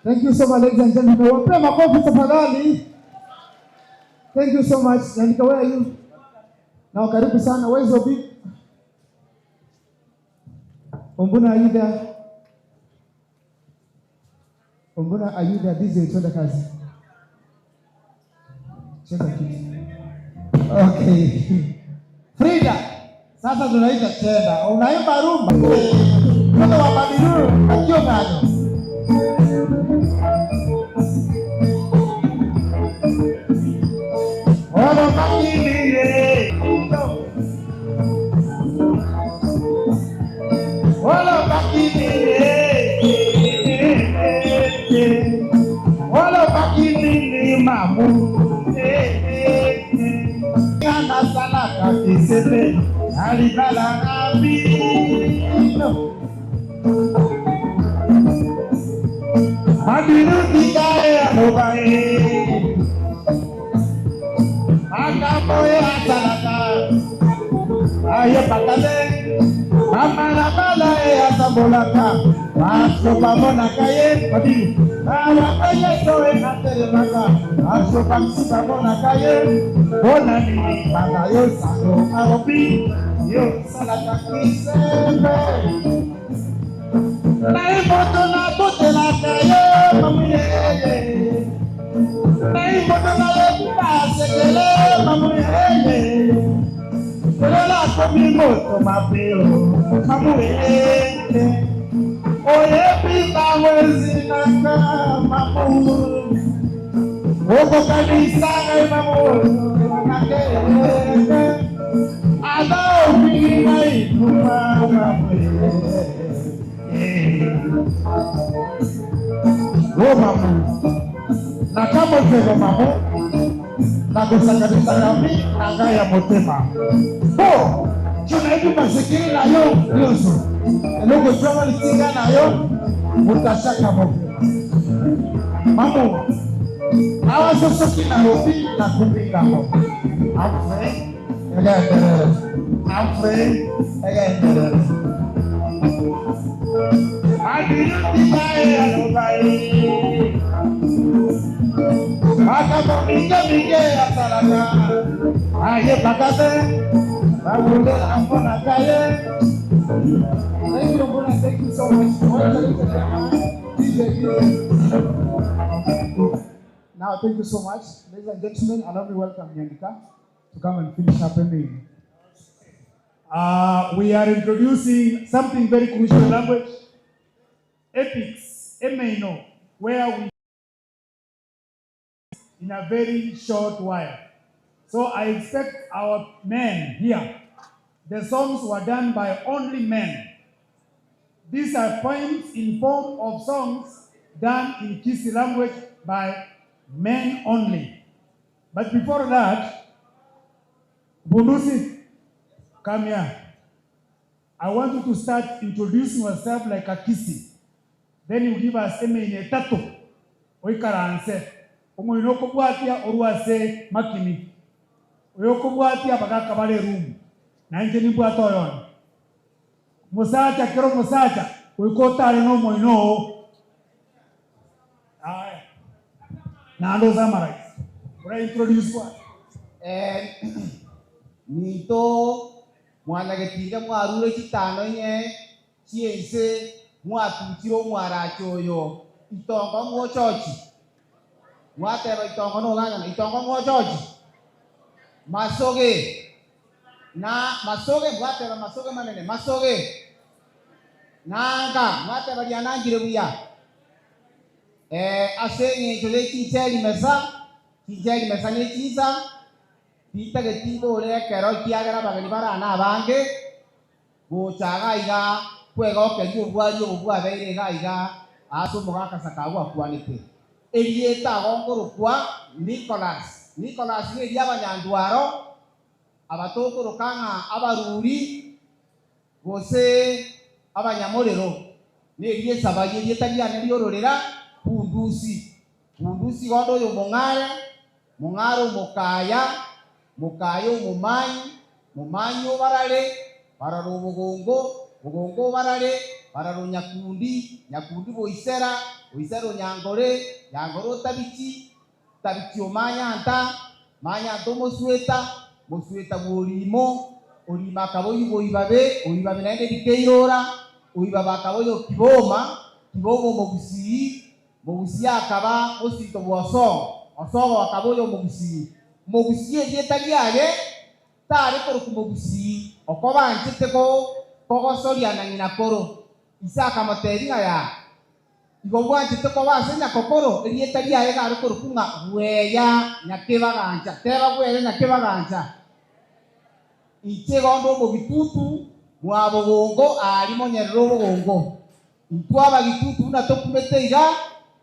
Thank you so much, ladies and gentlemen. Wape makofi tafadhali. Thank you so much. Nandika, where are you? Na karibu sana. Where is Obi? Ombuna, are you there? Ombuna, are you there? DJ, twende kazi. Cheza kitu. Okay. Frida, sasa tunaita tena. Unaimba rumba. Mtoto wa Babiluru akiwa nayo. Olo makilire. Olo makilire. Olo makilire mamu. Kana salaka kisele alibala abino. Abiru tikae alobae. Akamoe asalaka. Aye patale. Amalabala e asambolaka. Bato bamonaka ye. Abiru. Ngai moto nabotelaka yo mamuyeye ngai moto nayebi basekele mamuyeye lelo nakomi moto mabe o mamuyeye oyebi ntango ezinaka mamu okokanisa ngai mamu nakeye ata ofingi ngai tuma mamuyeye o mamu nakamotelo mamu nakosanganisaka mi na ngai ya motema po so nayebi masekele na yo nyonso eloko ezwama litinga na yo motashaka mobima mamu awa so soki nalobi nakumbi ngambo amfre egaendelele amfre egaendelele makambo mingi mingi asalaka ayebaka te babundela mponaka ye. Thank you, Mbuna. Thank you so much. Now, thank you so much. Ladies and gentlemen, allow me welcome Nyandika to come and finish up ending. We are introducing something very crucial language, epics, Emeino, where we in a very short while. So I expect our men here. The songs were done by only men. These are poems in form of songs done in Kisii language by men only. But before that, Bundusi, come here. I want you to start introducing yourself like a Kisii. Then you give us emeine tatu oikaranse omoino okobwatia orwase makini oyo okobwatia bagaka bare room nainche nimbwate oyone musacha kero musacha goika otare na omoino oo aya naende osamaraise ora introduce bwana. Eh, ninto mwanyagetinga mwarure chitano inye chiense mwatuchire omwarachi oyo itongo mwochochi mwateba itongo nogang'ana itongo mwochochi masoge na masoge mwateba masoge manene masoge nanga mwateba rianangire buya eh, ase eng'encho ya chincheri mesa chincheri mesa ne chinsa titageti mbore ekero kiagera abageni barana abange gochaga iga kwegokeria obwari obo bwabeire iga iga ase omogakasa kago akwanete erieta agongorokwa Nicholas Nicholas ni eria abanyandwaro abatokoroka ng'a abaruri gose abanyamorero ni eria esabari erieta riane riororera bundusi bundusi gondo oyo mong'are mong'are omokaya mokaya omomanyi momanyi obarare barara obogongo bogongo obarare barara onyakundi nyakundi boisera oisera onyangore nyangore otabichi tabichi omanyanta manyanta omosweta mosweta bworimo orimo akaba oyi boibabe oibabe naende rikeirora oibabe akaba oyo kiboma kiboma omogusii mogusii akaba osito bwa osogo osogo akaba oyo omogusii mogusii erieta riaye tare koroku mogusii oko banchete ko kogosoria na ng'ina koro ise akamotebia ng'a ya igo bwanchete koba ase nyakokoro erieta riaye gare koroku ng'a bweya nyakebagancha teba bweya nyakebagancha inche gondo omogitutu mwa bogongo ari monyerere obogongo intwe abagitutu buna tokumete iga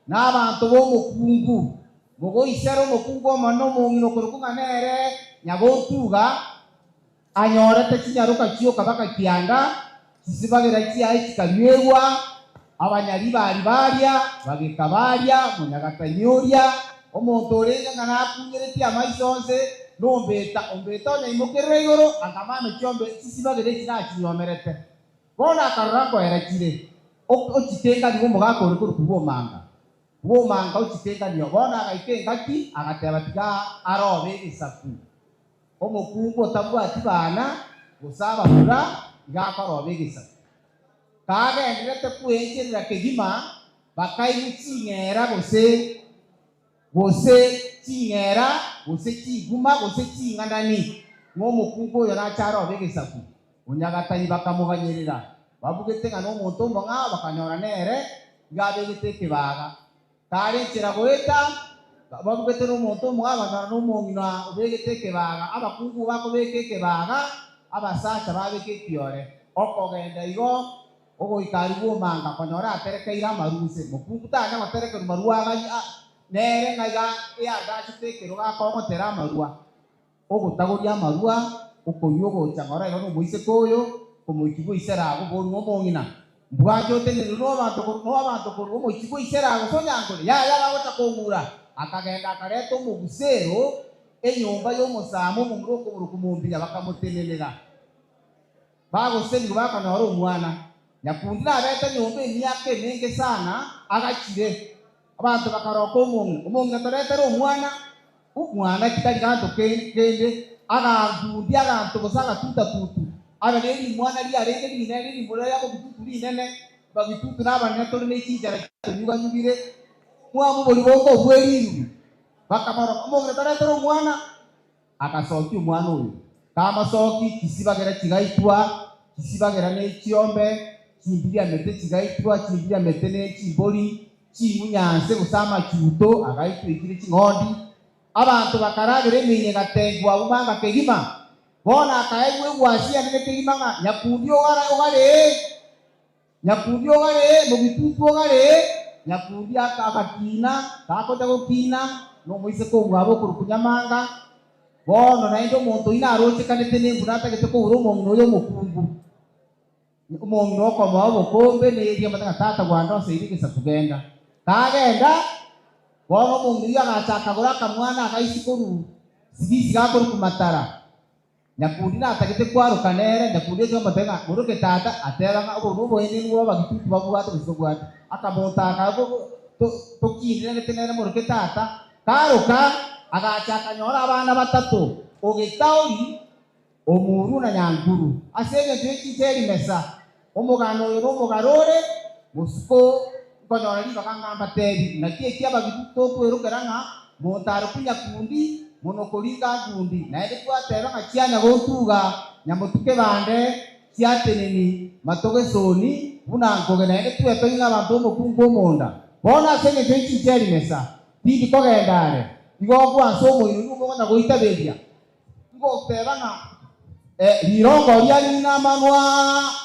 na abanto ba omokungu mogoisera omokungu omonene omong'ina okoroku ng'a nere nyagotuga anyorete chinyaroka chioka bakakianga chisibagera chiaye chikanywerwa abanyari bari baria bageka baria monyagatanyoria omonto orenge ng'a nakunyeretie amaiso onse nombeta ombeta onyaimokerere igoro angamame chiombe chisibagera echi nachinyomerete bono akarora nkoera chire ochitenga nigo omogaka ore korokwa bwa omanga. Bw'omanga ochitenganio. Bono agaika engaki, agateba, Tiga arobe egesaku. Omokungu otabwati bana, gose abamura, iga akoroba egesaku. Kagendererete kwencherera kegima, bakaigwa ching'era gose gose ching'era, gose chiguma, gose ching'anani, ng'a omokungu oyo nache arobe egesaku. Onyagatanyi bakamoganyerera, babugete ng'a nomonto omong'ao, bakanyora nere iga abegete ekebaga. Kare enchera goeta, babugete nomonto omong'ao, bakanyora nomong'ina obegete ekebaga. Abakungu bakobeka ekebaga, abasacha babeka ekiore. Okogenda igo, ogoika aria bw'omanga, konyora aterekeire amarwa inse. Mokungu tanya goterekerwa marwa aganywa, nere ng'a iga eagachete ekerogo akong'otera amarwa. Ogotagoria amarwa, okoyia ogocha ng'ora igo nomoiseke oyo, omochie bw'eisera agwo borue omong'ina. Mbwanche otenenerwe nobanto nobanto korwa omochie bw'eisera gose onyankore? Yaya bagocha kong'ura. Akagenda akareta omogusero enyomba y'omosama omomura okoborokwa mombinya, bakamotenenera. Bagoserigwa bakanyora omwana. Nyakundi nabete nyomba emiaka emenge sana, agachire. Abanto bakaroka omong'ina, Omong'ina toretere omwana. Omwana ki tari ganto kende, agantundia aganto gose agatutatutu, abe ne rimwana riarenge rinene, rimura ri'amabitutu rinene, ababitutu nabanene tore ne chinchara chiatonyuganyugire, omwamu boria bonga obwe rirubi. Bakamoroka, Omong'ina toretere omwana. Agasokia omwana oyo. Kamosoki, chisibagera chigaitwa, chisibagera ne chiombe, chimbiriamete chigaitwa, chimbiriamete ne chimbori, ching'unyanse gose amachuto agaitwa echire ching'ondi. Abanto bakaragera emeino egatengwa abwo manga kegima. Bono akaegwa egwasi enene kegima ng'a nyakundi ogare, Nyakundi ogare, mogitutu ogare, Nyakundi agakina, gakocha gokina, nomoiseke omwabo okorokwa Nyamanga. Bono naende omonto oyio narochekanete nembura atagete koura omong'ina oyo omokungu. Omong'ina okomoa obokombe neria amate ng'a tata gwandoseire egesaku genda. Kagenda, bono omong'ina oyio agacha akagora akamwana agaisi korwa sigisi gakorokwa Matara. Nyakundi natagete kwaroka nere, Nyakundi ochia komotebia ng'a moroke tata, ateba ng'a obo noboenenu bw'abagitutu babwate gose tobwate. Akamotaka tokindererete nere moroke tata. Karoka, agacha akanyora abana batato, Ogetaori, Omuru na Nyankuru. Ase engencho ye chinsa erimesa, omogano oyo nomogaro ore mosuko nkonyora ribaga ng'a mbatebi, naki eki abagitutu tokwerokera ng'a monto arokwe Nyakundi, mono koringa nkundi, naende twateba ng'a chianya gontuga nyamotuke bande chiateneni matogesoni buna nkoge, naende twetogi ng'a abanto omokungu omonda. Bono ase engencho ye chincha erimesa, tindi kogenda are, igo nkwansa omoino nigo mokonya goitaberia. Ngoteba ng'a rirongo ria ng'ina amanwa,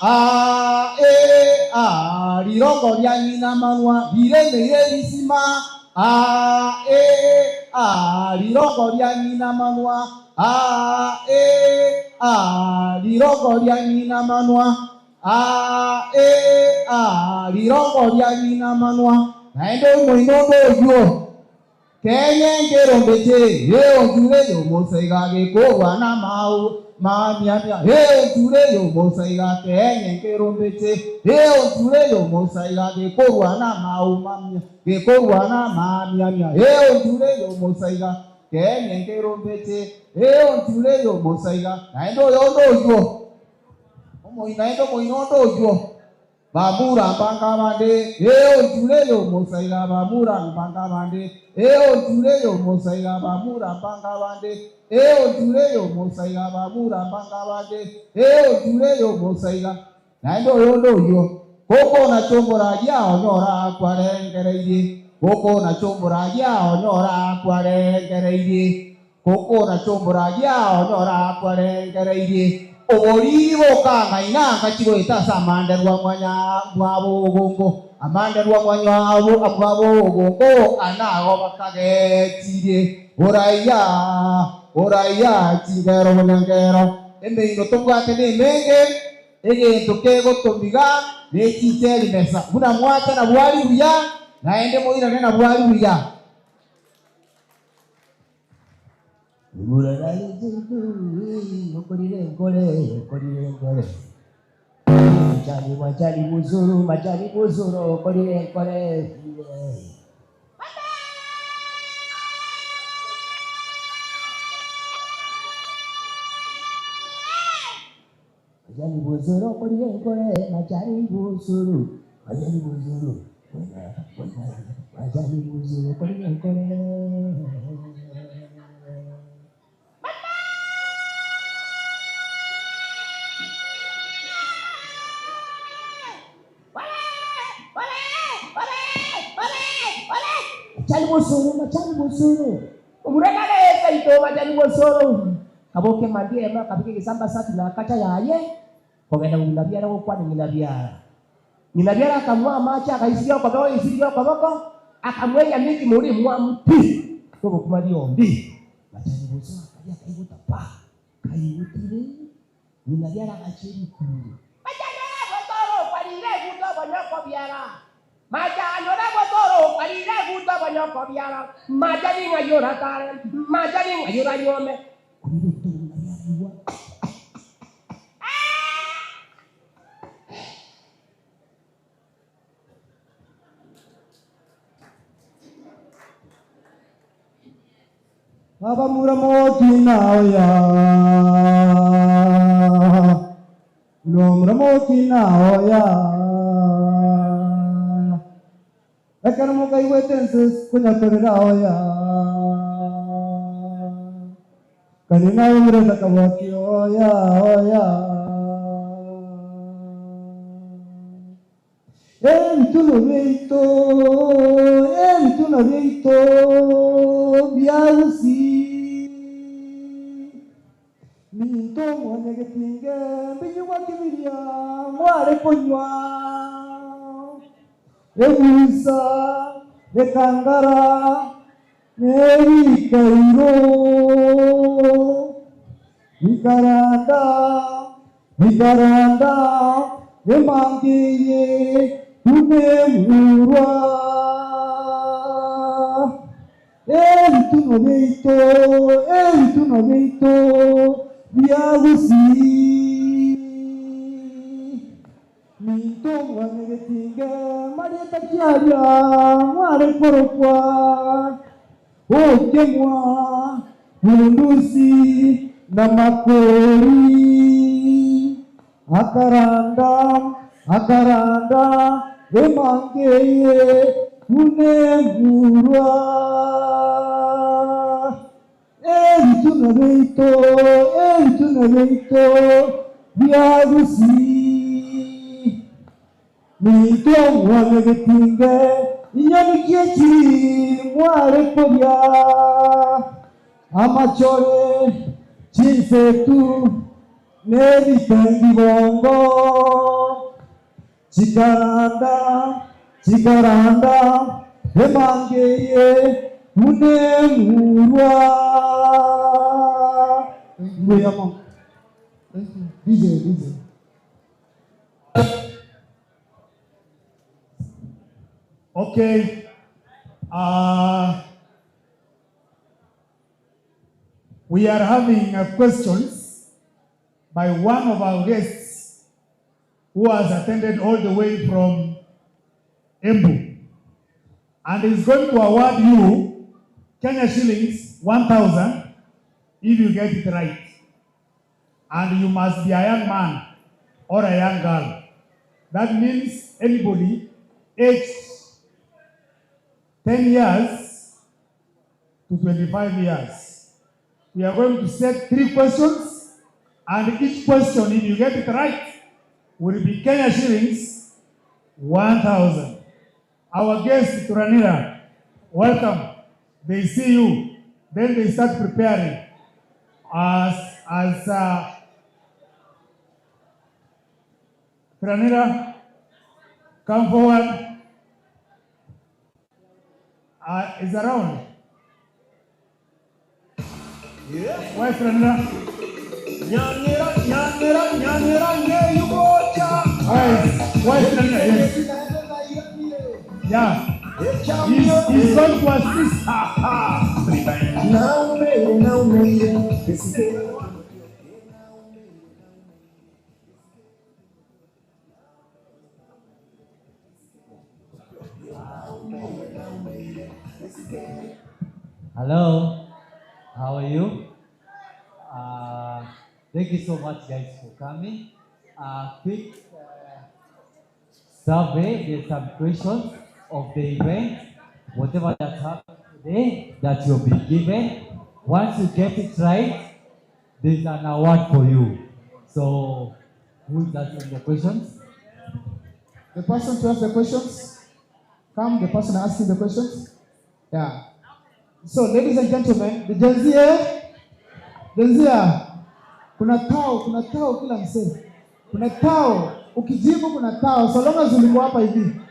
aa, ee, aa, rirongo ria ng'ina amanwa riremeire erisima, aa, ee, aa, rirongo ria ng'ina amanwa, aa, ee, aa, rirongo ria ng'ina amanwa, aa, ee, aa, rirongo ria ng'ina amanwa. Naende omoino onde oyio. Kenye nkerombeche, ee onture y'omosaiga gekorwa namau mamiamia, ee onture y'omosaiga kenye nkerombeche, ee onture y'omosaiga gekorwa namau mamia, gekorwa namamiamia, ee onture y'omosaiga kenye nkerombeche, ee onture y'omosaiga. Naende oyonde oywo, omoino naende omoino onde oywo. Bamura mbange abande, ee onture y'omosaiga, bamura mbange abande, ee onture y'omosaiga, bamura mbange abande, ee onture y'omosaiga, bamura mbange abande, ee onture y'omosaiga. Naende oyonde oyio, gokona chomboragia onyora kwarengereirie, gokona chomboragia onyora kwarengereirie, Gokona chomboragia onyora kwarengereirie, oboriri bokang'aina ngachigoeta ase amanderwa mwanya mwabogongo, amanderwa mwanya mwabogongo anago bakagetirie, Oraiya, oraiya, chingero bonyangero, emeino tobwate nemenge, egento kegotomiga ne chincha erimesa, buna mwacha na bwari buya, naende moirane na bwari buya. Majani majani muzuru majani muzuru okorire nkore. Majani bosoro okorire nkore majani bosoro majani bosoro majani bosoro okorire nkore. Majani bosoro majani bosoro omureka esa ito majani bosoro kaboke madiema kabike gisamba satu na kacha yaye kogenda ngina biara gokwana ngina biara ngina biara akamwa amache akaisiria okoboko isiria okoboko akamwenya miki muri mwa mpi tobokuma byombi majani bosoro akaria akaigota pa kaigotire ngina biara agachia ebikuru majani bosoro kwarire eguto bonyoko biara majani ora bosoro kwarire eguto bonyoko biara majani ng'ayora tare majani ng'ayora nyome Baba muramoki naoya No muramoki naoya Ekero mukaigwete nse kunyakorera oya Kanina umreta kabwaki oya oya Ebituno byeito ebituno byeito byagusi Minto mwanyegetinge mbinyugwa kibiria mware kunywa Ebusa ekangara nebikairo Bikaranda bikaranda emangeye tunemurwa Ebituno byeito ebituno byeito byagusi Minto mwanyegetinge marieta kiaria mware korokwa okemwa bundusi na makori akaranda akaranda emangeye tunemurwa ebituno byeito ebituno byeito byagusi minto mwanyegetinge inyoni kyekiri mware kurya amachore chinsetu n'ebitengi bongo chikaranda chikaranda emangeye munemurwa Nguyamo. DJ, DJ. Okay. We are having questions by one of our guests who has attended all the way from Embu. And is going to award you Kenya shillings 1,000 if you get it right. And you must be a young man or a young girl. That means anybody aged 10 years to 25 years. We are going to set three questions, and each question, if you get it right, will be Kenya shillings 1,000. Our guest, Turanira, welcome. They see you, then they start preparing. As Turanira, come forward. Is around. Yeah. Where's Turanira? Nyanera, nyanera, nyanera, neyugocha. Where's Turanira? Yes. Yeah. He's going to assist. Hello, how are you? Thank you so much, guys, for coming. a quick survey, there's some questions of the event, whatever that happened today, that you'll be given. Once you get it right, there's an award for you. So, who is asking the questions? The person to ask the questions? Come, the person asking the questions? Yeah. So, ladies and gentlemen, the Gen Z, eh? Gen Z, ah, kuna tao, kuna tao kila msee. Kuna tao, ukijibu kuna tao, so long as ulikuwa hapa hivi.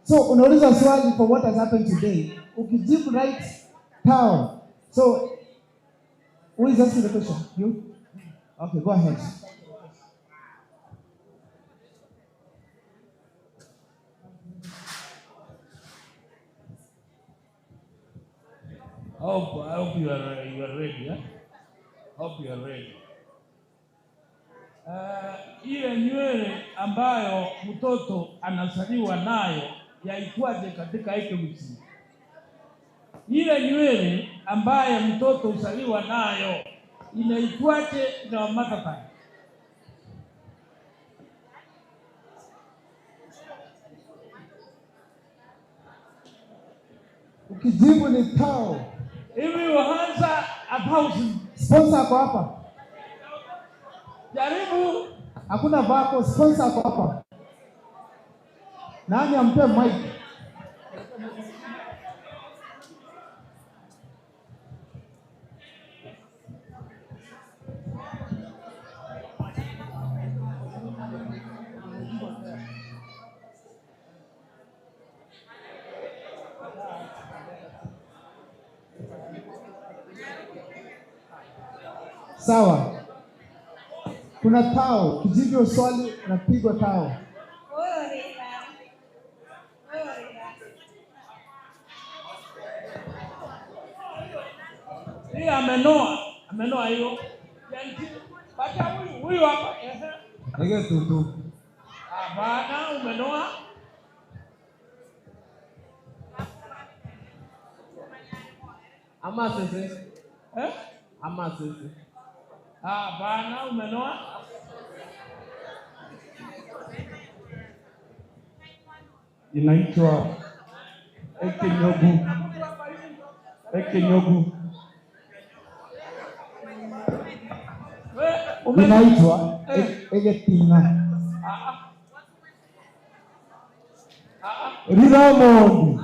So, unauliza swali for what has happened today. Ukijibu right, tao. So, who is asking the question? You? Okay, go ahead. I hope you are ready, eh? Hope you are ready. Ile nywele ambayo mtoto anazaliwa nayo yaitwaje katika Ekegusii? Ile nywele ambayo mtoto huzaliwa nayo inaitwaje na mother tongue? Ukijibu ni tao. Hivi waanza 1,000. Sponsor ako hapa. Jaribu. Hakuna vako, sponsor ako hapa. Nani ampe mic? Sawa. Kuna tao, kijibu swali unapigwa tao. Hii amenoa, amenoa hiyo. Bacha huyu, huyu hapa. Ehe. Ege tutu. Hapana, umenoa. Ama sese. Eh? Ama sese. Hapana, umenoa. Inaitwa Ekenyogu. Ekenyogu. Inaitwa Egetinga. Riramondi.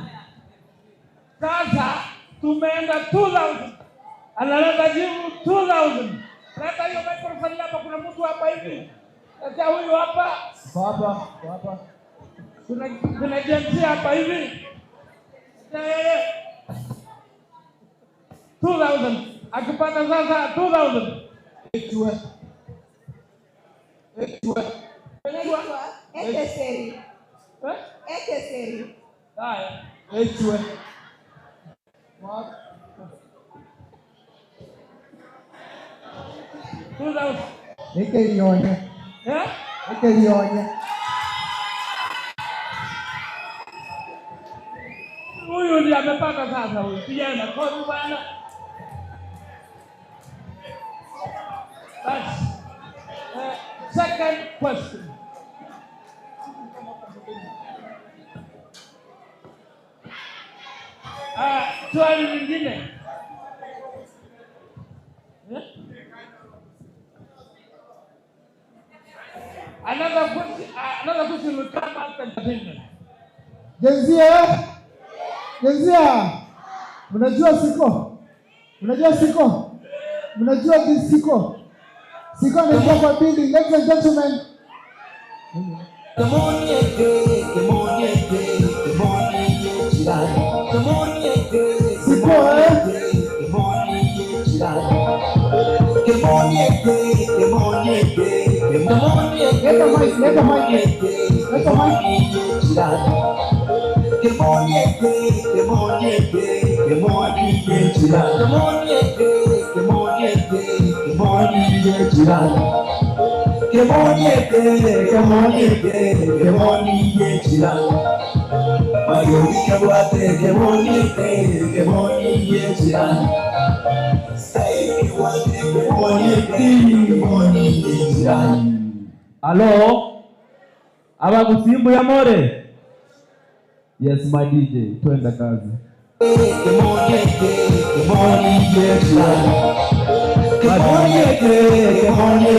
Sasa tumeenda 2000. Analeta jibu 2000. Leta hiyo microphone hapa, kuna mtu hapa hivi. Leta huyu hapa. Baba, baba. Kuna Gen Z hapa hivi. Leta yeye. 2000. Akipata sasa 2000. Etwe. Etwe. Inaitwa Ekeseri. Eh? Ekeseri. Haya. Etwe. 2000. Ekelionye. Eh? Ekelionye. Huyu ndiye amepata sasa huyu. Kijana makofi bwana. Basi. Second question. Swali lingine. Eh? Another question, another question will come after entertainment. Gen Z, eh? Gen Z, mnajua siko? Mnajua siko? Mnajua jinsi siko? Siko anaingia kwa building, ladies and gentlemen. Siko, eh? Leta mic, leta mic. Leta mic. Alo, Abagusii mbuya more? Yes my DJ, twende kazi. Kemoni, Kemoni.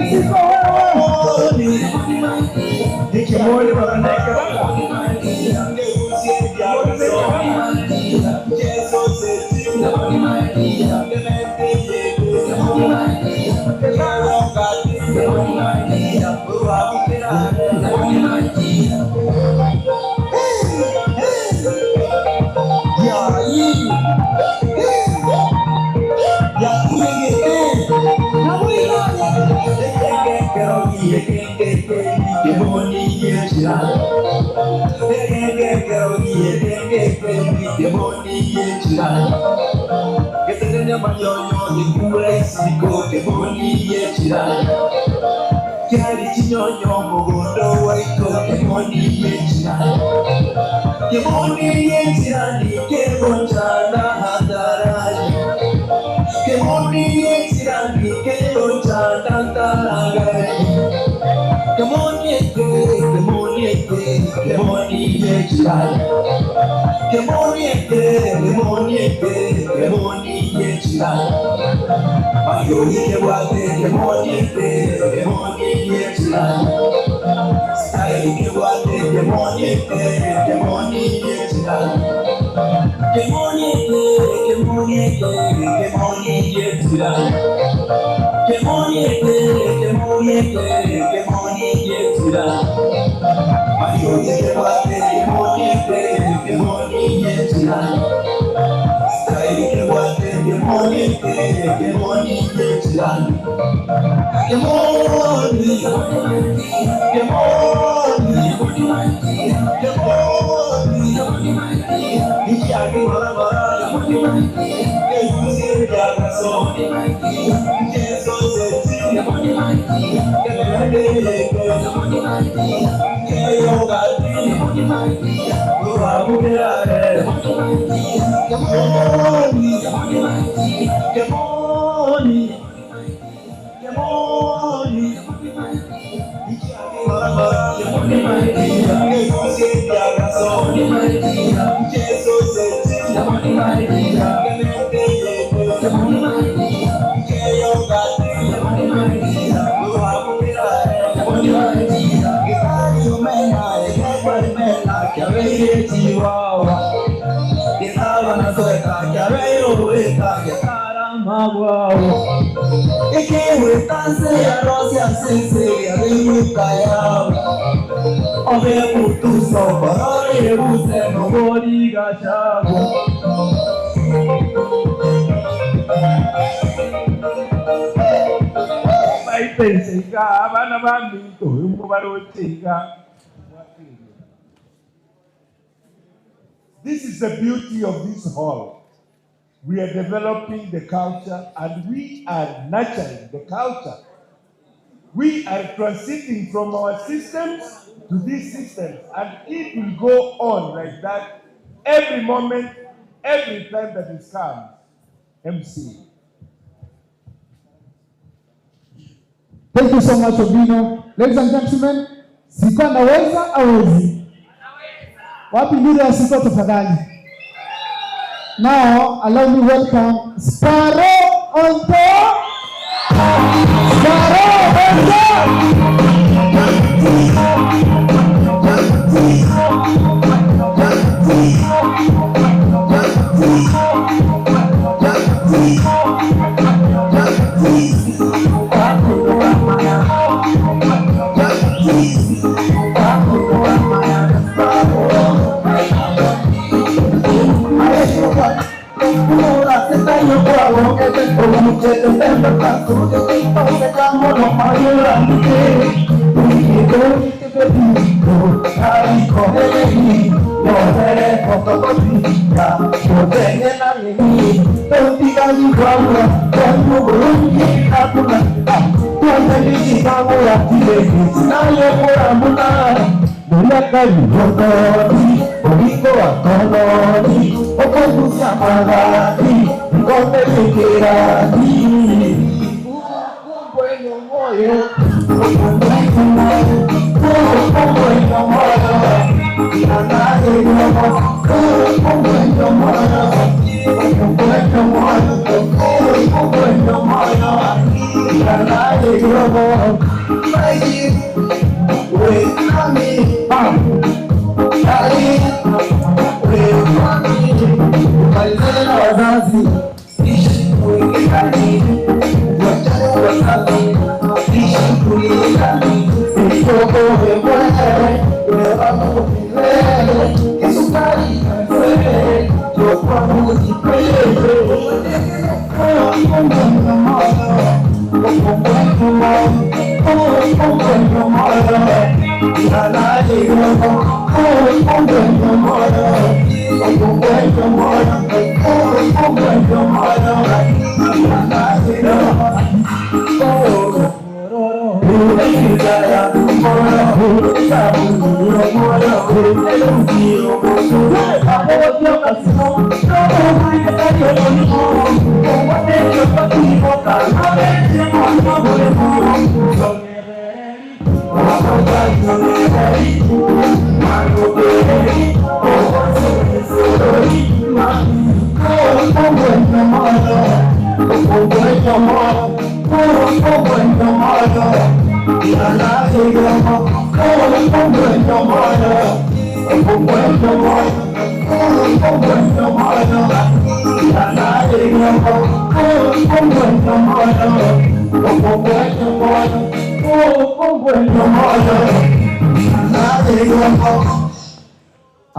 Siko wewe. This is the beauty of this hall. We are developing the culture and we are nurturing the culture. We are transiting from our systems to these systems, and it will go on like that every moment, every time that it comes. MC. Thank you so much, Obino. Ladies and gentlemen, Siko anaweza awezi? Wapi nduru ya Siko tafadhali? Now, allow me welcome Sparrow Onto. Sparrow Onto.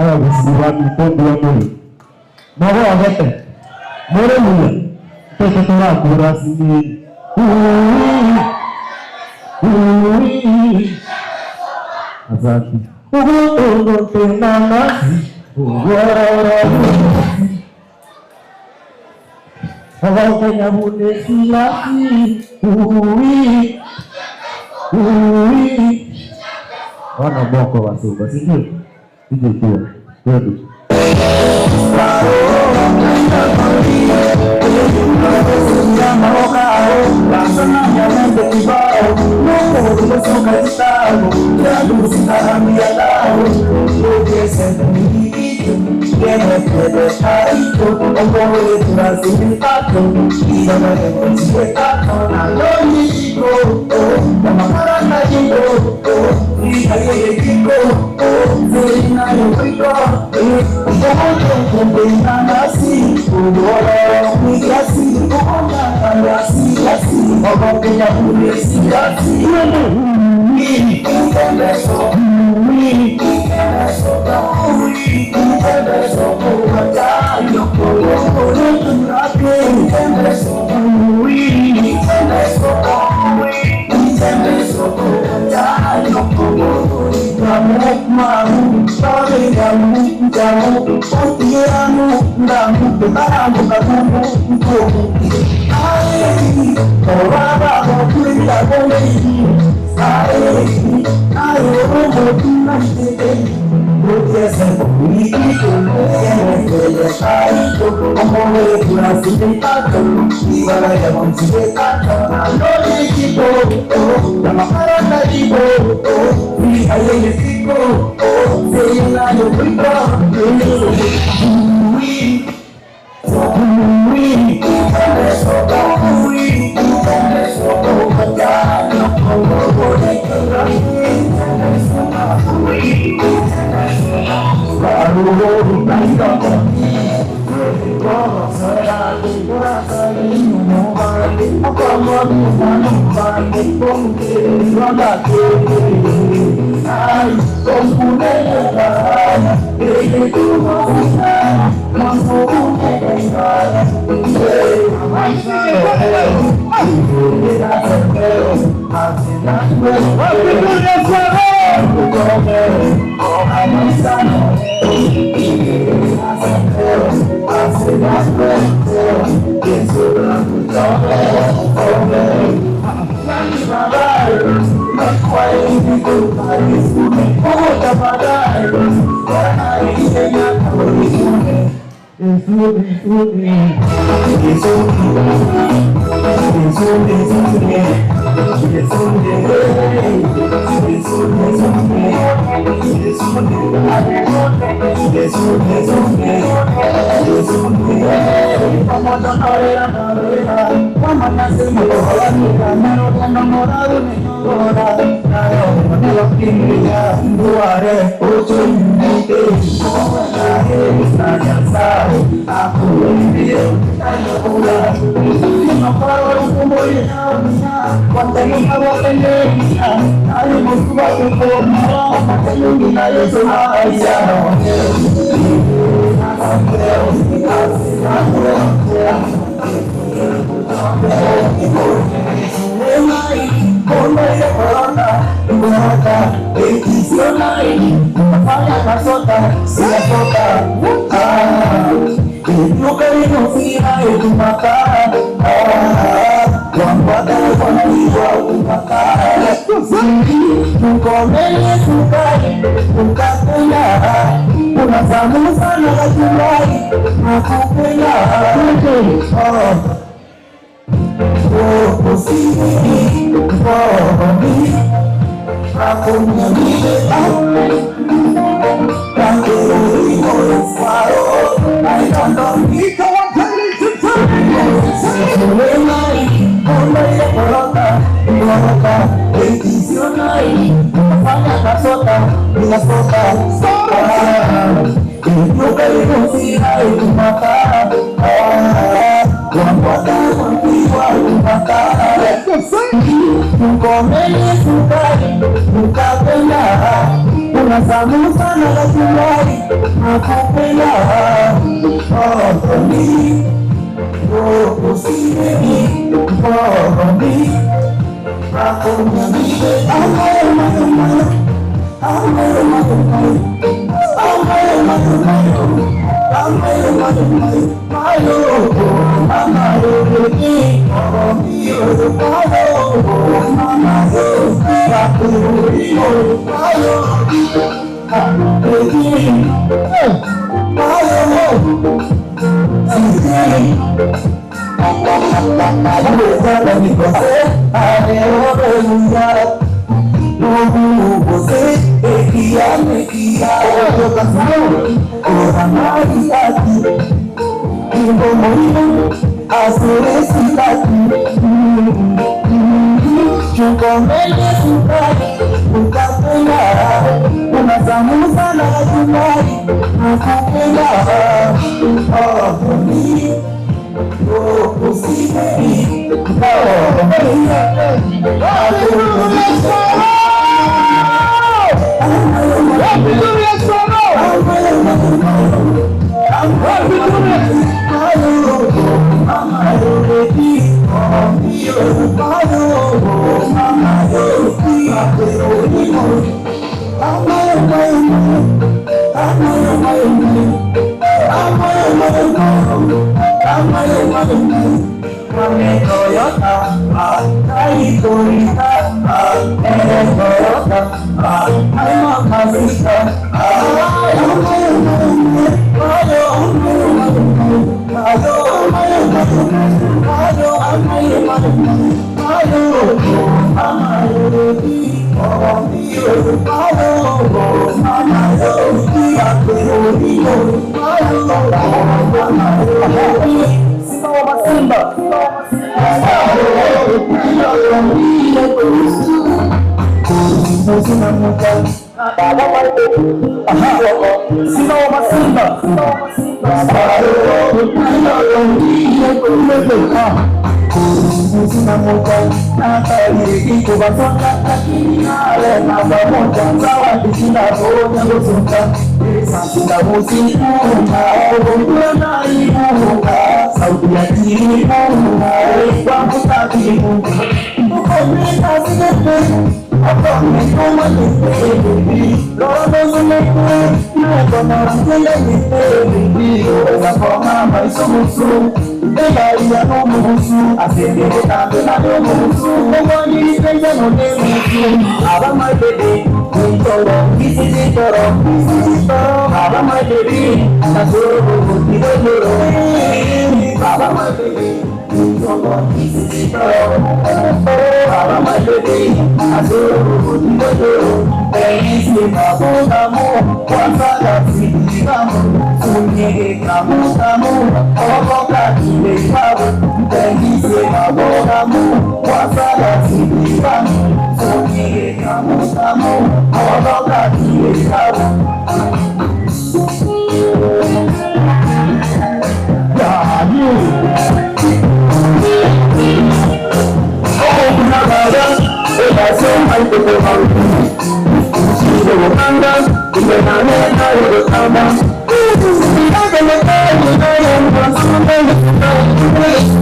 Abaguzi ba mitombo ya muri nabo bagete muri muya twese turakura sini asante wana boko wasumba si ndio? Ije kuwa twende.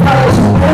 Thank you.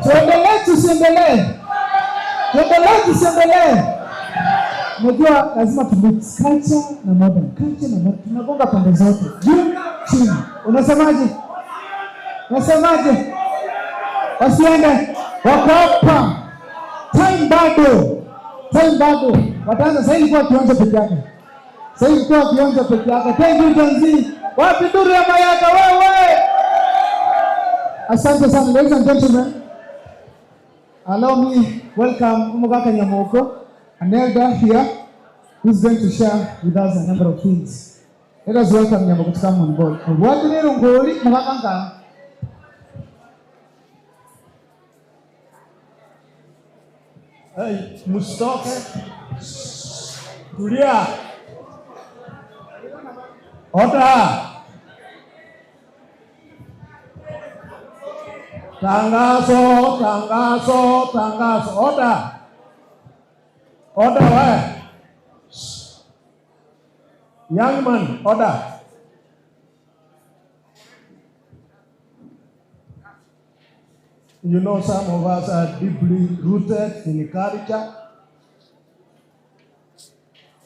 Tuendelee tusiendelee? Tuendelee tusiendelee? Unajua lazima tu mix culture na modern, culture na modern. Tunagonga pande zote, juu chini. Unasemaje? Unasemaje? Wasiende, wako hapa. Time bado, time bado. Wataanza sasa. Ilikuwa kionjo peke yake, sasa ilikuwa kionjo peke yake. Thank you Gen Z. Wapi nduru ya mayaka wewe? Asante sana ladies and gentlemen. Allow me welcome Umugaka Nyamoko, an elder here who's going to share with us a number of things. Let us welcome Nyamoko to come on board. Obwadire ngoli mugaka nga. Hey, msitoke. Tulia. Oda. Tangazo, tangazo, tangazo. Oda. Oda we. Young man, order. You know, some of us are deeply rooted in culture.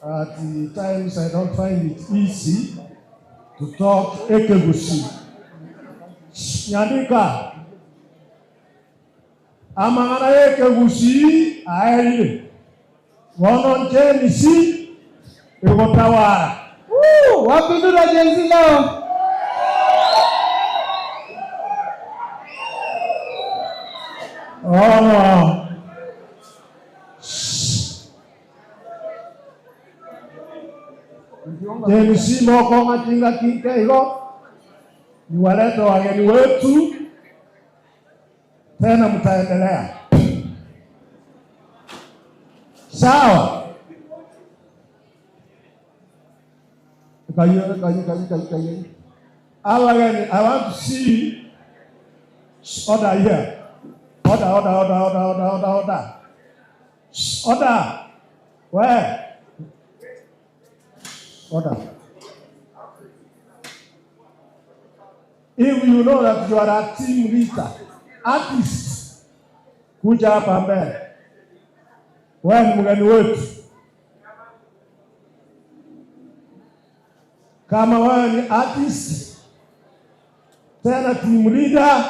At the times, I don't find it easy to talk Ekegusii. Nyandika. Amang'ana Ekegusii aerire. Bono Gen Z egotawara. Woo, wapi nduru ya Gen Z leo? Oh. Gen Z moko machinga kinke igo niwalete wageni wetu tena, mtaendelea sawa. Kayo, kayo, kayo, kayo, kayo. Awageni, I want to see order here. Order, order, order, order, order, order, order. Order. Where? Order. If you know that you are a team leader, artist, kuja hapa mbele. Wewe ni mgeni wetu. Kama wewe ni artist, tena team leader,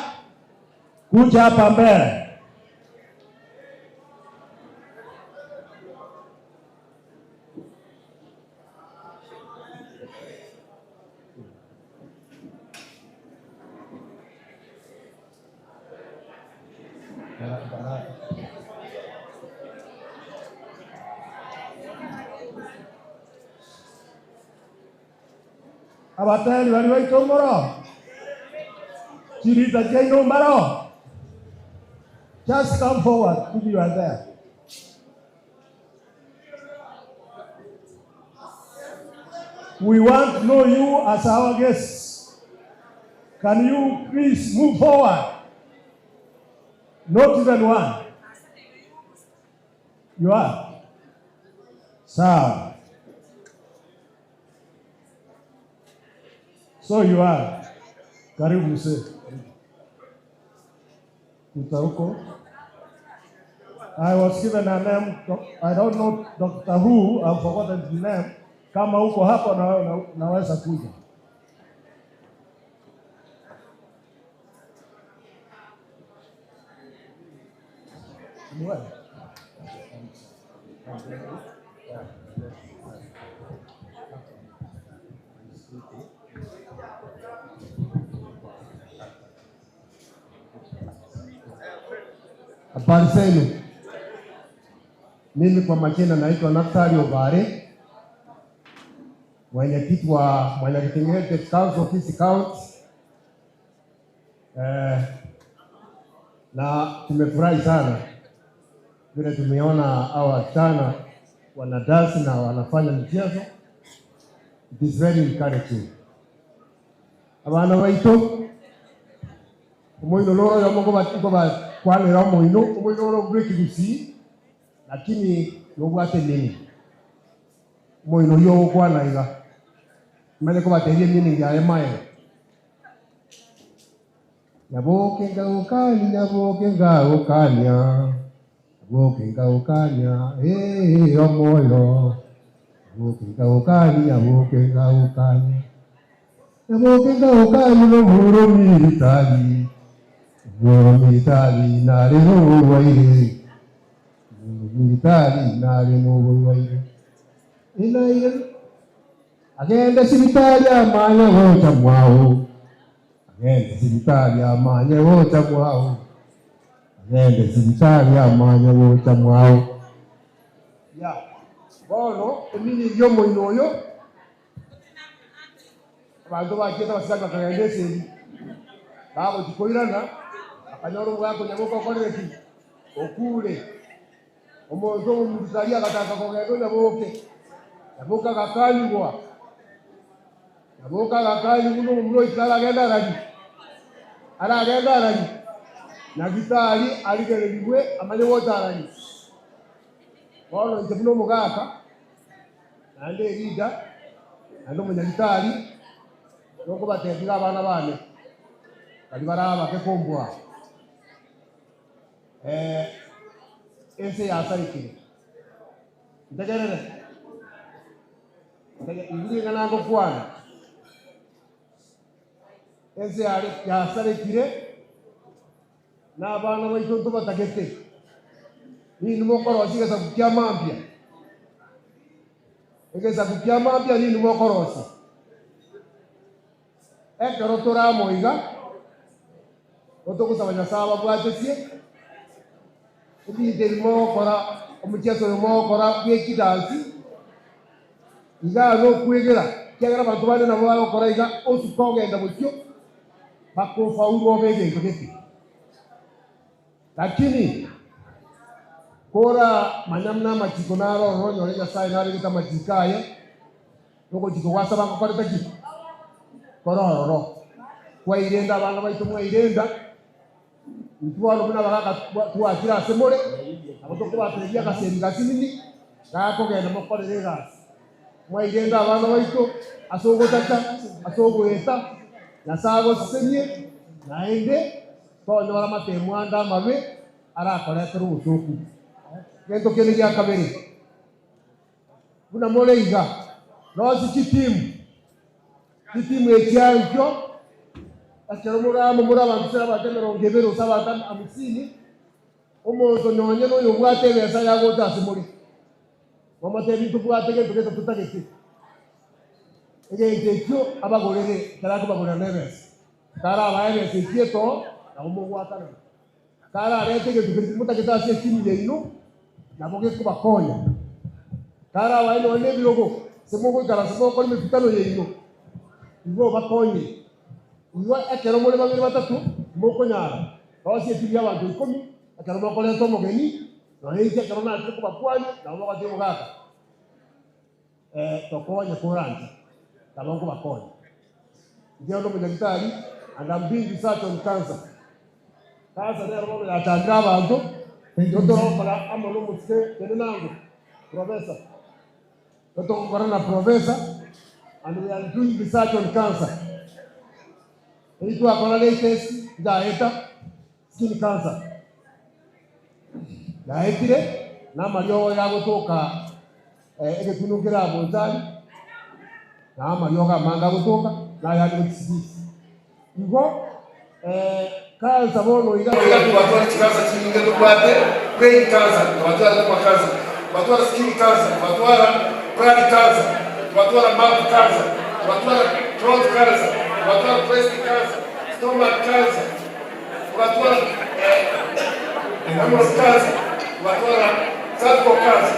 kuja hapa mbele. Abateri bari baitomoro chirita chaino maro. Just come forward if you are there. We want to know you as our guests. Can you please move forward? Not even one. You are. Sawa. So you are. Karibu mzee. Kuta huko. I was given a name, I don't know Dr. Who, I've forgotten the name. Kama uko hapo na wewe unaweza kuja. Ni wewe? Habari zenu. Mimi kwa majina naitwa Naftali Obare, mwenyekiti wa Mwenyekiti Heritage Council Kisii County. Na tumefurahi sana vile tumeona hawa wasichana wanadansi na wanafanya michezo. It is very encouraging. Abana baitu omoino loro yomo ngobakwanera omoino omoino oro bwa ekegusii lakini nobwate nini omoino oyo ogokwana iga manye kobateria meaning yaye maega nyaboke ngagokania nyaboke ngagokania Nyaboke ngaukania, ee omoyo. Nyaboke ngaukania, nyaboke ngaukania. Nyaboke ngaukania n'omuro militari. Omuro militari nare n'oburwaire. Omuro militari nare n'oburwaire. Inaire agende sibitari amanye gocha mwago. Agende sibitari amanye gocha mwago. Agende sibitari amanye gocha mwago. Ya bono emini yomoino oyo abanto bachiete abasiani bakagenda eseri bagochikoirana akanyora omogaka onyaboka okorire ki okure omonto omomurikari agataka kogenda onyaboke nyaboke agakanyigwa nyaboke agakanyigwa na omomura oikara aragenda arari aragenda arari nyagitari arigererigwe amanye gocha arari bono inche buna omogaka naende erida naende omonyagitari nokobatebia abana bane bari barabake kombwa ense yasarikire ntegerere ibiri ng'a ngokwana ense yasarikire na abana baito ntobatagete nini mokorosia egesaku kia mambia egesaku kia mambia nini mokorosia ekero toramoiga otogosaba Nyasaye babwatesie ebinto ebi mogokora omocheso oyo mogokora bwa echidansi iga nokwegera kiagera abanto bande nabo bagokora iga osuka ogenda bosio bakofaulu obe egento gete lakini kora manya muna amachiko narororo onyore Nyasaye naregete amachiko aye nogochiko gwasaba ngokorete ki korororo twairenda abana baito mwairenda intwaro buna bagaka twakira ase more nabo tokobatereria agasemi gasinini gakogenda mokorere egasi mwairenda abana baito ase ogotacha ase ogoeta Nyasaye agosesenie naende tonyora amatemo ande amabe arakoretera obotoku gento kende gia kabere buna more iga nosi chitimu chitimu echiankio ekero moramo muri abantu sera abanto emerongo ebere ase abanto hamsini omonto nonye noyo obwate ebesa yagocha ase more momotebi ntobwate gento gete totagete egento ekio abagorere ekero akobagorera na ebesa karabae ebesa ekio eto nabo mogwatanana kararete egento keri motagete ase etimu yaino nabo gekobakonya karabae nonye na ebirogo ase mogoikara ase mogokora emekutano yaino igo bakonye igo ekero more babere batatu mokonyara rosie etimu ya abanto ikomi ekero mokoreta omogeni nonye inche ekero nachire kobakwani nabo mogotiga omogaka tokonye koranche nabo nkobakonya inche onde omonyagitari and I'm doing research on cancer cancer nero bono yachandire abanto totorokora amo na omosike kende nango professor totogokora na professor and we are doing research on cancer eri twakora latest yaeta skin cancer yaetire na amariogo yagotoka egetunu kera bonchari na amariogo amange agotoka nayandi gochisigisi igo cancer bono iga tubatwara chikansa chinyinge tobwate brain cancer tubatwara tumwa cancer tubatwara skin cancer tubatwara blood cancer tubatwara mouth cancer tubatwara throat cancer tubatwara breast cancer stomach cancer tubatwara hemorrhoid cancer tubatwara cervical cancer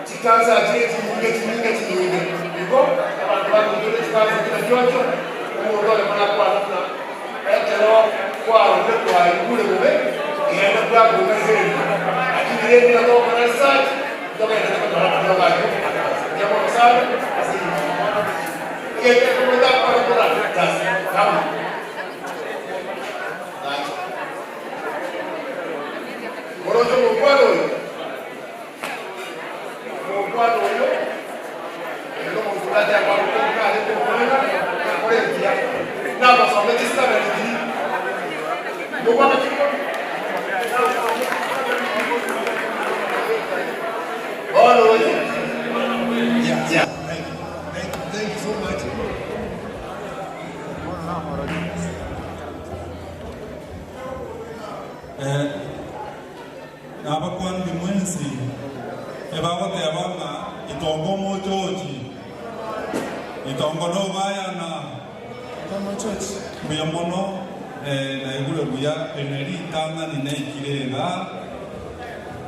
chikansa chire chinyinge chinyinge chinyinge igo abantu bakugire chikansa kina kyokyo omundu olemana kwana ekero kwarure twaigure bube igenda bwakuga sente lakini rende natokora research togenda tokora bwaku jamono sana igenda kumwenda kwa kora just kama morojo mukwano oyo mukwano oyo ero mutulate akwarukonkale kumwana akorentia nabasome chisabeliti mukwano Bono Yeah, yeah. Thank you. Thank you. Thank you so much. Eh, nabakwani mwensi ebagoteba ng'a itongo omochochi itongo nobayana mbuya mono eh, naigure buya ene ritang'ani naikire iga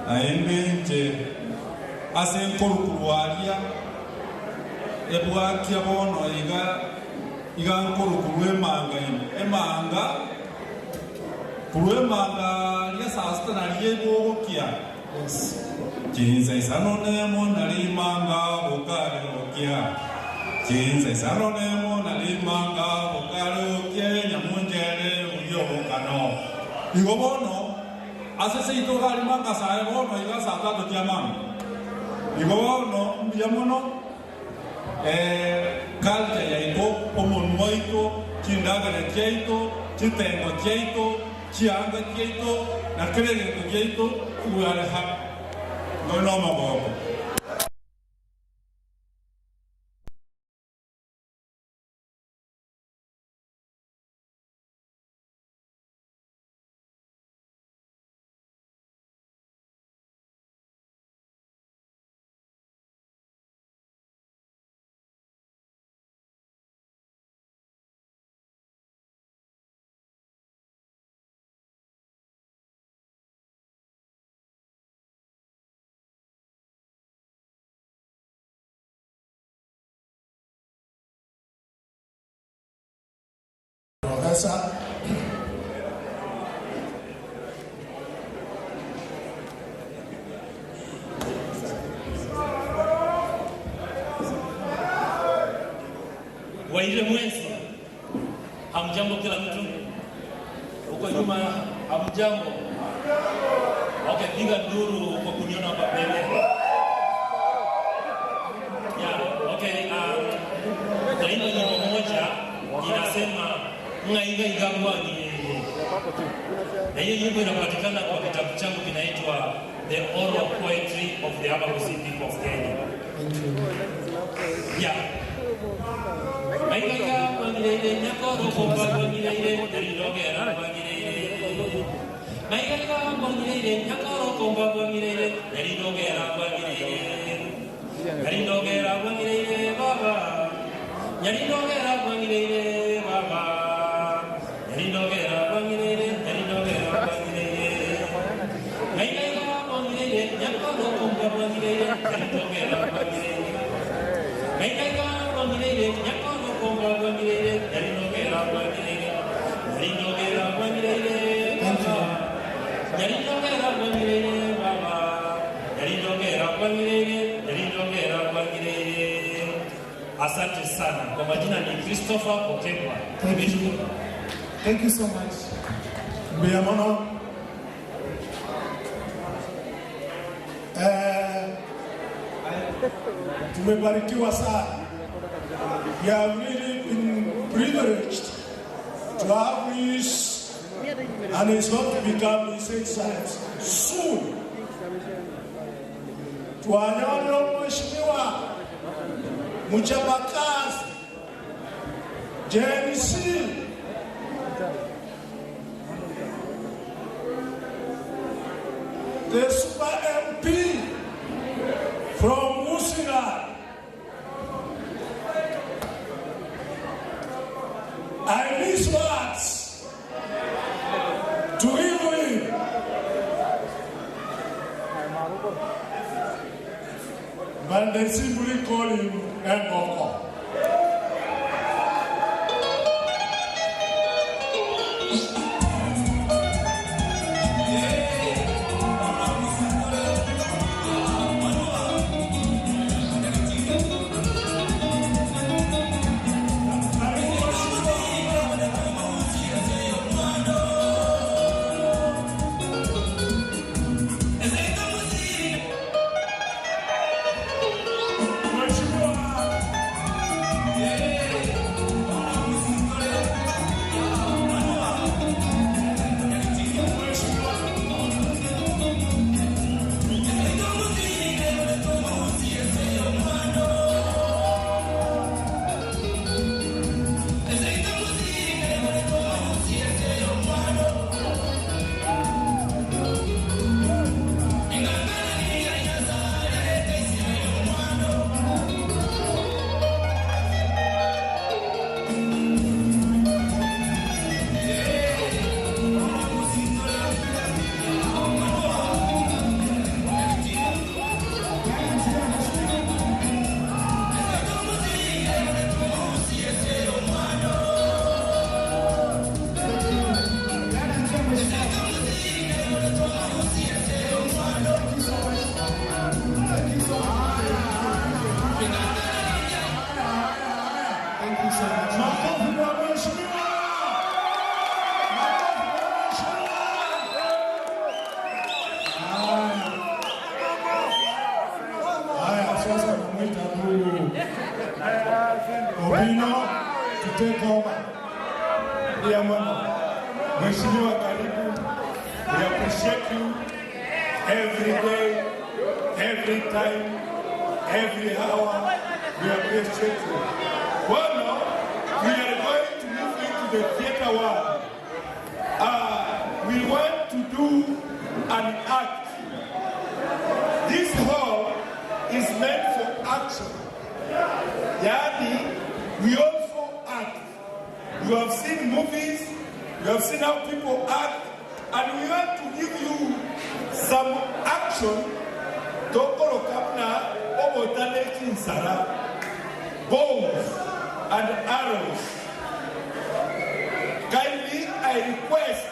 naende nche ase nkorukurwaria ebwakia bono iga iga nkorukurwa emanga ime emanga kurwa emanga ria saa sita naria igogokia chinsa isano nemo narimanga bukaregokia chinsa isano nemo narimanga bukaregokia nyamunjere bugiobokano igo bono ase seito garimanga sae bono iga saa tatu chia mama igo bono mbuya mono eh, culture yaito omonwa waito chindagera chiaito chitengo chiaito chianga chiaito na kere gento chiaito we are happy ngono omogoko. Professor. Waire mwenzi, hamjambo kila mtu huko nyuma, hamjambo? Okay, piga nduru kwa kuniona hapa mbele. Yeah, okay, naimba nyimbo moja inasema ng'aiga igangwa ni na hiyo nyimbo inapatikana kwa kitabu changu kinaitwa The Oral Poetry of the Abagusi People of Kenya. Yeah. Maigaiga kwang'ireire nyakoro komba kwang'ireire nyarindogera kwang'ireire Maigaiga kwang'ireire nyakoro komba kwang'ireire nyarindogera kwang'ireire Nyarindogera kwang'ireire baba Nyarindogera kwang'ireire baba Nyarindogera kwang'ireire nyarindogera kwang'ireire Maigaiga kwang'ireire nyakoro komba kwang'ireire nyarindogera kwang'ireire Maigaiga kwang'ireire nyakoro komba kwang'ireire nyarindogera kwang'ireire nyarindogera kwang'ireire baba Nyarindogera kwang'ireire baba Nyarindogera kwang'ireire nyarindogera kwang'ireire. Asante sana. Kwa majina ni Christopher Okekwa. Thank you. Thank you so much. Mbuya mono. Eh, tumebarikiwa sana. We have really been privileged to have this, and it's going to become his excellence soon. Tuwanyone mheshimiwa mchapakazi JNC the super MP from Musina. I miss words to give him. But they simply call him Mboko. Mheshimiwa Tutamwita tu Obino to take over. Ndiamono. Mheshimiwa, karibu. We appreciate you every day, every time, every hour. We appreciate you. Bueno, we are going to move into the theater world. We want to do an act. This hall is meant for action. Yani, we also act. You have seen movies, you have seen how people act, and we want to give you some action. Tokoro kamna obotane chinsara, bows and arrows. Kindly, I request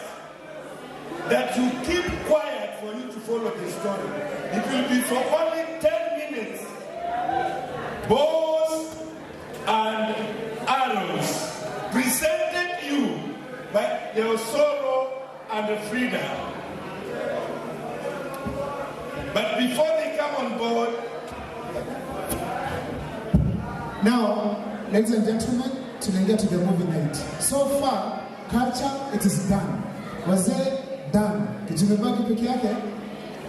that you keep quiet for you to follow the story. It will be for only 10 minutes. Bows and arrows presented you by Osoro and Frida. But before they come on board, Now, ladies and gentlemen, tunaingia to the movie night. So far, culture, it is done. Wazee, done. Kitu imebaki peke yake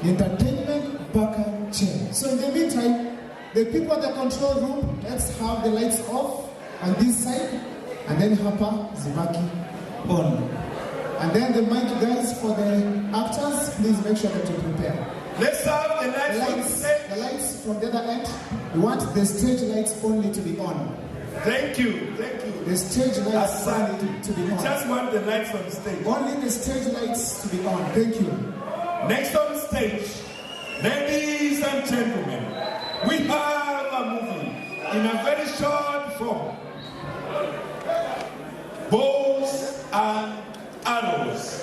ni entertainment mpaka chair. So in the meantime, the people at the control room, let's have the lights off on this side and then hapa zibaki on. And then the mic guys for the actors, please make sure that you prepare. Let's have the lights, the lights from the other end. We want the stage lights only to be on. Thank you, thank you. The stage lights only to be We on. just want the lights on stage. Only the stage lights to be on. Thank you. Next on stage, ladies and gentlemen, we have a movie in a very short form. Bows and arrows.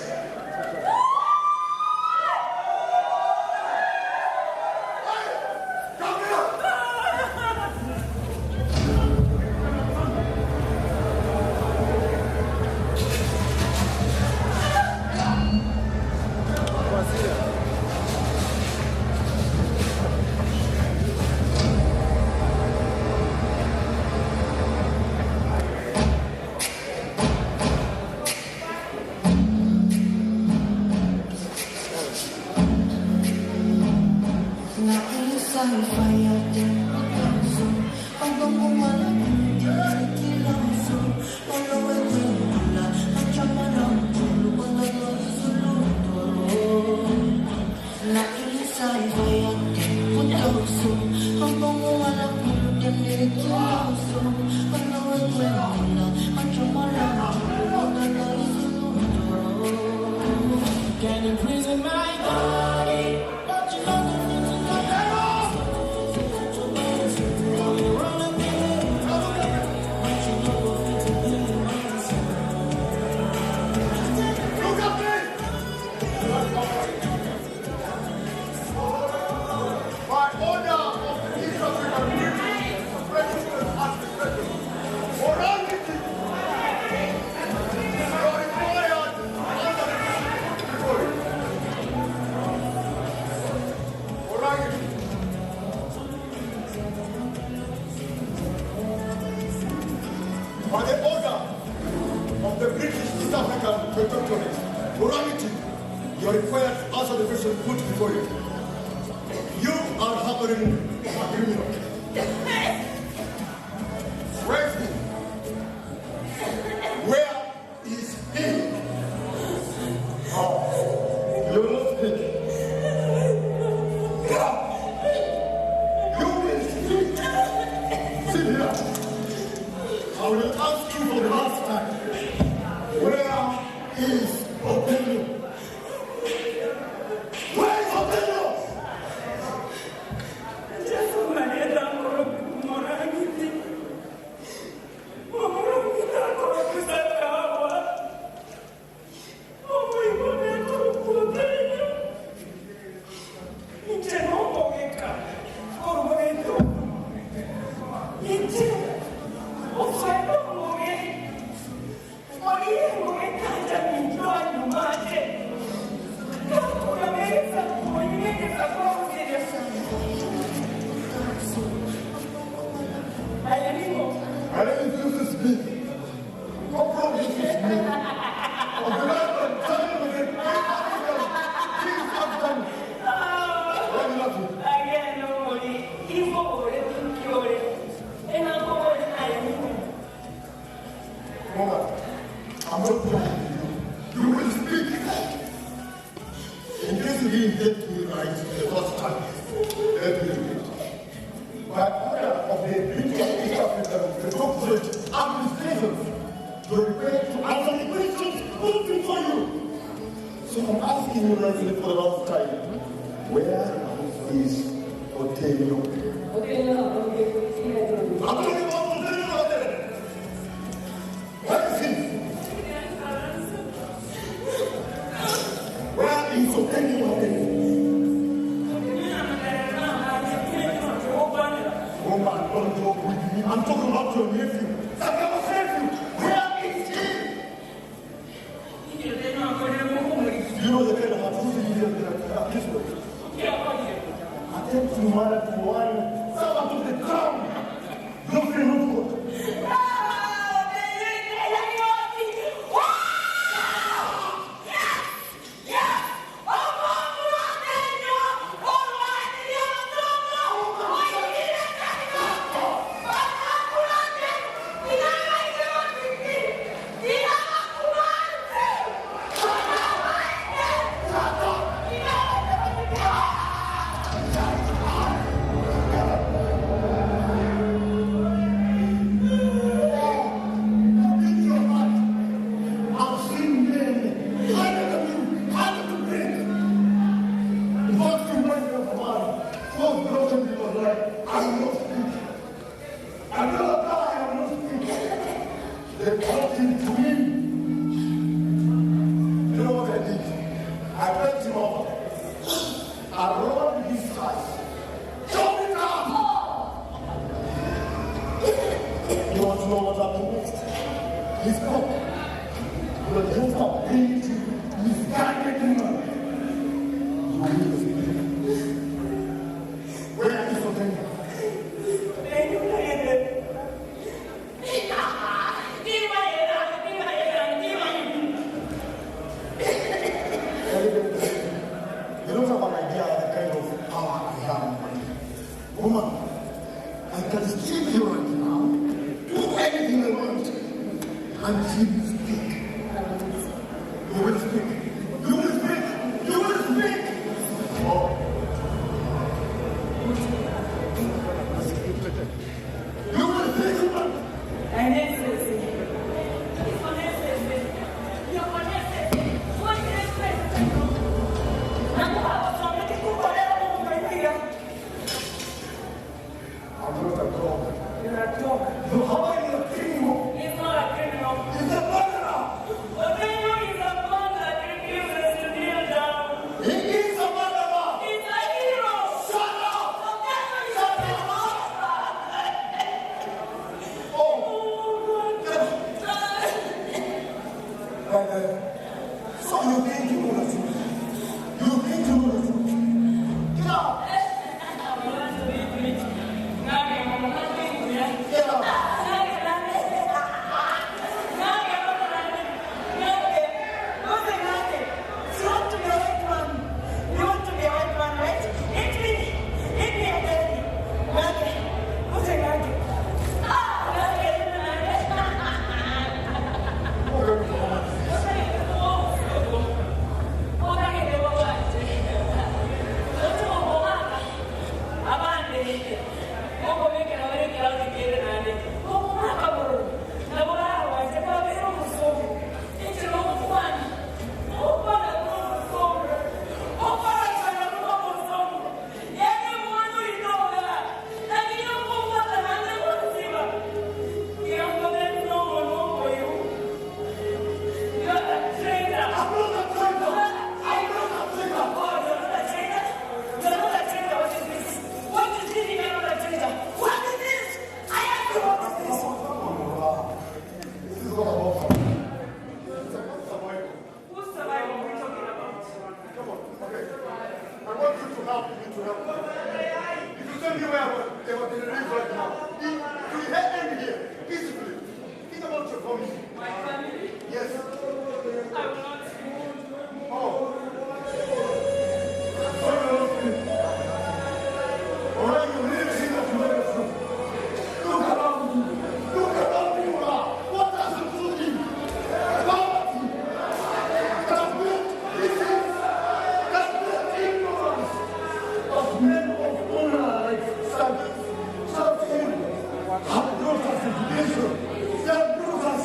Can imprison my body, but you know the Look at me! By order of the East African British President and the President, morality, you are required under the before you. Morality. By the order of the British East African Protectorate, morality, you are required to answer the question put before you. You are harboring a criminal. Where is he? Where is he? Oh, you will not speak. Get up! You will speak. Sit here. I will ask you for the last time. Where is Okello? Where is Okello? Inche, me. Come from this with me. Of the last time with the East African. Why are you laughing? Mama, I'm not joking with you. You will speak. In case you didn't get me right the first time, let me repeat. By order of the British East African Protectorate Administration, you are required to answer the questions put before you. So I'm asking you nicely for the last time, where is Otello? I'm talking about Otello Otello. Where is he? Where is Otello Otello? Woman, don't joke with me. I'm talking about your nephew. Sakamo's nephew. Where is he? You know the kind of atrocity that are this way. Attempt to murder to one servant of the crown. No fear, no God. I've seen men harder than you, harder to break. In fact, you remind me of a man who was broken because like, I will not speak. I will not die, I will not speak. They brought him to me. You know what I did? I bent him over. I rolled his eyes. Chop it up! You want to know what happened next? He spoke. But just a pretty misguided woman. You will speak. Where is Otenga? You don't have an idea of the kind of power I have. Woman, I can steal you right now, do anything I want, and you will speak. You will speak. You will speak. You will speak. Oh. You will speak, woman. I'm not a dog. You're a dog. No, how are you a criminal? He's not a criminal. He's a murderer. Otenyo is a man that refuses to kneel down. He is a murderer. He's a hero. Shut up. Otenyo is a Oh. So you think you know the truth? You think you know the truth? Get out! Get out! I want you to help me to help me. If you tell me where they were to live right now, we end here peacefully. family. My family? Yes. I will not speak. Oh. So you will not speak. All right, you really see that you made a truth. Look around you. Look around you now. What has it to you? Poverty. Complete disease. Complete ignorance of men of honor like Sabbath, Something have brought us education. They have brought us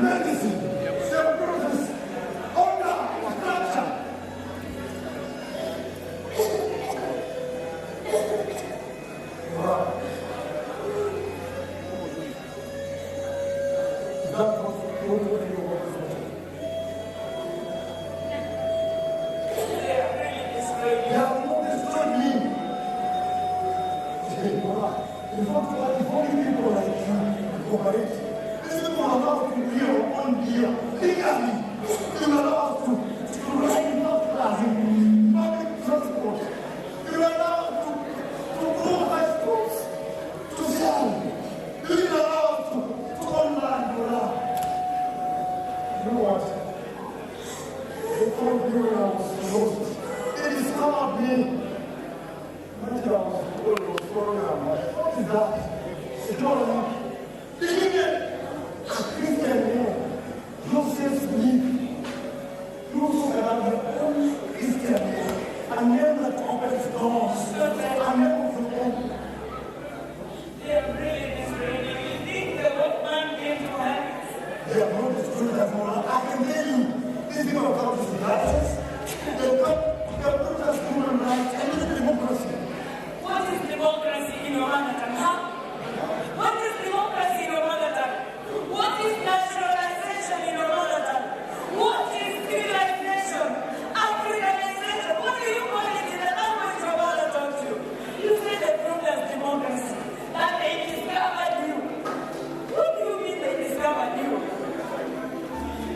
medicine. They have brought us order, structure. Is that what you want to say? They have really destroyed They you. have not destroyed me. In fact, if only people like you would cooperate. These people allow us to be our own gear legally. You allow us to ride not cars in public transport. You allow us to grow vegetables, to sell. You didn't allow us to own land, Lola. You know what? They found me when I was lost. They discovered me. What is that? Economy. They give me a Christian name. Joseph Smith. You also can have your own Christian name. A name that opens doors. A name of your own. They have really destroyed you. You think the white man came to help? They have not destroyed us, Mola. I can tell you, these people have come to civilize us. They have come, they have brought us human rights and even democracy. What is democracy in your mother tongue? Huh? What is democracy in your mother tongue? What is nationalization in your mother tongue? What is civilization? Africanization? What do you call it in the language your mother taught you? You say they proved us democracy, that they discovered you. What do you mean they discovered you?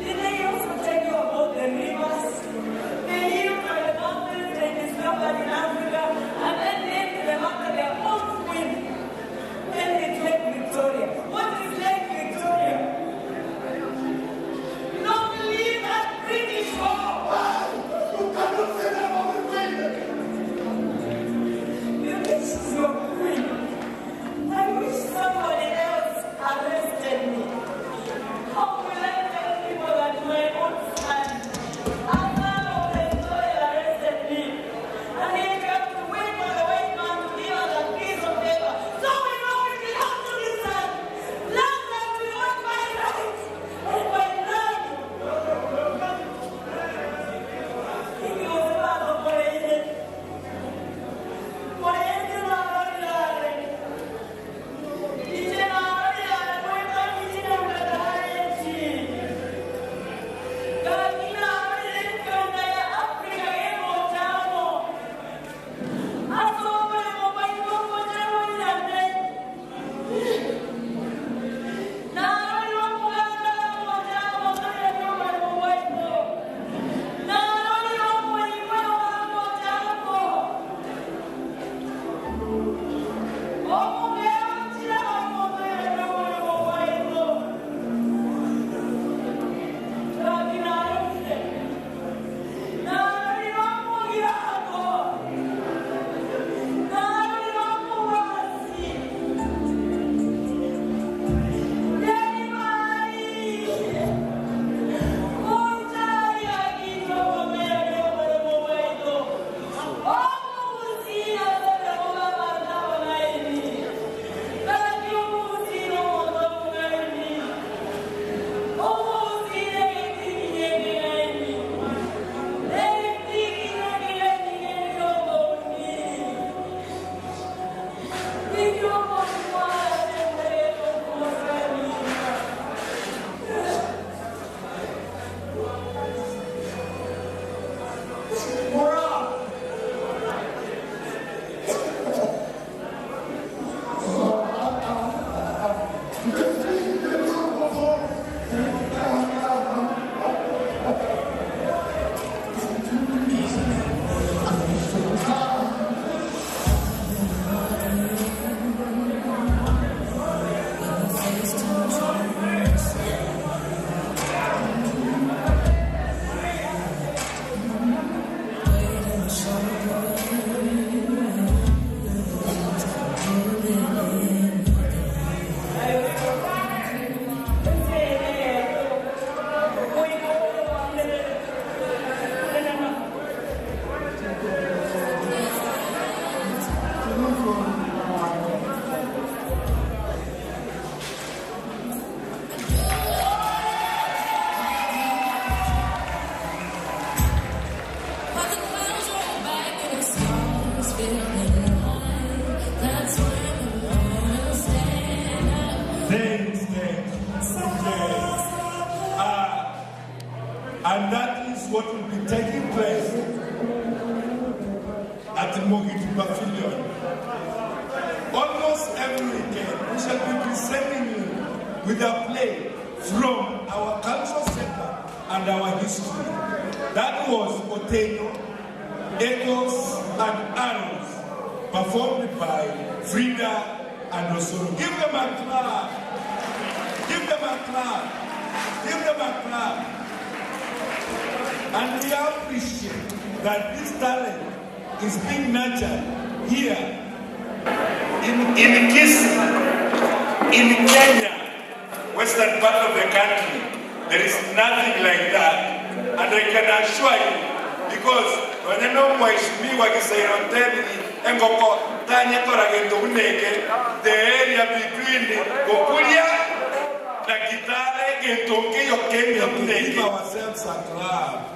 Did they also tell you about the rivers? The hills and the mountains they discovered in Africa and then named them after their own queen. Then it's Lake Victoria. What is Lake Victoria? Don't believe that British law. You cannot say that about the queen. This is your queen. I wish somebody else arrested me. How will I tell people that my own son, a son of the soil, arrested me? And yet we have to wait for the white man to give us a piece of paper. So we know we belong to this land. Land that we own by right and by blood. If you was a part of Korean, Korean, Oh, And that is what will be taking place at the Mogiti Pavilion. Almost every weekend, we shall be presenting you with a play from our cultural center and our history. That was Otenyo, Echoes and Arrows, performed by Frida and Osoro. Give them a clap. Give them a clap. Give them a clap. And we appreciate that this talent is being nurtured here in Kisii, in Kenya, western part of the country. There is nothing like that. And I can assure you, because wanyano mheshimiwa Gisairo Ntemi engoko tanya koragendo uneke the area between Gokulia na Kitale gentonke yo Kenya uneke. Give ourselves a clap.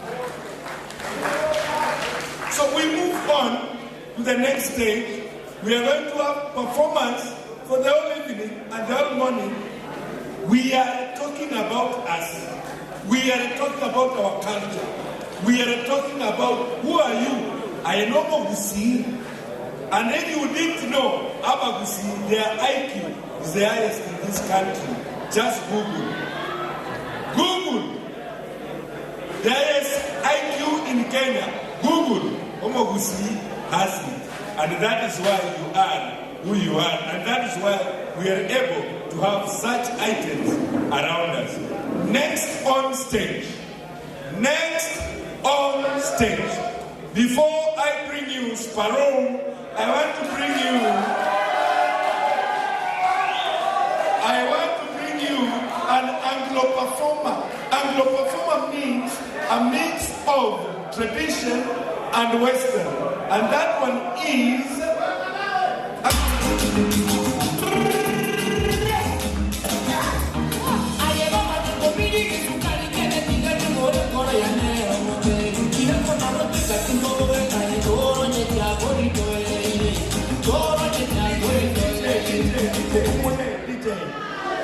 So we move on to the next stage. We are going to have performance for the whole evening and the whole morning. We are talking about us. We are talking about our culture. We are talking about who are you? I know Gusii. And if you didn't know, Abagusii, their IQ is the highest in this country. Just Google. Google. The highest IQ in Kenya. Google. Omogusi has it. And that is why you are who you are. And that is why we are able to have such items around us. Next on stage. Next on stage. Before I bring you Sparrow, I want to bring you. I want to bring you an Anglo performer. Anglo performer means a mix of tradition and Western. And that one is.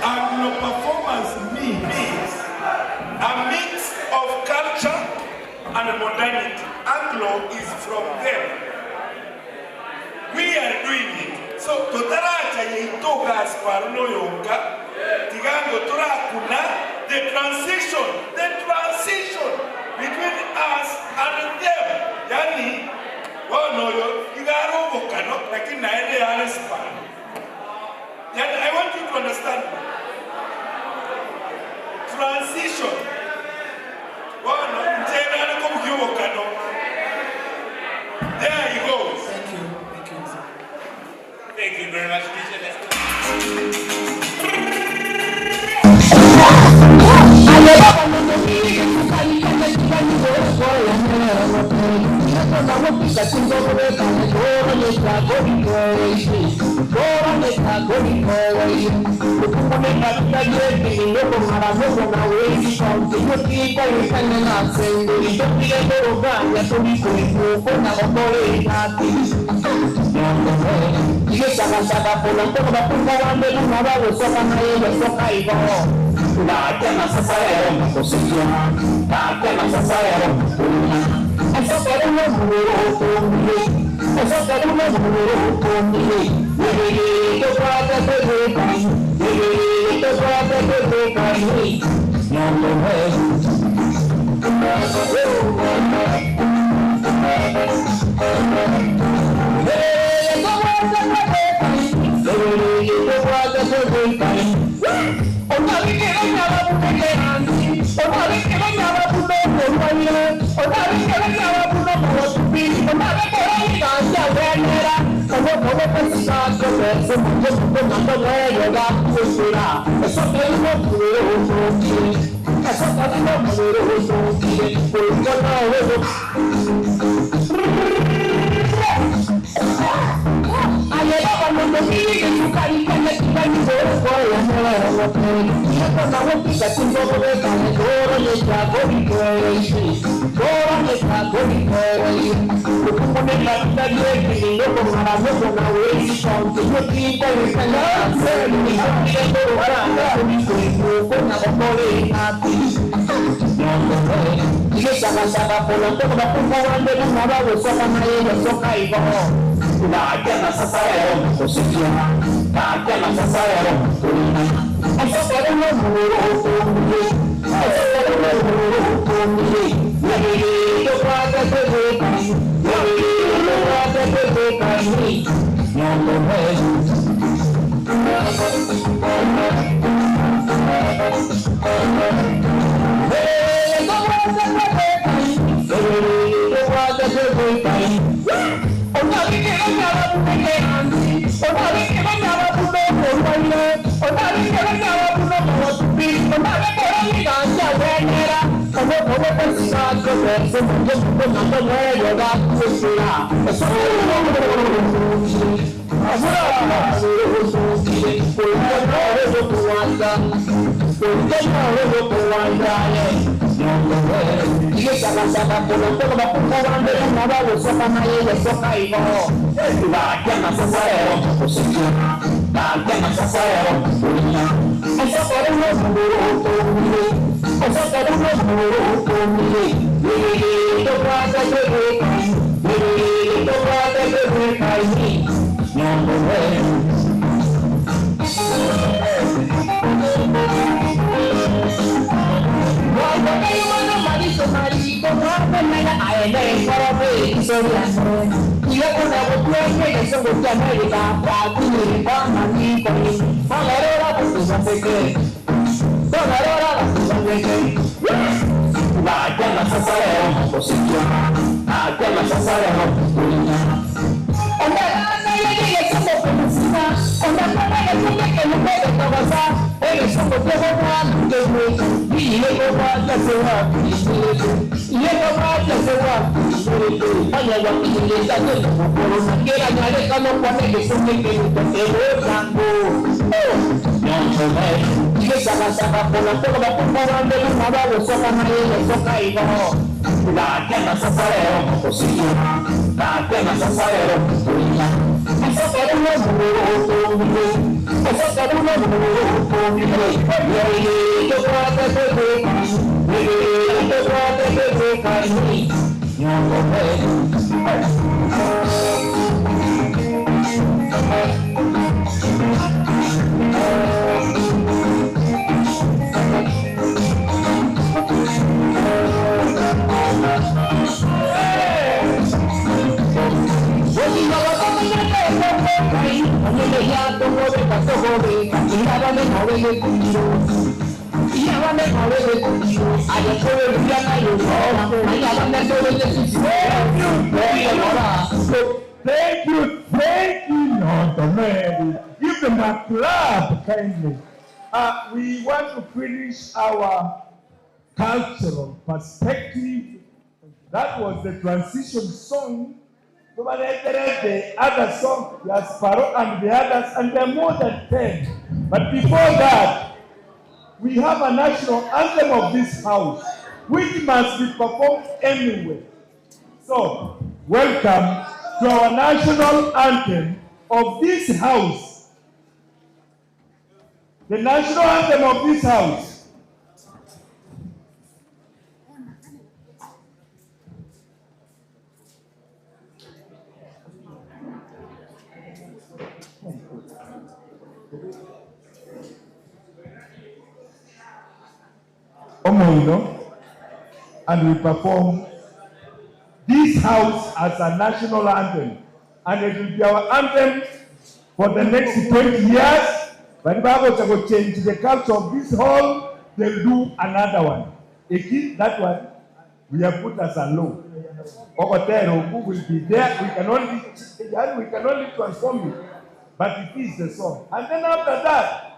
Anglo performance means a mix of culture and modernity. Anglo is from them. We are doing it. So totaracha yeitoga asparuno yonka tigango torakuna the transition, the transition between us and them. Yani wonoyo igarobokano lakini naende yale spano. Yani I want you to understand me. Transition. Wono njena ariko mukyobokano. There he goes. Thank you. Thank you. Thank you very much, teacher. Let's go. Thank you, thank you, Lord Mary. Give them a clap, kindly. We want to finish our cultural perspective. That was the transition song. The other song, the Sparrow and the others, and there are more than 10. But before that, we have a national anthem of this house, which must be performed anyway. So, welcome to our national anthem of this house. The national anthem of this house. Omoino, and we perform this house as a national anthem. And it will be our anthem for the next 20 years. But if I go change the culture of this hall, they'll do another one. Again, that one we have put as a law. Okotero who will be there. We can only we can only transform it, but it is the song. And then after that,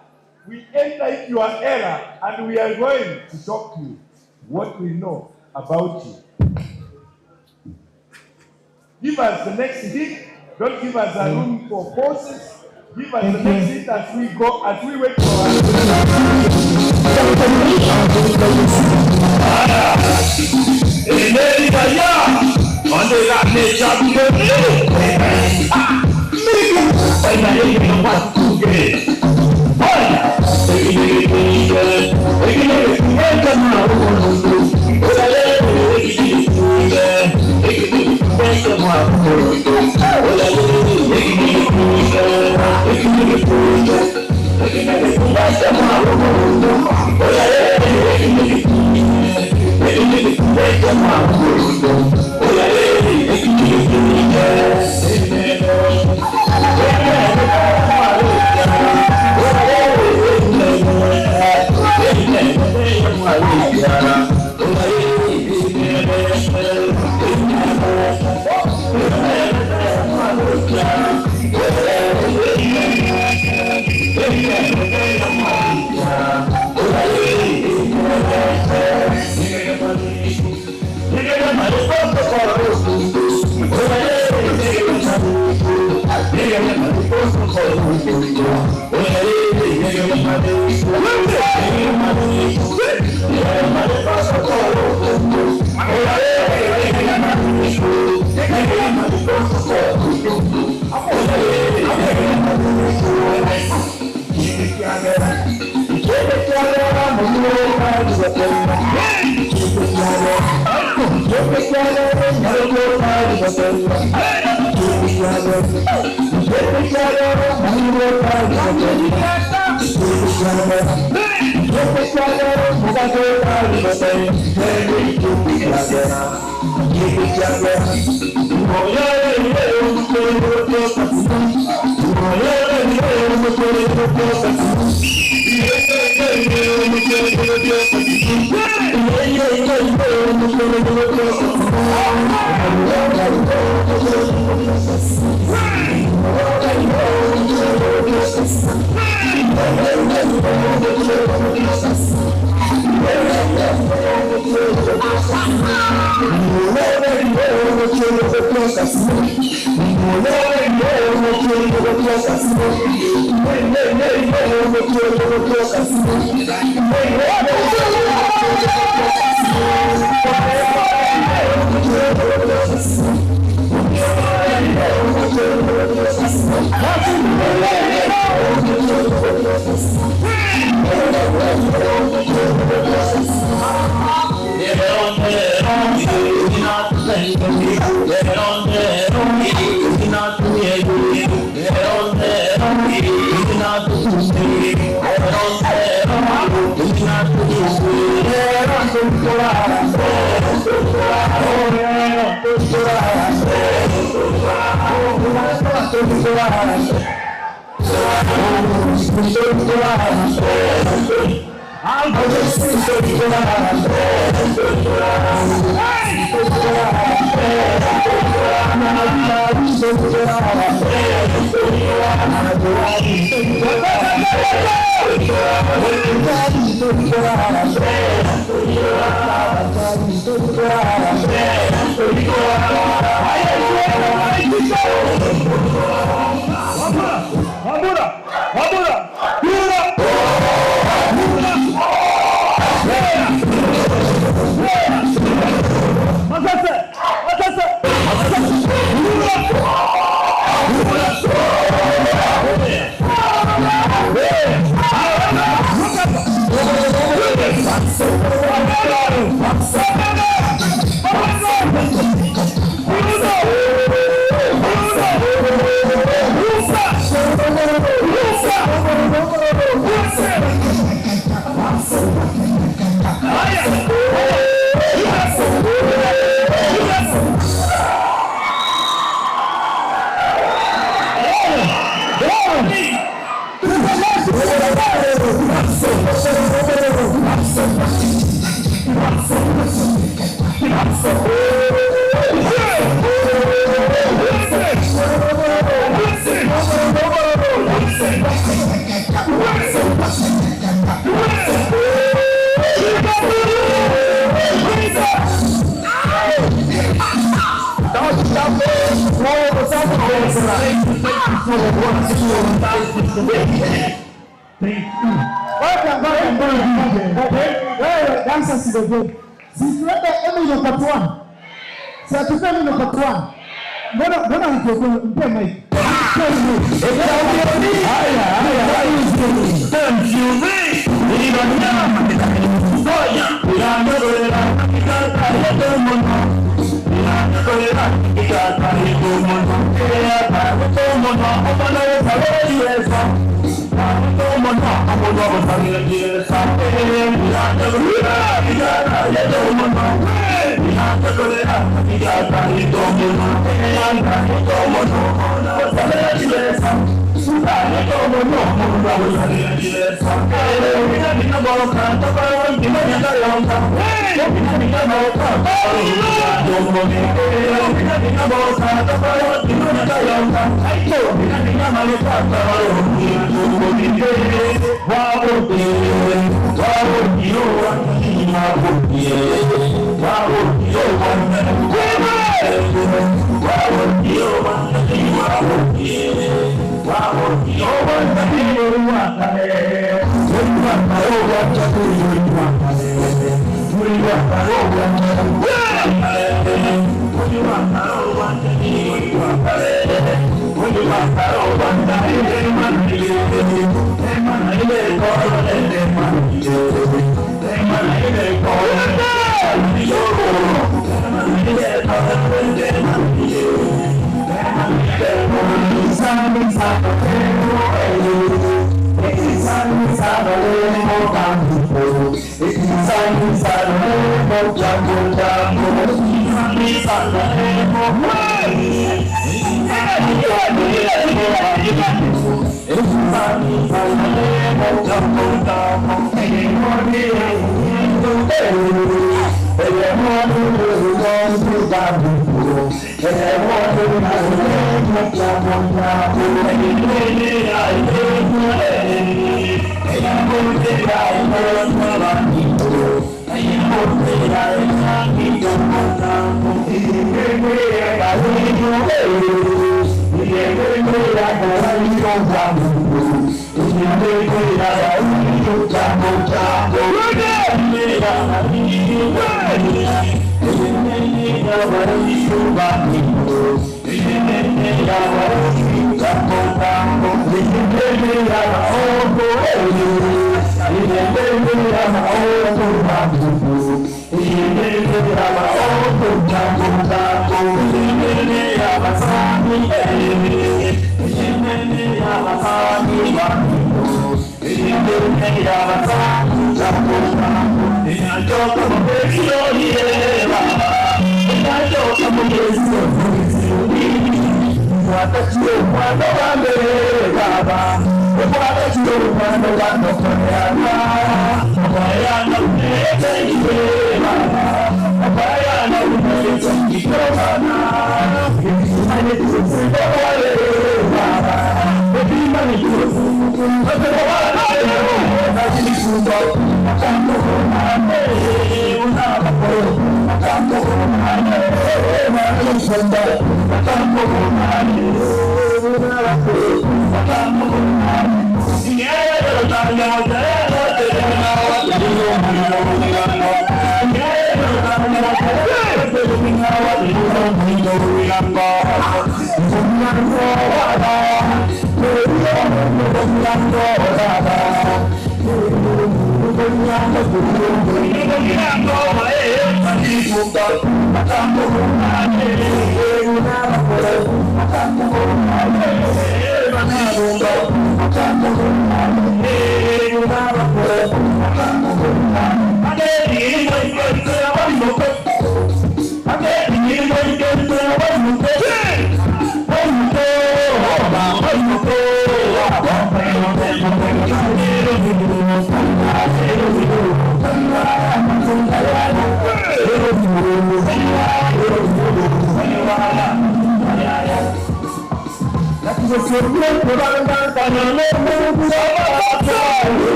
we enter into your era and we are going to shock you what we know about you. Give us the next hit. Don't give us a room for pauses. Give us the next hit as we go, as we wait for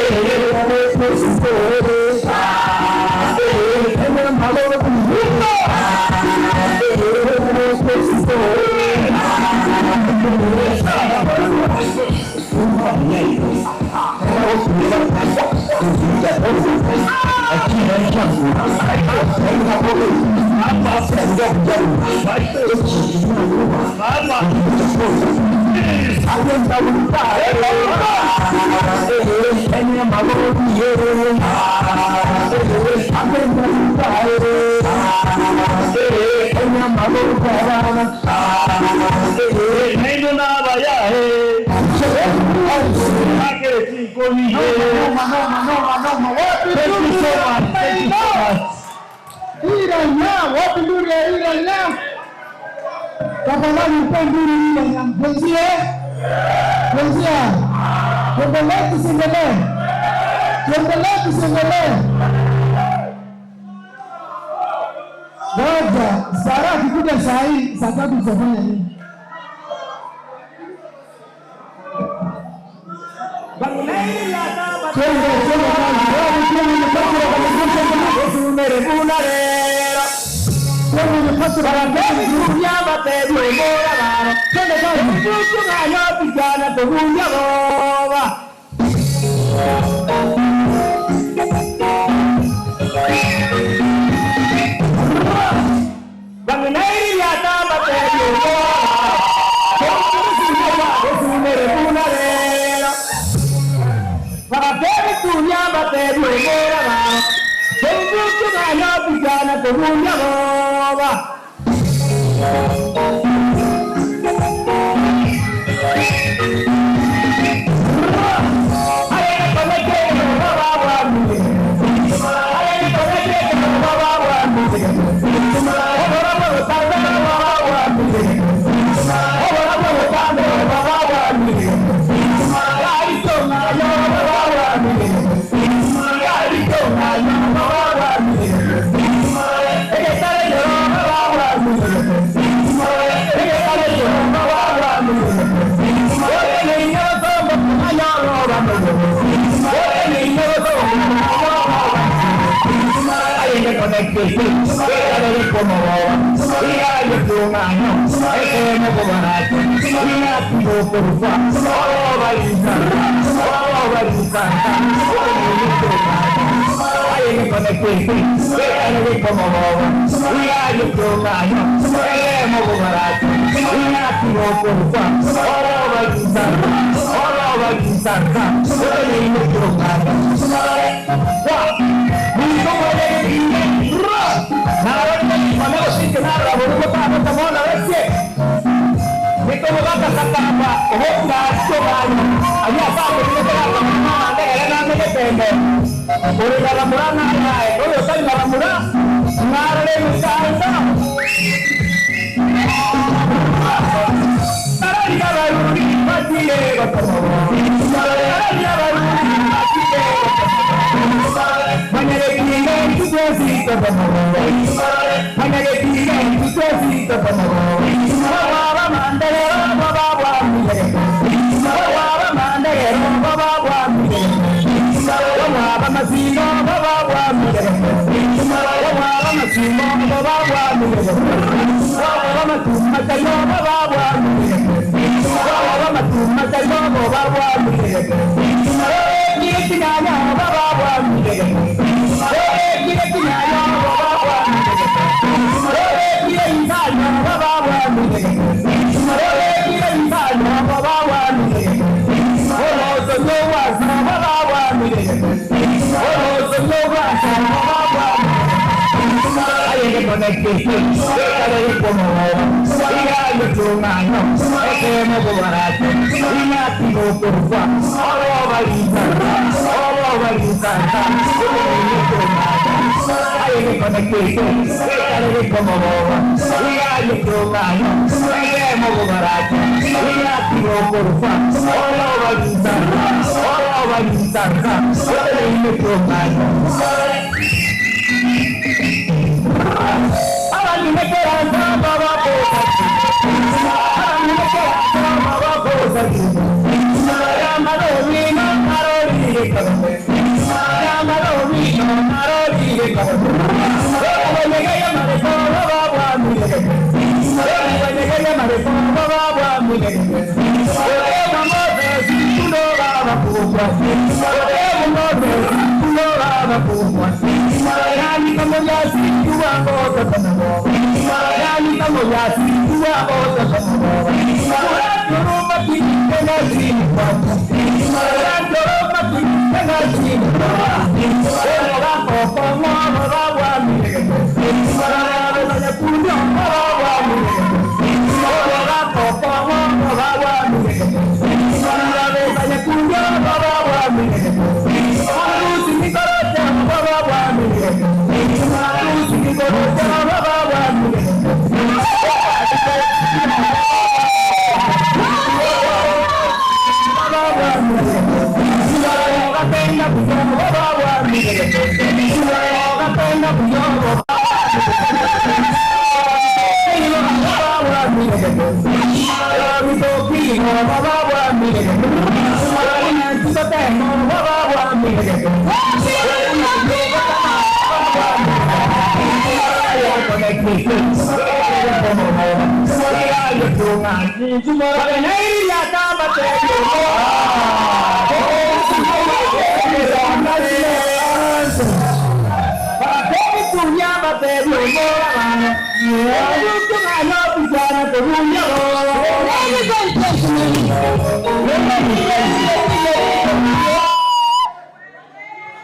Thank you. Iranya, wapi nduru ya Iranya? Tafadhali mpe nduru Iranya. Mwenzie, mwenzie, tuendelee tusiendelee? Tuendelee tusiendelee? Ngoja, Sara akikuja saa hii saa 3 tutafanya nini? Twende, twende kazi.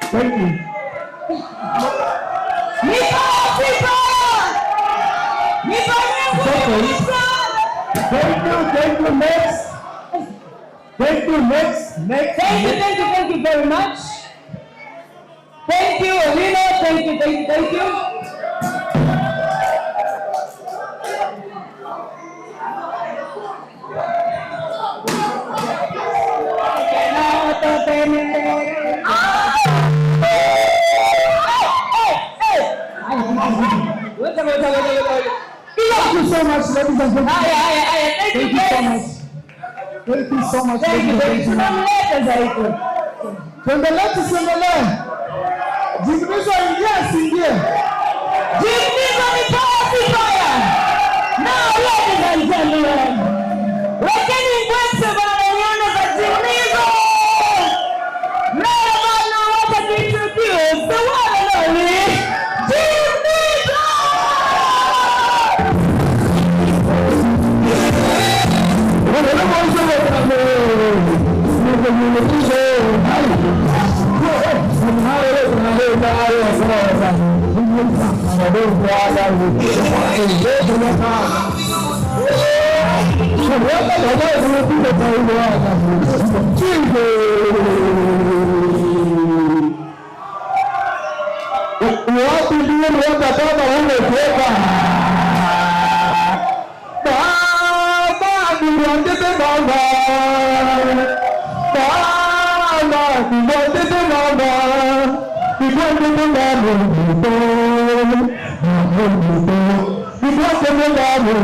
Thank you. Thank you, thank you, next. Thank you, next, next. Thank you, thank you, thank you very much. Thank you, Olino. Thank you, thank you, thank you. Thank you so much, ladies and gentlemen. Haya, haya, haya. Thank you, Thank you so guys. much. Thank you so much. Thank you, ladies and thank you. gentlemen. Tunamleta zaidi. Tuendelee tusiendelee? Jimnizo aingie asiingie? Jimnizo ni poa si poa? Now, ladies and gentlemen, wekeni ngwese bana nyundo za Jimnizo. Now, bana, wacha to introduce the one and only Jimnizo. Wapi ndiye mwaka baba umetoka? Baba niambie baba. Baba niambie baba. Niambie baba. Niambie baba.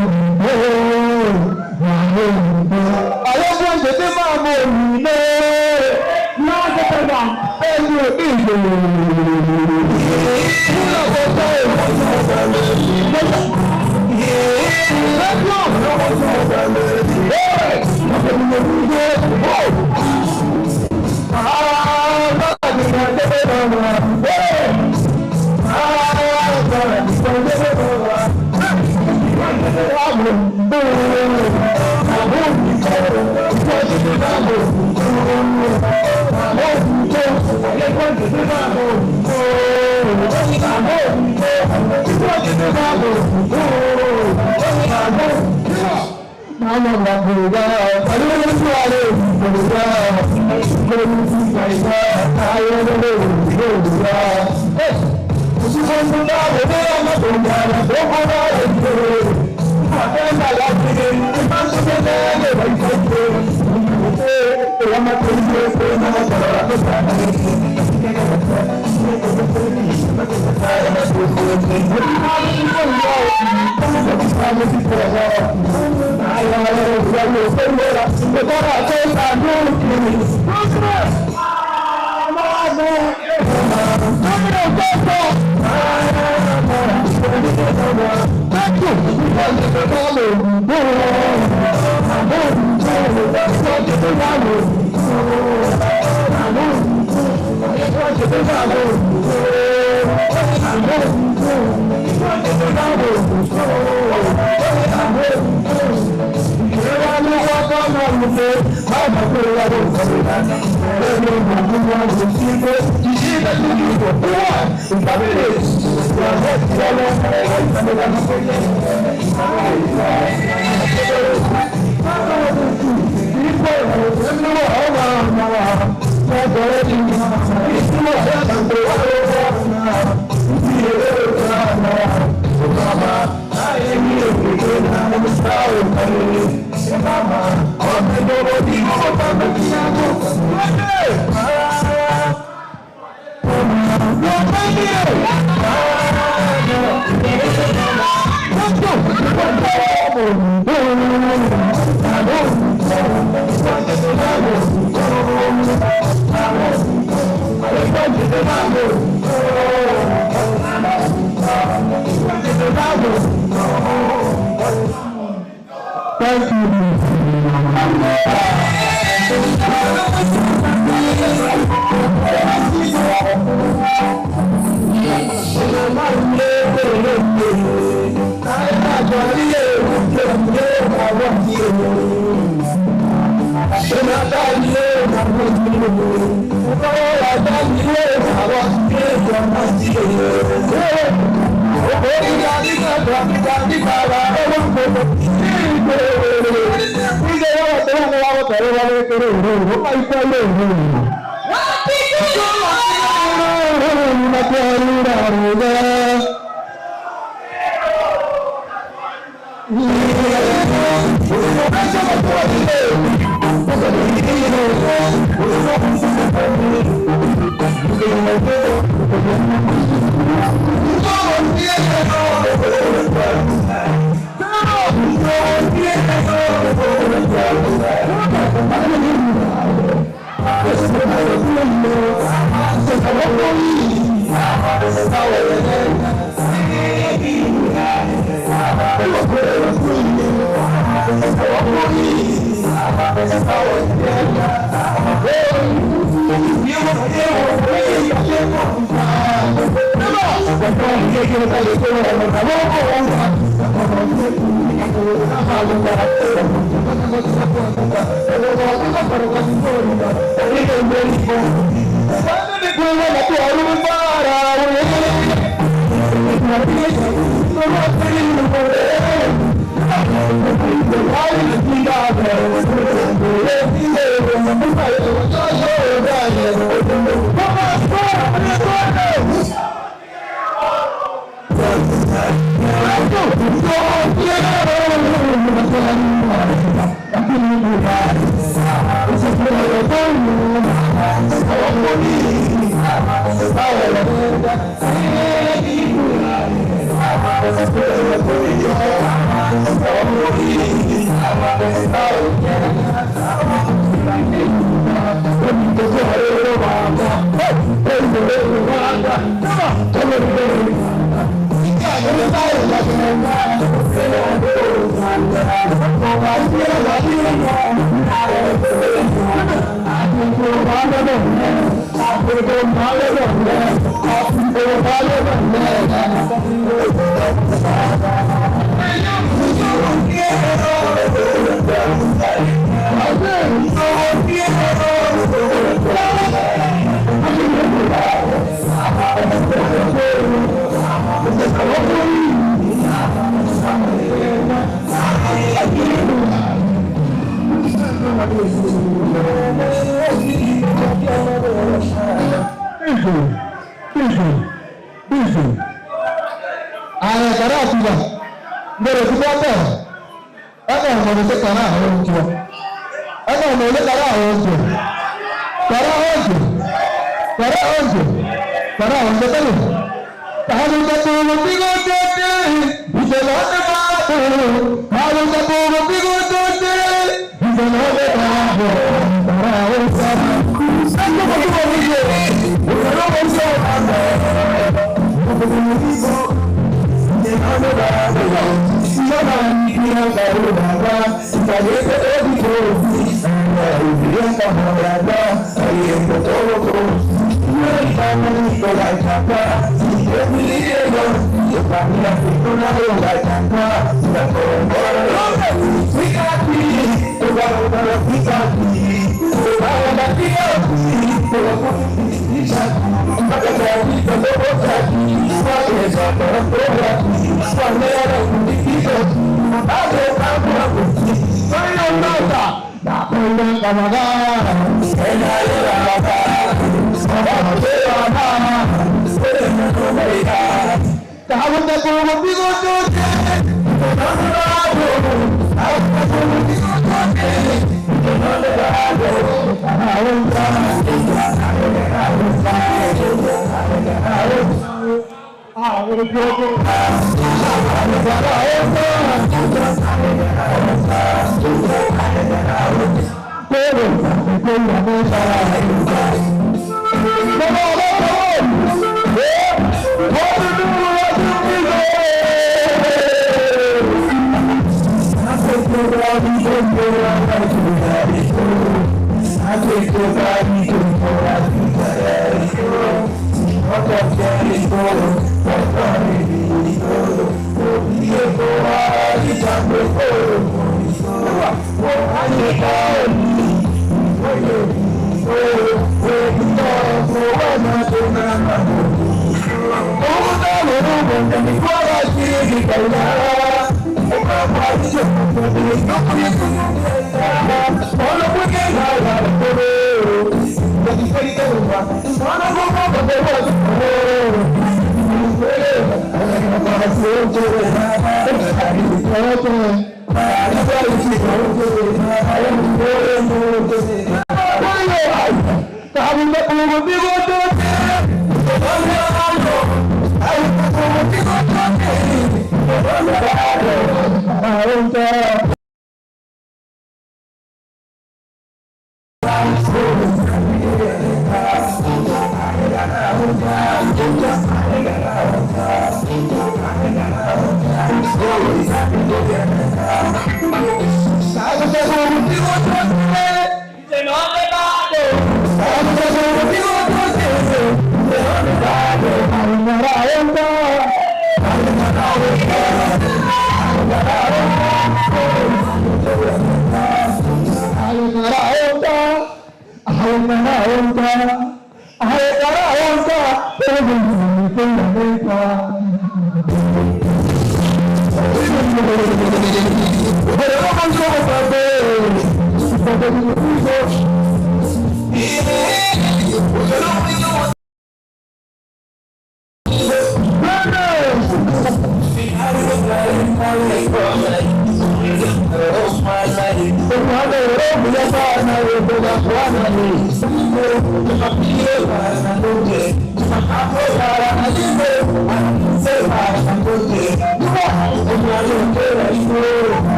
Ayobonde mama ni. Thank you.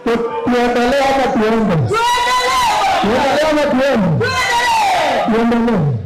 Tuendelee ama tuombe? Tuendelee ama tuombe? Tuendelee.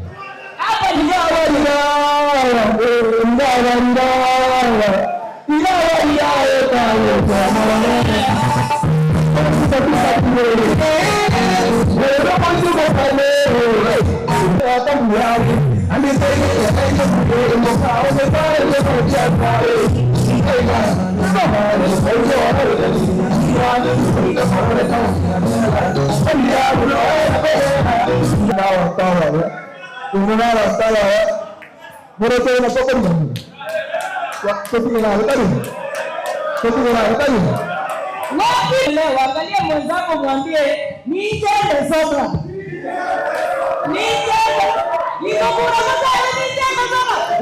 Leo angalia mwenzako mwambie nijende soka. Nijende. Nikokura mazao nijende soka.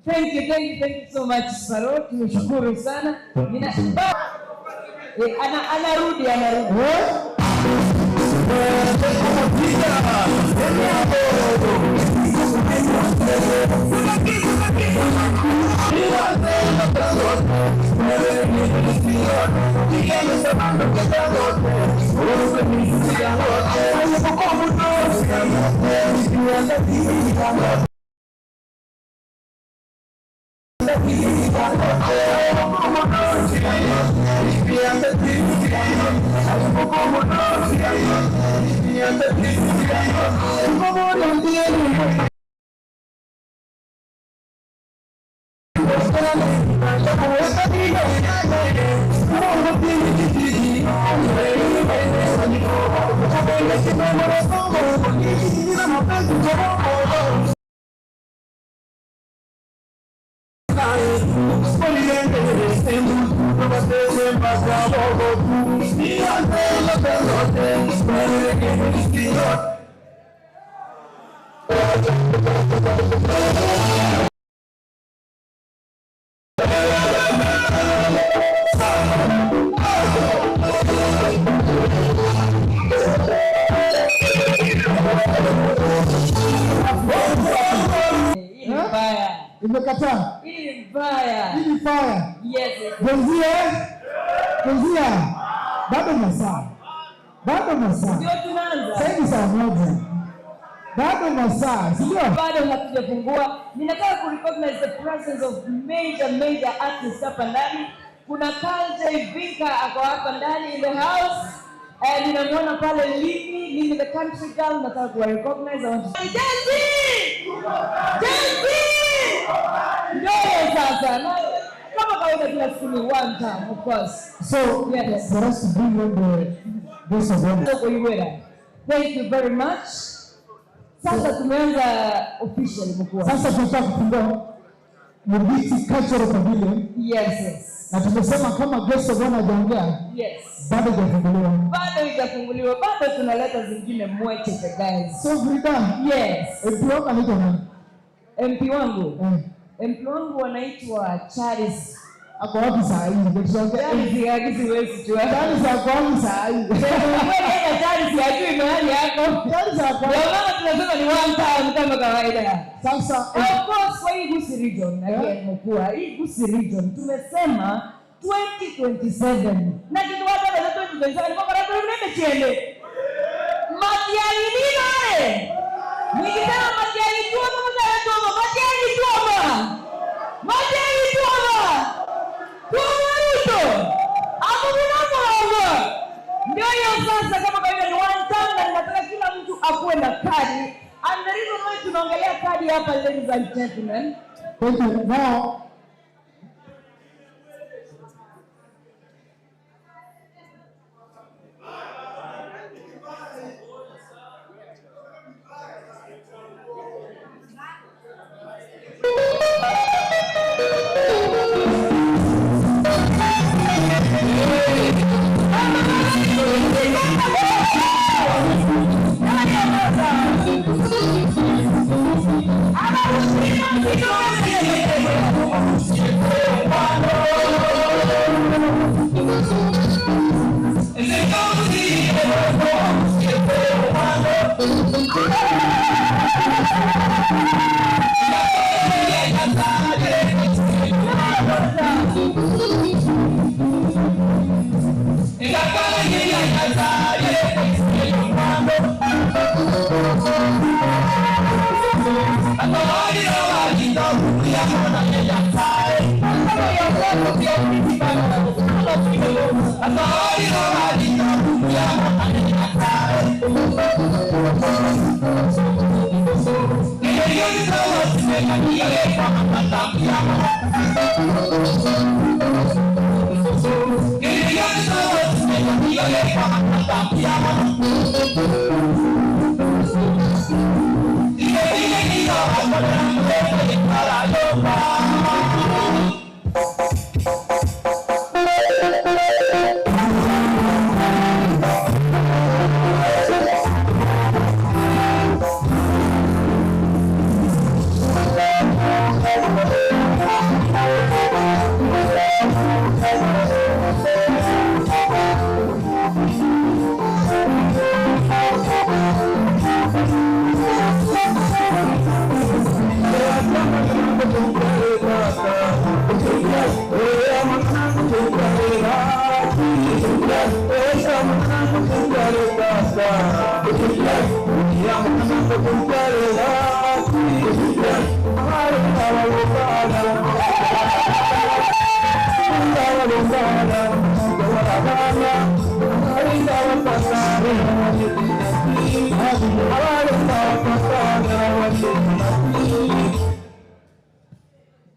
Thank you, thank you, thank you so much Sparrow. Tumeshukuru sana. Nina eh, ana, anarudi anarudi. Hii ni mbaya. Imekataa. Hii ni mbaya. Hii ni fire. Yes. yes. Wenzia, wenzia, bado masaa, bado masaa. Ndio tunaanza. Sasa hivi saa 1, bado masaa, si ndio? Bado hatujafungua. Ninataka ku recognize the presence of major major artists hapa ndani. Kuna Carl J Vinka ako hapa ndani in the house. Eh, ninamwona pale Limi, Limi the country girl, nataka kuwa recognize. I want to Gen Z! Gen Z! Ndio sasa. Na kama kawaida kila siku ni one time of course. So Yes. for us to bring on the guest of honor. Kuiwera. Thank you very much. Sasa tumeanza officially mkuu. Sasa tunataka kufungua Mugiti Cultural Pavilion. Yes, yes. Na tumesema kama guest of honor hajaongea Yes. bado hajafunguliwa. Bado haijafunguliwa, bado tunaleta zingine mwecheche guys. So Frida, Yes. MP wako anaitwa nani? MP wangu. MP wangu wanaitwa Charles. Ako wapi saa hii? Ndio tunaongea. Charles haki siwezi jua. Charles ako wapi saa hii? Kweli hata Charles hajui mahali yako. Charles ako wapi? Ndio maana tunasema ni one time kama kawaida. Sasa Of course kwa hii Gusii region again mkuu, hii Gusii region tumesema 2027 na kitu watu wa 2027 ni kwamba labda mnene chiende Matiang'i nino nikisema Matiang'i tuoma mzee tuoma Matiang'i tuoma Matiang'i tuoma tuoma Ruto hapo kuna ndio hiyo sasa. Kama kawaida ni one time, na ninataka kila mtu akuwe na kadi, and the reason why tunaongelea kadi hapa, ladies and gentlemen, Thank you. Now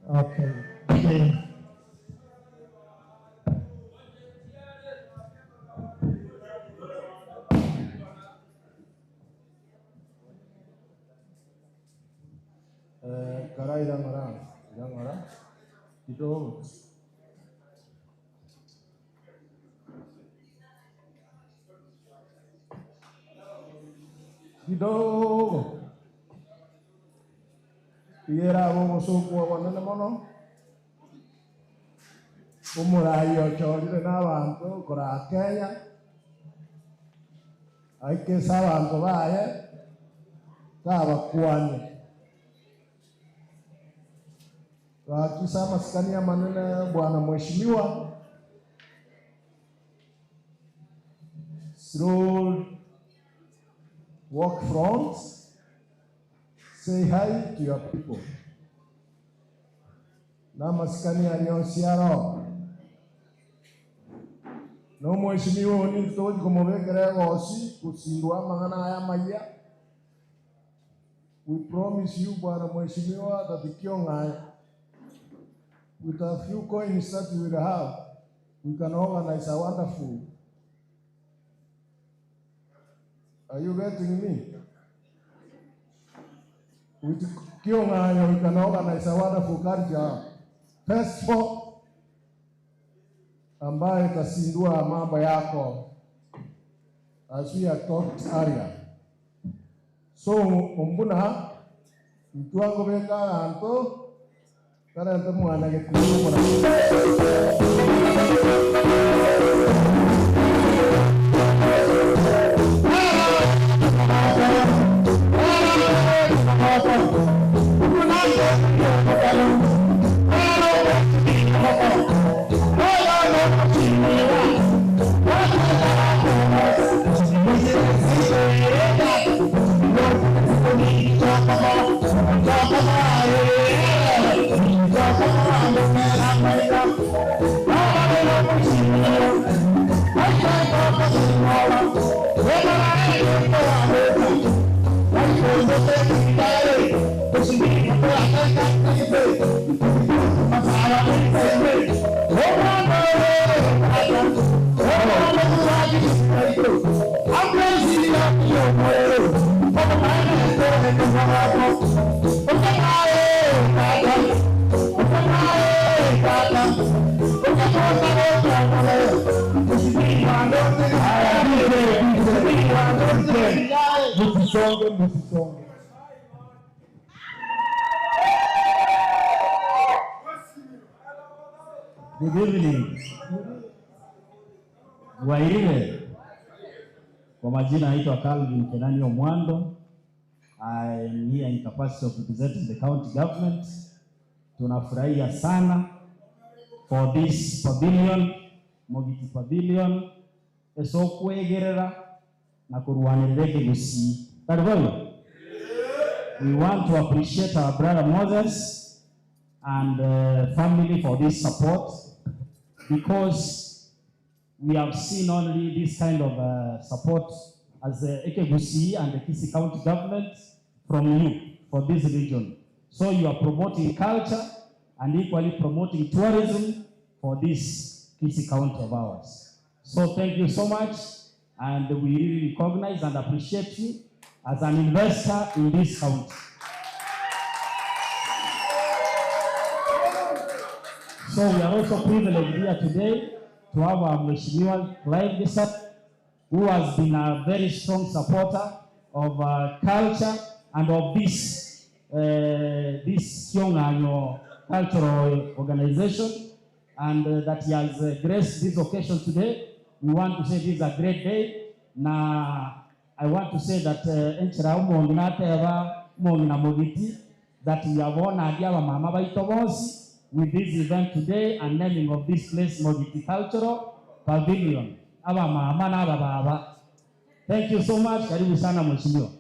Okay. Karai irang'ora irang'ora kidogo. Kidogo igera abo obosongo obonene mono omorai ochorire na abanto koraa Kenya aike ase abanto baye tabakwanie. Gaki ase amasikani amanene bwana mheshimiwa Slow walk front say hi to your people na amasikani aria onsi aro na omweshimiwa oyo ninto togochi komobekera egosi gosindwa amang'ana aya amaya. We promise you bwana mheshimiwa that Kiong'ayo with a few coins that we will have we can organize a wonderful. Are you getting me? With Kiong'ayo we can organize a wonderful culture festival ambayo itasindua mambo yako as we have talked earlier. So ombuna intwe ngobeka abanto tarente mwana gekundo omorabia. Musisonge, musisonge. Good evening. Wairire. Kwa majina naitwa Calvin Kenani Omwando. I am here in capacity of representing the county government. Tunafurahia sana for this pavilion, Mogiti Pavilion, esokwegerera na kurwanirira ekegusii. Tari boyo? We want to appreciate our brother Moses and family for this support because we have seen only this kind of support as the Ekegusii and the Kisii County government from you for this region. So you are promoting culture and equally promoting tourism for this Kisii County of ours. So thank you so much, and we really recognize and appreciate you as an investor in this county. So we are also privileged here today to have our Mheshimiwa Clive Gisat, who has been a very strong supporter of culture and of this Kiong'anyo cultural organization, and that he has graced this occasion today. We want to say this is a great day. Na I want to say that enchera omongi nateba omongi na mogiti that we have honored aba mama baito bonsi with this event today and naming of this place Mogiti Cultural Pavilion. Aba mama na aba baba. Thank you so much. Karibu sana mheshimiwa.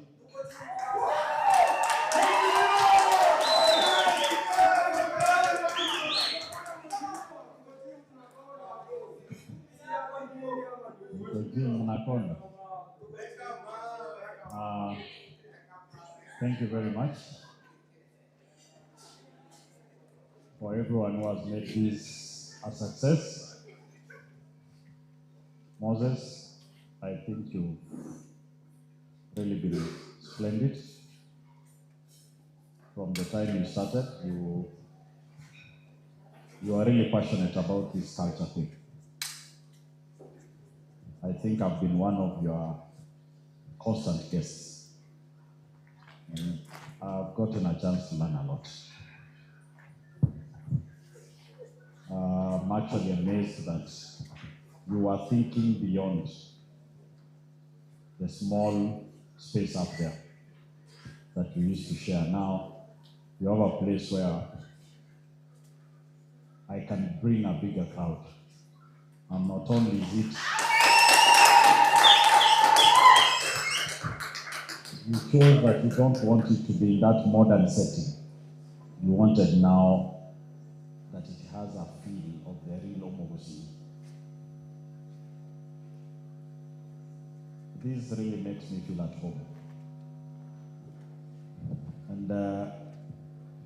Mnakonda. Thank you very much for everyone who has made this a success. Moses, I think you've really been splendid. From the time you started, you are really passionate about this culture thing. I think I've been one of your constant guests. And I've gotten a chance to learn a lot. I'm actually amazed that you are thinking beyond the small space up there that we used to share. Now, you have a place where I can bring a bigger crowd. And not only is it you chose that you don't want it to be in that modern setting. You wanted now that it has a feel of the real Omogosi. This really makes me feel at home. And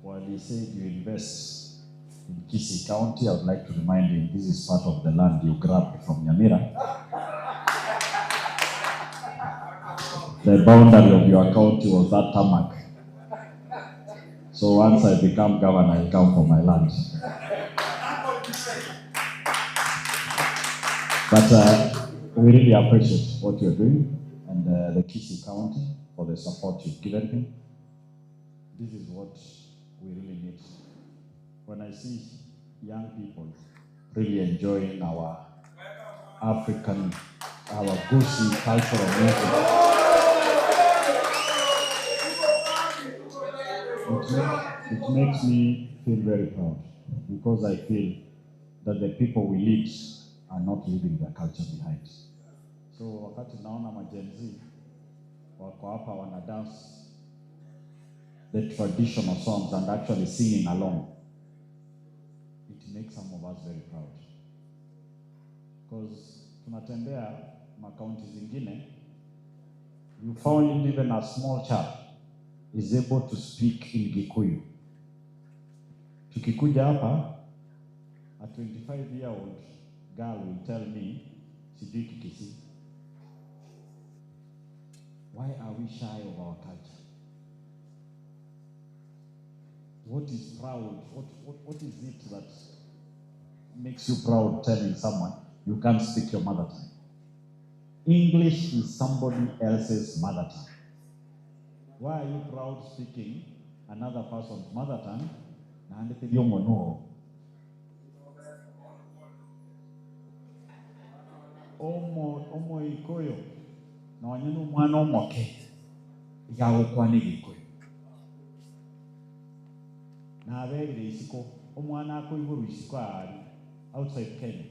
while he said you invest in Kisii County, I would like to remind him this is part of the land you grabbed from Nyamira. The boundary of your county was that tarmac. So once I become governor, I come for my land. But we really appreciate what you're doing and the Kisii County for the support you've given him. This is what we really need. When I see young people really enjoying our African, our Gusii cultural music, it makes me feel very proud because I feel that the people we lead are not leaving their culture behind. So wakati naona ma Gen Z wako hapa wana dance the traditional songs and actually singing along, it makes some of us very proud. Because tunatembea makaunti zingine, you find even a small child is able to speak in Gikuyu. Tukikuja hapa, a 25-year-old girl will tell me, sijui Kikisii. Why are we shy of our culture? What is proud? What is it that makes you proud telling someone you can't speak your mother tongue? English is somebody else's mother tongue. Why are you proud speaking another person's mother tongue? Na andite ngono. Omo omo ikoyo. Nonye n'omwana omoke igagokwana egikoyo. Naberire isiko omwana akoigorwa isiko ari outside Kenya.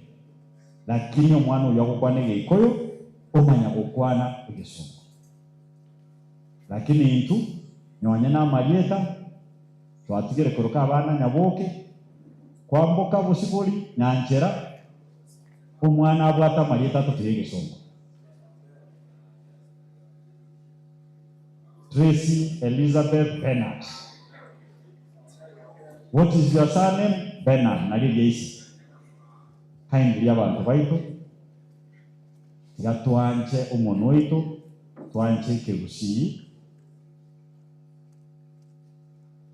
Lakini omwana oyo agokwana egikoyo omanya gokwana egesongo. Lakini intu nonye n'amarieta twatigire koroka abana nyaboke kwamboka bosibori nyanchera omwana abwata amarieta atutige egesongo. Tracy Elizabeth Bernard. What is your surname? Bernard. Nari ryeisi. Kindly abantu baitu tiga twanche omono waitu twanche ekegusii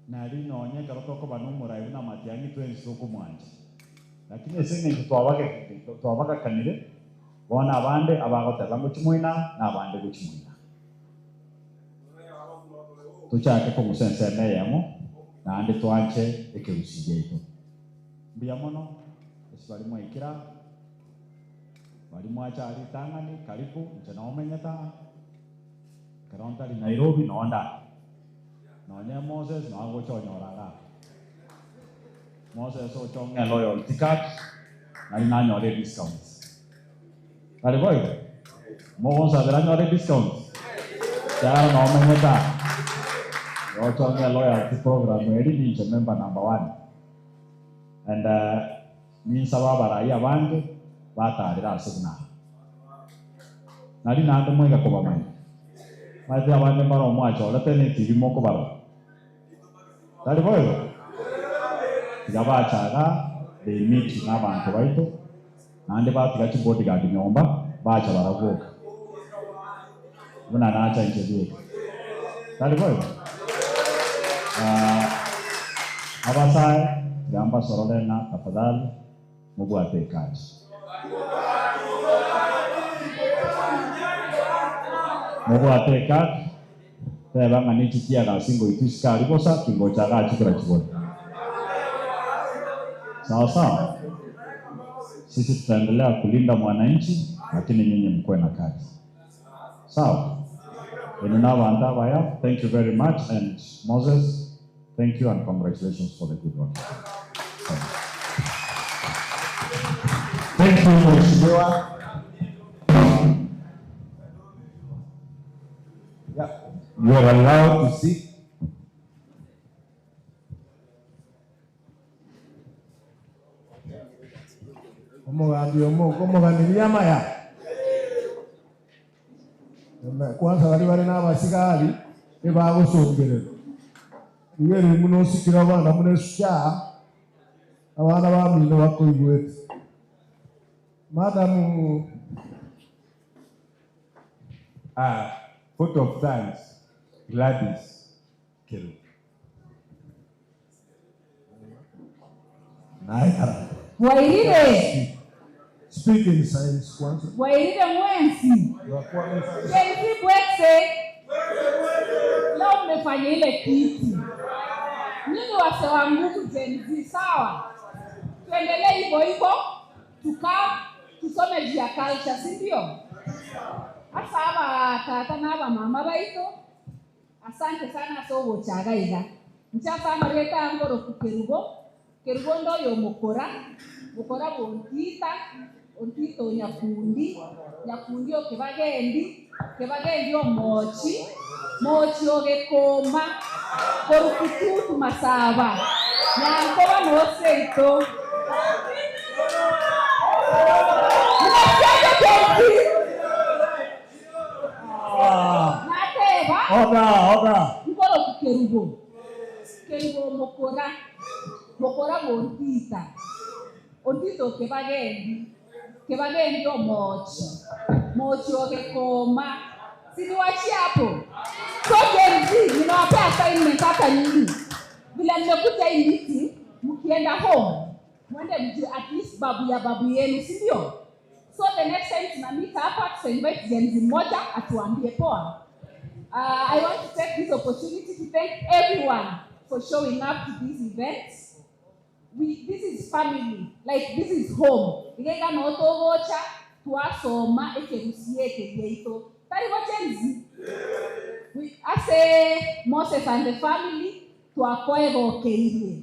nari nonye ekero tokoba na omorai buna Matiang'i twensi tokomwancha lakini ase eng'encho twabagakanire bono abande abagoteba ngochimoina na abande gochimoina tuchake kong'usa ensemo eyemo naende twanche ekegusii giaito mbuya mono ase bari mwaikera bari mwacha ritang'ani karibu inche nomenyete ekero ntari Nairobi nonda nonye Moses noagocha onyora iga Moses ochong'e loyalty card nari nanyore discount bari boigo mogonsabera nyore discount kiagera nomenyete ochong'e loyalty program eri ninche member number one and ninsaba abarai abange batarira ase buna nari naende mwaiga kobamanya maete abande mbara omwachorete na etibi mokobarora tari boigo tiga bachaga they meet na abanto baito naende batiga chibodyguard nyomba bacha baraboka buna nacha inche bieka tari boigo abasae tiga mbasorore na tafadhali mubwate ekadi mubwate ekadi Teba ng'a nechi chiagasi ngoitwa isiko aria bosa, tingocha igaa chikura chibore. Sawa sawa? Sisi tutaendelea kulinda mwananchi, lakini nyinyi mkuwe na kazi. Sawa? Inwe na abanto abaya, thank you very much and Moses, thank you and congratulations for the good work. Thank you Mheshimiwa. Yeah. You are allowed to sit. Omogambi omo omoganiria amaya kwanza bari bari n'abasigari ebagosongerera igo erimu nosikire abana buna eshuchaa abana bamino bakoigwete madam. Vote of thanks, Gladys Keru. Naikara. Wairire. Speak in science kwanza. Wairire mwensi. Gen Z bwekse. Leo mmefanya ile kitu. Nyinyi wase wa nguvu Gen Z, sawa? Tuendelee hivyo hivyo, tukaa tusome juu ya culture, si ndio? Hasa aba tata na aba mama baito, asante sana ase ogochaga iga. Nchasa amareta ngoro ku Kerubo, Kerubo ndoyo mukora, mukora bontita, ontita o Nyakundi, Nyakundi o Kebagendi, Kebagendi o Mochi, Mochi o Gekoma, Korukututu Masaba, Nyankoba noseito. Mnasikiaje Gen Z? Nateba. Oda, oda. Nkoro ku Kerubo. Kerubo mokora. Mokora bontita. Ontita o Kebagendi. Kebagendi o Mochi. Mochi o Gekoma. Si niwachie hapo. So Gen Z, ninawapea assignment hata nyinyi. Vile mmekuja hii meeting, mkienda home, mwende mjue at least babu ya babu yenu, si ndio? So the next time tuna meet hapa, tuta invite Gen Z mmoja atuambie poa. I want to take this opportunity to thank everyone for showing up to this event. This is family, like this is home. Igega no togocha twasoma ekegusie ekegeito. Tari bo Gen Z. We ase Moses and the family twakoegokeirie.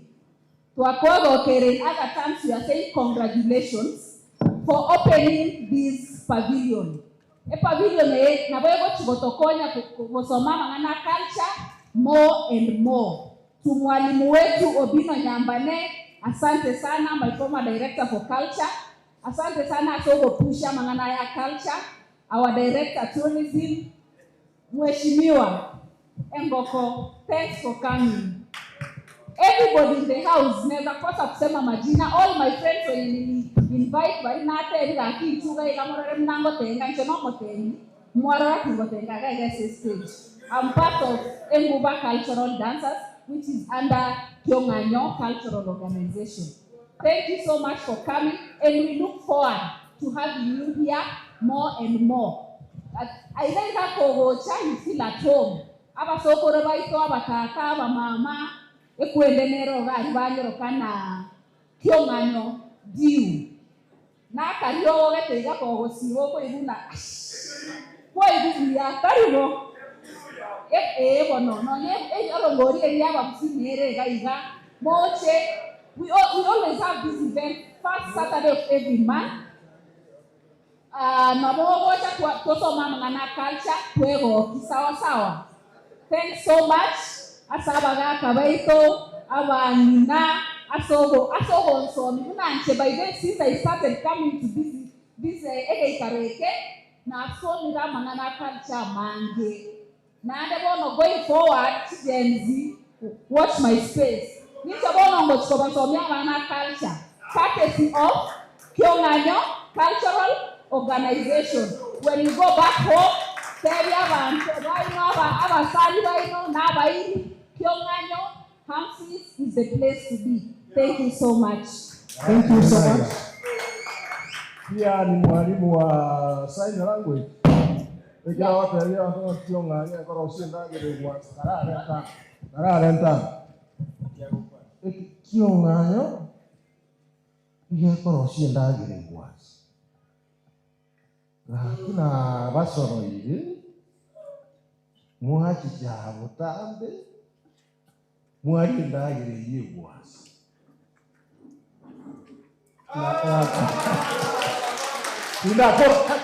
Twakoegokeire. In other terms, we are saying congratulations for opening this pavilion. E pavilion e nabo egochigotokonya gosoma mang'ana culture more and more. Tu mwalimu wetu Obino Nyambane, asante sana my former director for culture. Asante sana asogopusha mang'ana ya culture. Our director tourism, Mheshimiwa Engoko, thanks for coming. Everybody in the house, naweza kosa kusema majina, all my friends wenye nili invite bari nateri gakinchuga igamorore mnango tenga nche no motengi mwarora kingotenga gaige stage. I'm part of Enguba Cultural Dancers, which is under Kyong'anyo Cultural Organization. Thank you so much for coming, and we look forward to having you here more and more. Aitha kogocha, you feel at home. Abasokoro baito, abatata, abamama, ekwendenero gari banyerokana Kyong'anyo diu. Nakario gete igakogosiwa okoiguna kwaigubuya taribo. Bono nonye orongori eria abakusinere iga iga moche. We always have this event first Saturday of every month. Nabo gocha twasoma mang'ana culture twegoki sawa sawa. Thanks so much ase abagaka baito abang'ina asogo asogo nsomi bunanche. By then since I started coming to this egeikareke nasomira mang'ana culture mange. Naende bono going forward Gen Z, watch my space. Nicho bono ngochikobasomia abana culture courtesy of Kyong'anyo Cultural Organization. When you go back home, tell abantu baino abasali baino n'abairi Kyong'anyo Humphreys is the place to be. Thank you so much. Thank you so much. Pia ni mwalimu wa sign language. Ekero agoteebia abanto ng'a kiong'anyo ekorosia endagera egwansa, kararente amo, kararente amo. Eki kiong'anyo iga ekorosia endagera egwansa. Gaki nabasoroire, mwachicha botambe, mwaria endagera eyio egwansa. Tindakora.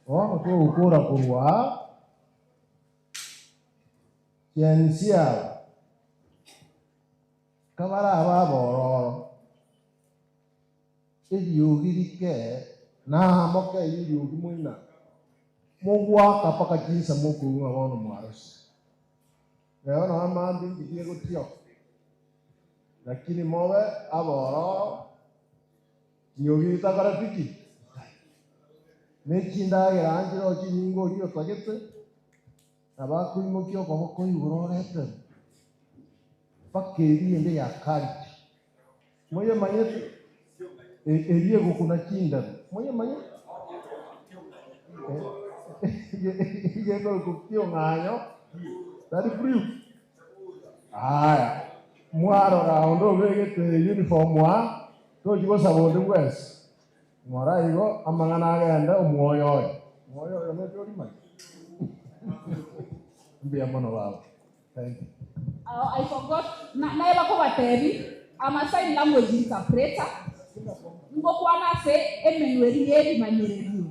Bono togokora korwa aa, chiansi aba, kabarabe abororo, eriogi rike, namoke eriogi moina, mogoaka mpaka chinsa mokoigwa ng'a bono mwarosire. Rero nonya mambia inche tigegotioka, lakini mobe abororo, riogi ritakoreti ki? Ne chindagera nchireo chinyinge oria otagete, nabo akoimokia okoboko igoro oretere, mpaka eria ende ya culture. Moyemanyete? Eria egokuna chindabi, moyemanyete? Igekorokwa kiong'anyo, tari brief. Aya, mwarora onde obegete uniform aa, tochi gosaba onde bwensi. Ng'ora igo amang'ana agende omwoyo oyo. Omwoyo oyo noche orimanye. Mbuya mono baba. Thank you. Oh, I forgot, na, naye bakobatebi, I'm a sign language interpreter, ngokwana ase emenwa eria y'ebimanyererio.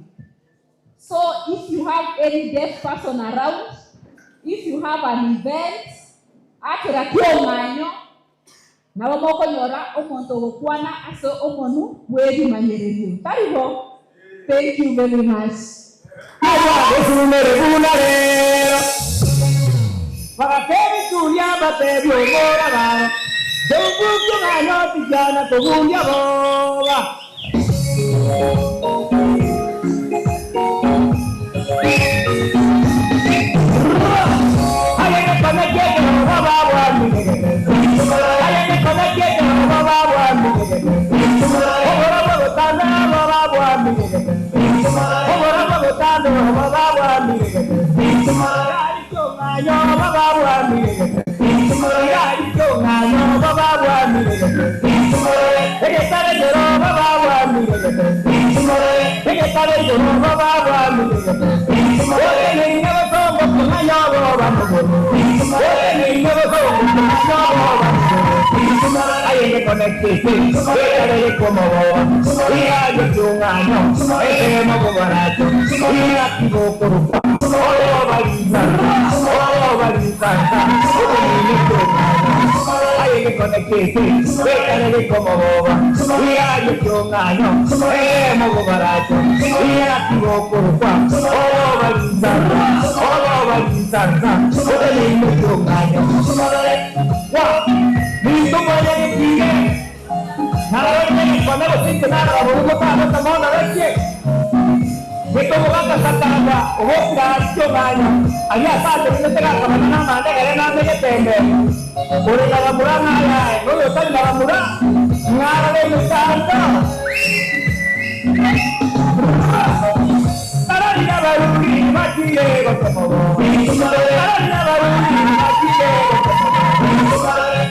So if you have any deaf person around, if you have an event, akera kiong'anyo, nabo mokonyora omonto ogokwana ase omonu bw'ebimanyererio. Tari bo? Thank you very much. Agosumere buna rero. Bagateebia Julia mbateebie omorabaro, Tobukia ng'a notichana kobundia boba. Aye gekone ki'ekerogo babwamiregete, aye gekone ki'ekerogo babwamiregete, oborobwo botambe abo babwamiregete, oborobwo botambe abo babwamiregete, gari kiong'anyo abo babwamiregete, gari kiong'anyo abo babwamiregete, egetare igoro abo babwamiregete, egetare igoro abo babwamiregete, oteneine bosongo kong'anya obo bamogoro, oteneine bosongo kong'anya obo bamogoro, aye gekone keke, getare gekomoboa, igario kiong'anyo, ekemo boboracho, igaki bokorokwa, oyo barisansa, oyo barisansa, oteneine kiong'anyo, aye gekone keke, getare gekomoboa, igario kiong'anyo, ekemo boboracho, igaki bokorokwa, oyo barisansa, oyo barisansa, oteneine kiong'anyo. Wa, minto moya getige, narorire gekone gose narora borugo tagota mono rochie, getogogaka sakanga, ogokira kiong'anyo, aria ase atenenete gakamanya namandegere namegetende, ore nabamura ng'ayae, noyo otari nabamura, ng'arore emechando. Tararira baruri bakire gotomobo, tararira baruri bakire gotomobo,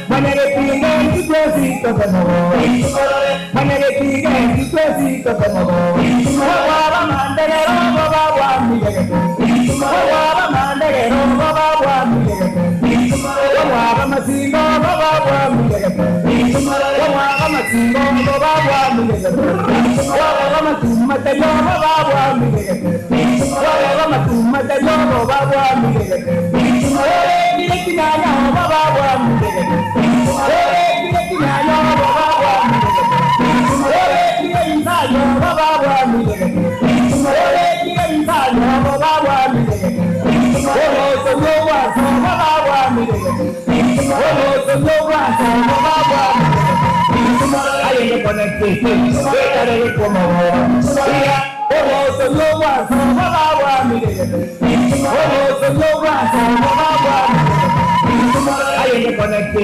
Mwanyagetinge kitwesi totomobo, mwanyagetinge kitwesi totomobo, Baba mandegero baba bwamigegete, baba mandegero baba bwamigegete, baba masingo baba bwamigegete, baba masingo baba bwamigegete, baba matumatayo baba bwamigegete, baba matumatayo baba bwamigegete, kire kinyanya baba bwamigegete, kire kinyanya baba bwamigegete, kire insayo baba bwamigegete, kire insayo baba bwamigegete, oyo bwaso baba bwamigegete, oyo bwaso baba bwamigegete, aye gekone keke, getare gekomobo, oyo bwaso baba bwamigegete, oyo bwaso baba bwamigegete, aye gekone keke,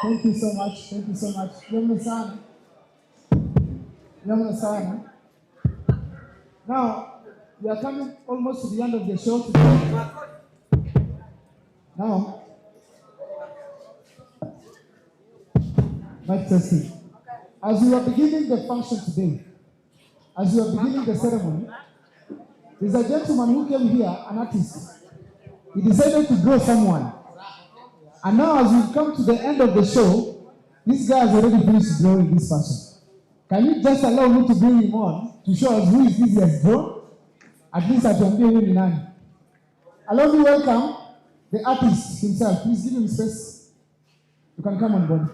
Thank you so much. Thank you so much. Jambo sana. Jambo sana. Now, we are coming almost to the end of the show today. Now, mic testing. As we are beginning the function today, as we are beginning the ceremony, there's a gentleman who came here, an artist. He decided to draw someone. And now, as we come to the end of the show, this guy has already finished drawing this person. Can you just allow me to bring him on to show us who is this he has drawn? At least atuambie huyu ni nani. Allow me welcome the artist himself. Please give him space. You can come on board.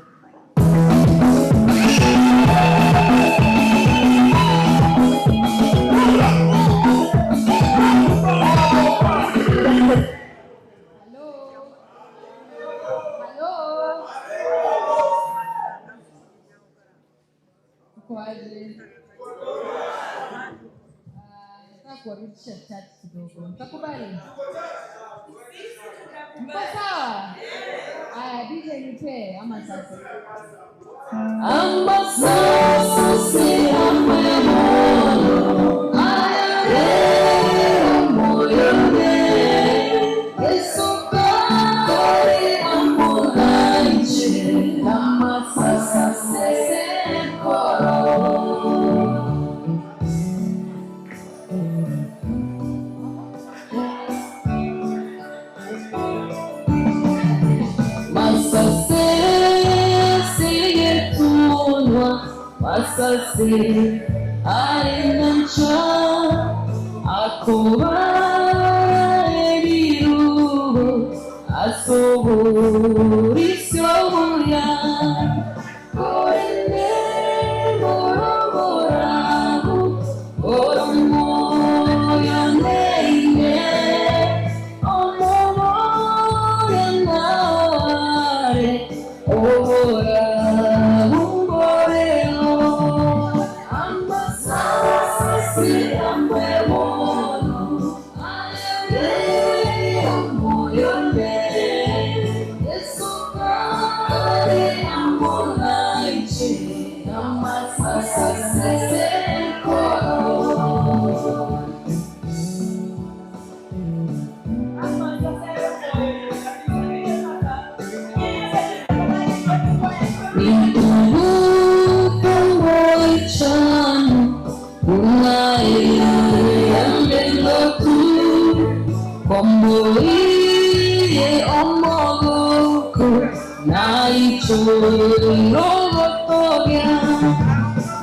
Hello. Uko aje? Ah, Nataka kuwarudisha chat kidogo. Mtakubali? Mko sawa? Aya, DJ nipe ama sasa. Ama sasa amemono ayareo moyone Yesu kare amulanje ama sasa sese koro. Masase siyetunwa masase arenancha akuba ebirubo asoborisyobuya korene moroborabu oromoyo neine omobore naware obora bumboreo amasasi amwemono Naboire omogoko, naichoire ogotogia,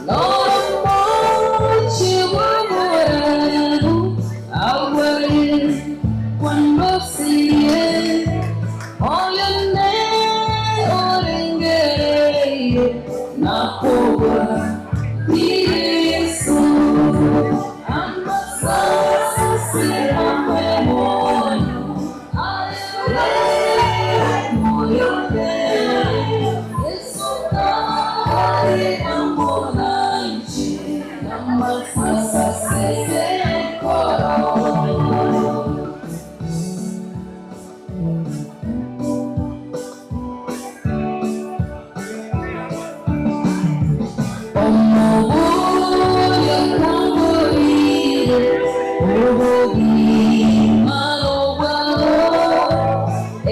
noromochi bw'oborabu, agware kwandosirie, oyone orengereire, nakogwa Yesu, amasasi amwe moyo,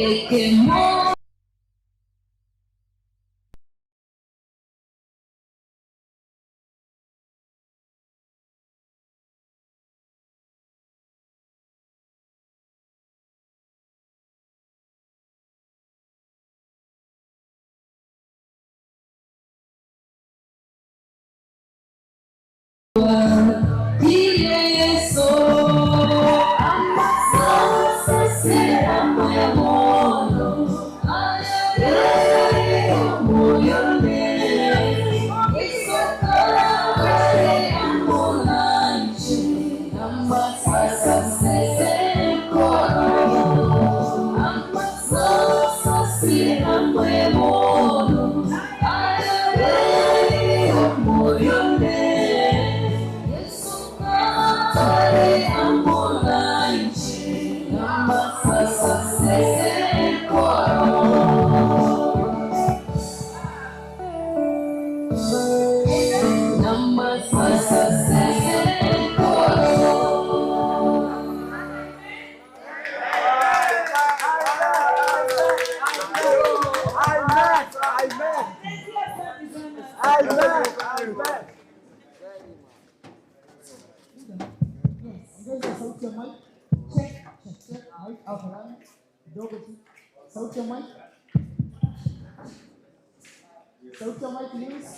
Ekemo Yesu, amasasi amwe moyo, Ongeza sauti ya mic. Check, check, check. Mic afadhali. Kidogo tu. Sauti ya mic. Sauti ya mic Lewis.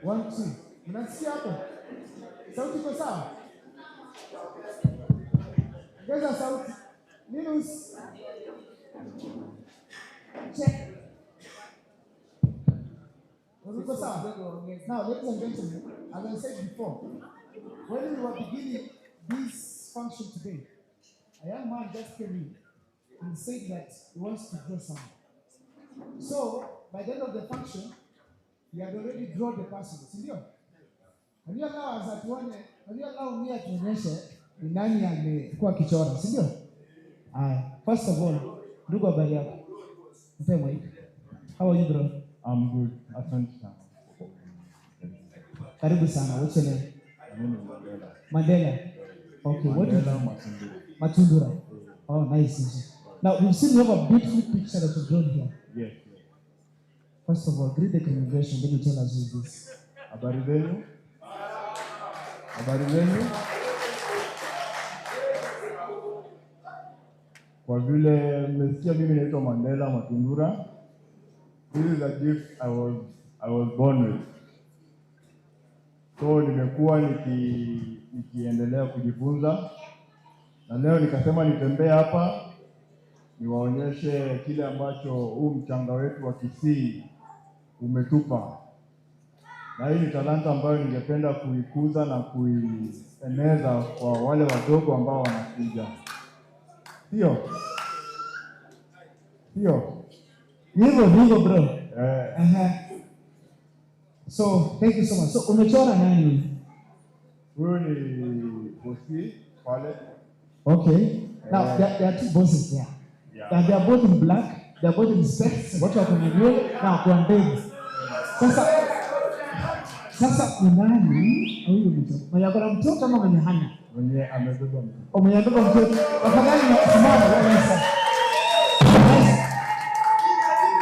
One, two. Mnasikia hapo? Sauti iko sawa? Ongeza sauti. Linus. Check. Iko sawa? Now, ladies and gentlemen, as I said before, when we were beginning this function today, a young man just came in and said that he wants to draw someone. So, by the end of the function, he had already drawn the person, si ndio? Can you allow us atuone, can you allow me atuonyeshe ni nani amekuwa akichora, si ndio? Haya, first of all, ndugu habari yako? Mpe mic. How are you bro? I'm good. Asante sana. Karibu sana. What's your name? Mimi ni Mandela. Mandela. Okay, what is Mandela Matundura. Matundura. Oh, nice. Now, we've seen you have a beautiful picture that you've drawn here. Yes, yes. First of all, greet the congregation, then you tell us who is this. Habari zenu? Habari zenu? Kwa vile mmesikia mimi naitwa Mandela Matundura. This is a gift I was born with. So nimekuwa niki nikiendelea kujifunza na leo nikasema nitembee hapa niwaonyeshe kile ambacho huu mchanga wetu wa Kisii umetupa, na hii ni talanta ambayo ningependa kuikuza na kuieneza kwa wale wadogo ambao wanakuja, sio sio Hivyo hivyo bro. Eh. Aha. So, thank you so much. So, umechora nani? Huyu ni bosi pale. Okay. Now, Eh. there are two bosses there. Yeah. And they are both in black, they are both in specs, watu wako na nywele na wako na ndevu. Sasa sasa ni nani huyu mtu? Mwenye ako na mtoto ama mwenye hana? Mwenye amebeba mtoto. O mwenye amebeba mtoto. Tafadhali na simama wewe sasa.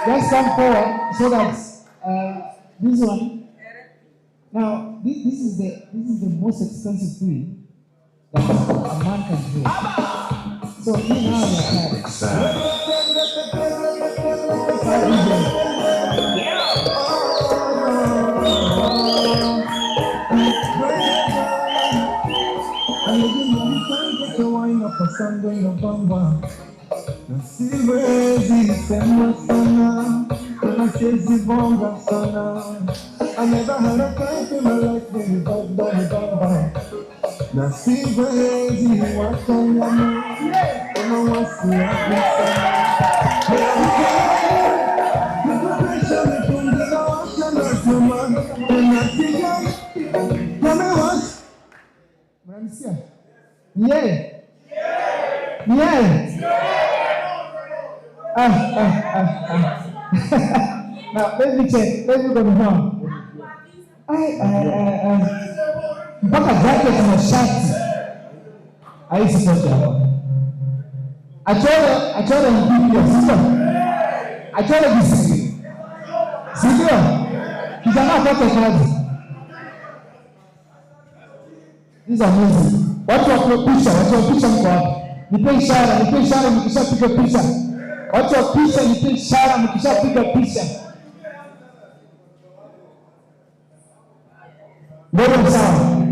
Just come forward so that This one now this, this is the this is the most expensive thing that a man can do. So you now are Siwezi sema sana, tena siwezi bonga sana. I never had a fight in my life, baby, bamba, bamba. Na siwezi wachanganya, kama wasiwasi sana. Nikupresha mitungi na washa na chuma, tena sijai, wamewasha. Mnanisikia? Ni yeye? Ni yeye? Ah, ah, ah, ah. Now, let me check. Let me confirm. Ai, ai, ai, ai. Mpaka jacket na shati. Haisi toke hapa. Achore, achore mpya, sio? Achore visiri. Si ndio? Kijana apate kazi. This is amazing. Watu wa picha, watu wa picha mko wapi? Nipe ishara, nipe ishara mkishapiga picha. Watu wa picha, nipe ishara mkishapiga picha. Mbona sawa?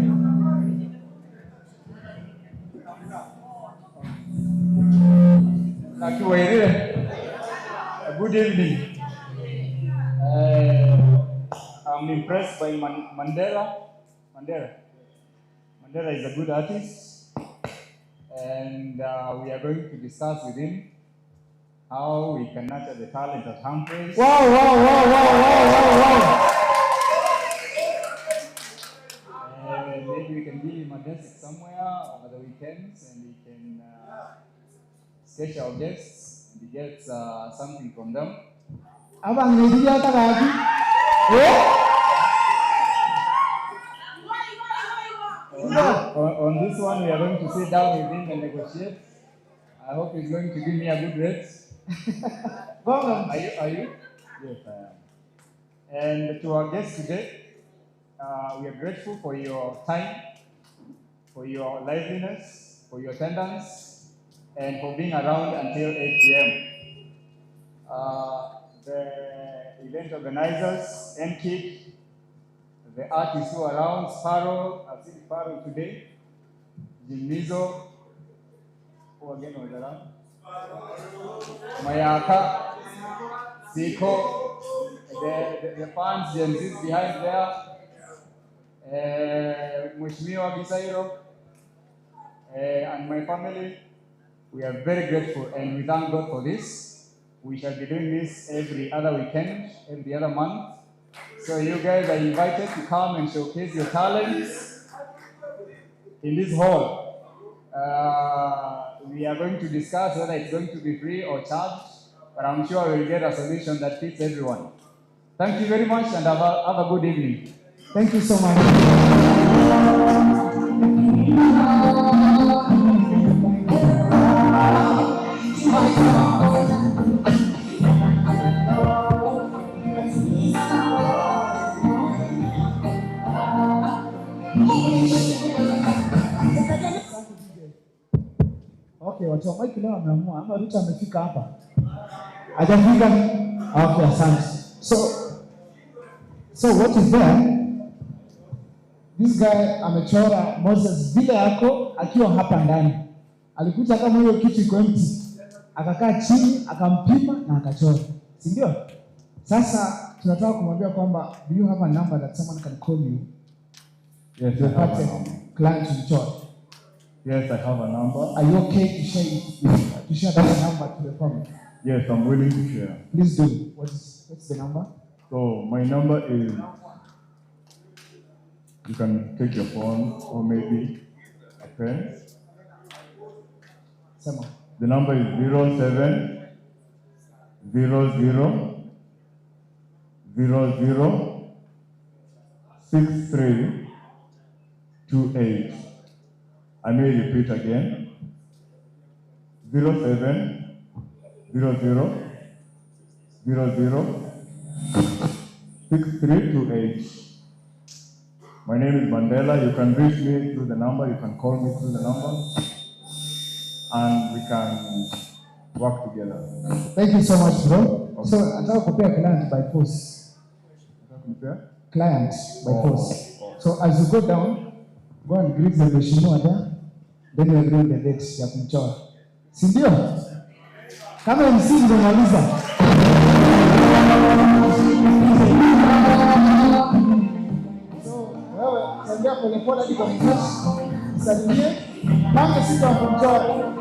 Nakiwairire. Good evening. I'm impressed by Mandela. Mandela. Mandela is a good artist, and we are going to discuss with him how we can nurture the talent at Humphreys. Wow, wow. And maybe we can give him a desk somewhere over the weekends, and he can sketch our guests, and he gets something from them. Abang'eria tagaki. Eh? On this one, we are going to sit down with him and negotiate. I hope he's going to give me a good rate. Are you? Are you? Yes, I am. And to our guests today, we are grateful for your time, for your liveliness, for your attendance, and for being around until 8 p.m. The event organizers, NKID, the artists who are around, Sparrow, I've seen Sparrow today, Jimizo, who again was around? Mayaka, Siko, the fans, Gen Zs behind there, Mheshimiwa Gisairo, and my family. We are very grateful and we thank God for this. We shall be doing this every other weekend, every other month. So you guys are invited to come and showcase your talents in this hall. We are going to discuss whether it's going to be free or charged, but I'm sure we'll get a solution that fits everyone. Thank you very much and have a good evening. Thank you so much. Okay, watu wa mic leo wameamua ama Ruto amefika hapa? Hajafika? Okay, asante. So what is there? This guy amechora Moses vile yako akiwa hapa ndani. Alikuja kama hiyo kitu iko empty. Akakaa chini, akampima na akachora. Si ndio? Sasa tunataka kumwambia kwamba do you have a number that someone can call you? Yes, I have a Upate number. client umchore. Yes, I have a number. Are you okay to share it, to share that number to the public? Yes, I'm willing to share. Please do. What's the number? So my number is, you can take your phone or maybe a pen. Sema. The number is 07 00 00 63 28. I may repeat again. 07 00 00 6328. My name is Mandela. You can reach me through the number, you can call me through the number, and we can work together. Thank you so much bro. So nataka kupea client by force. Kunipea? Client by Oh, force. So as you go down, go and greet the mheshimiwa there, then you agree on the date ya kumchora. Si ndio? Kama MC ndio maliza. So wewe tembea polepole hadi kwa mkesha, msalimie, pange siku ya kumchora.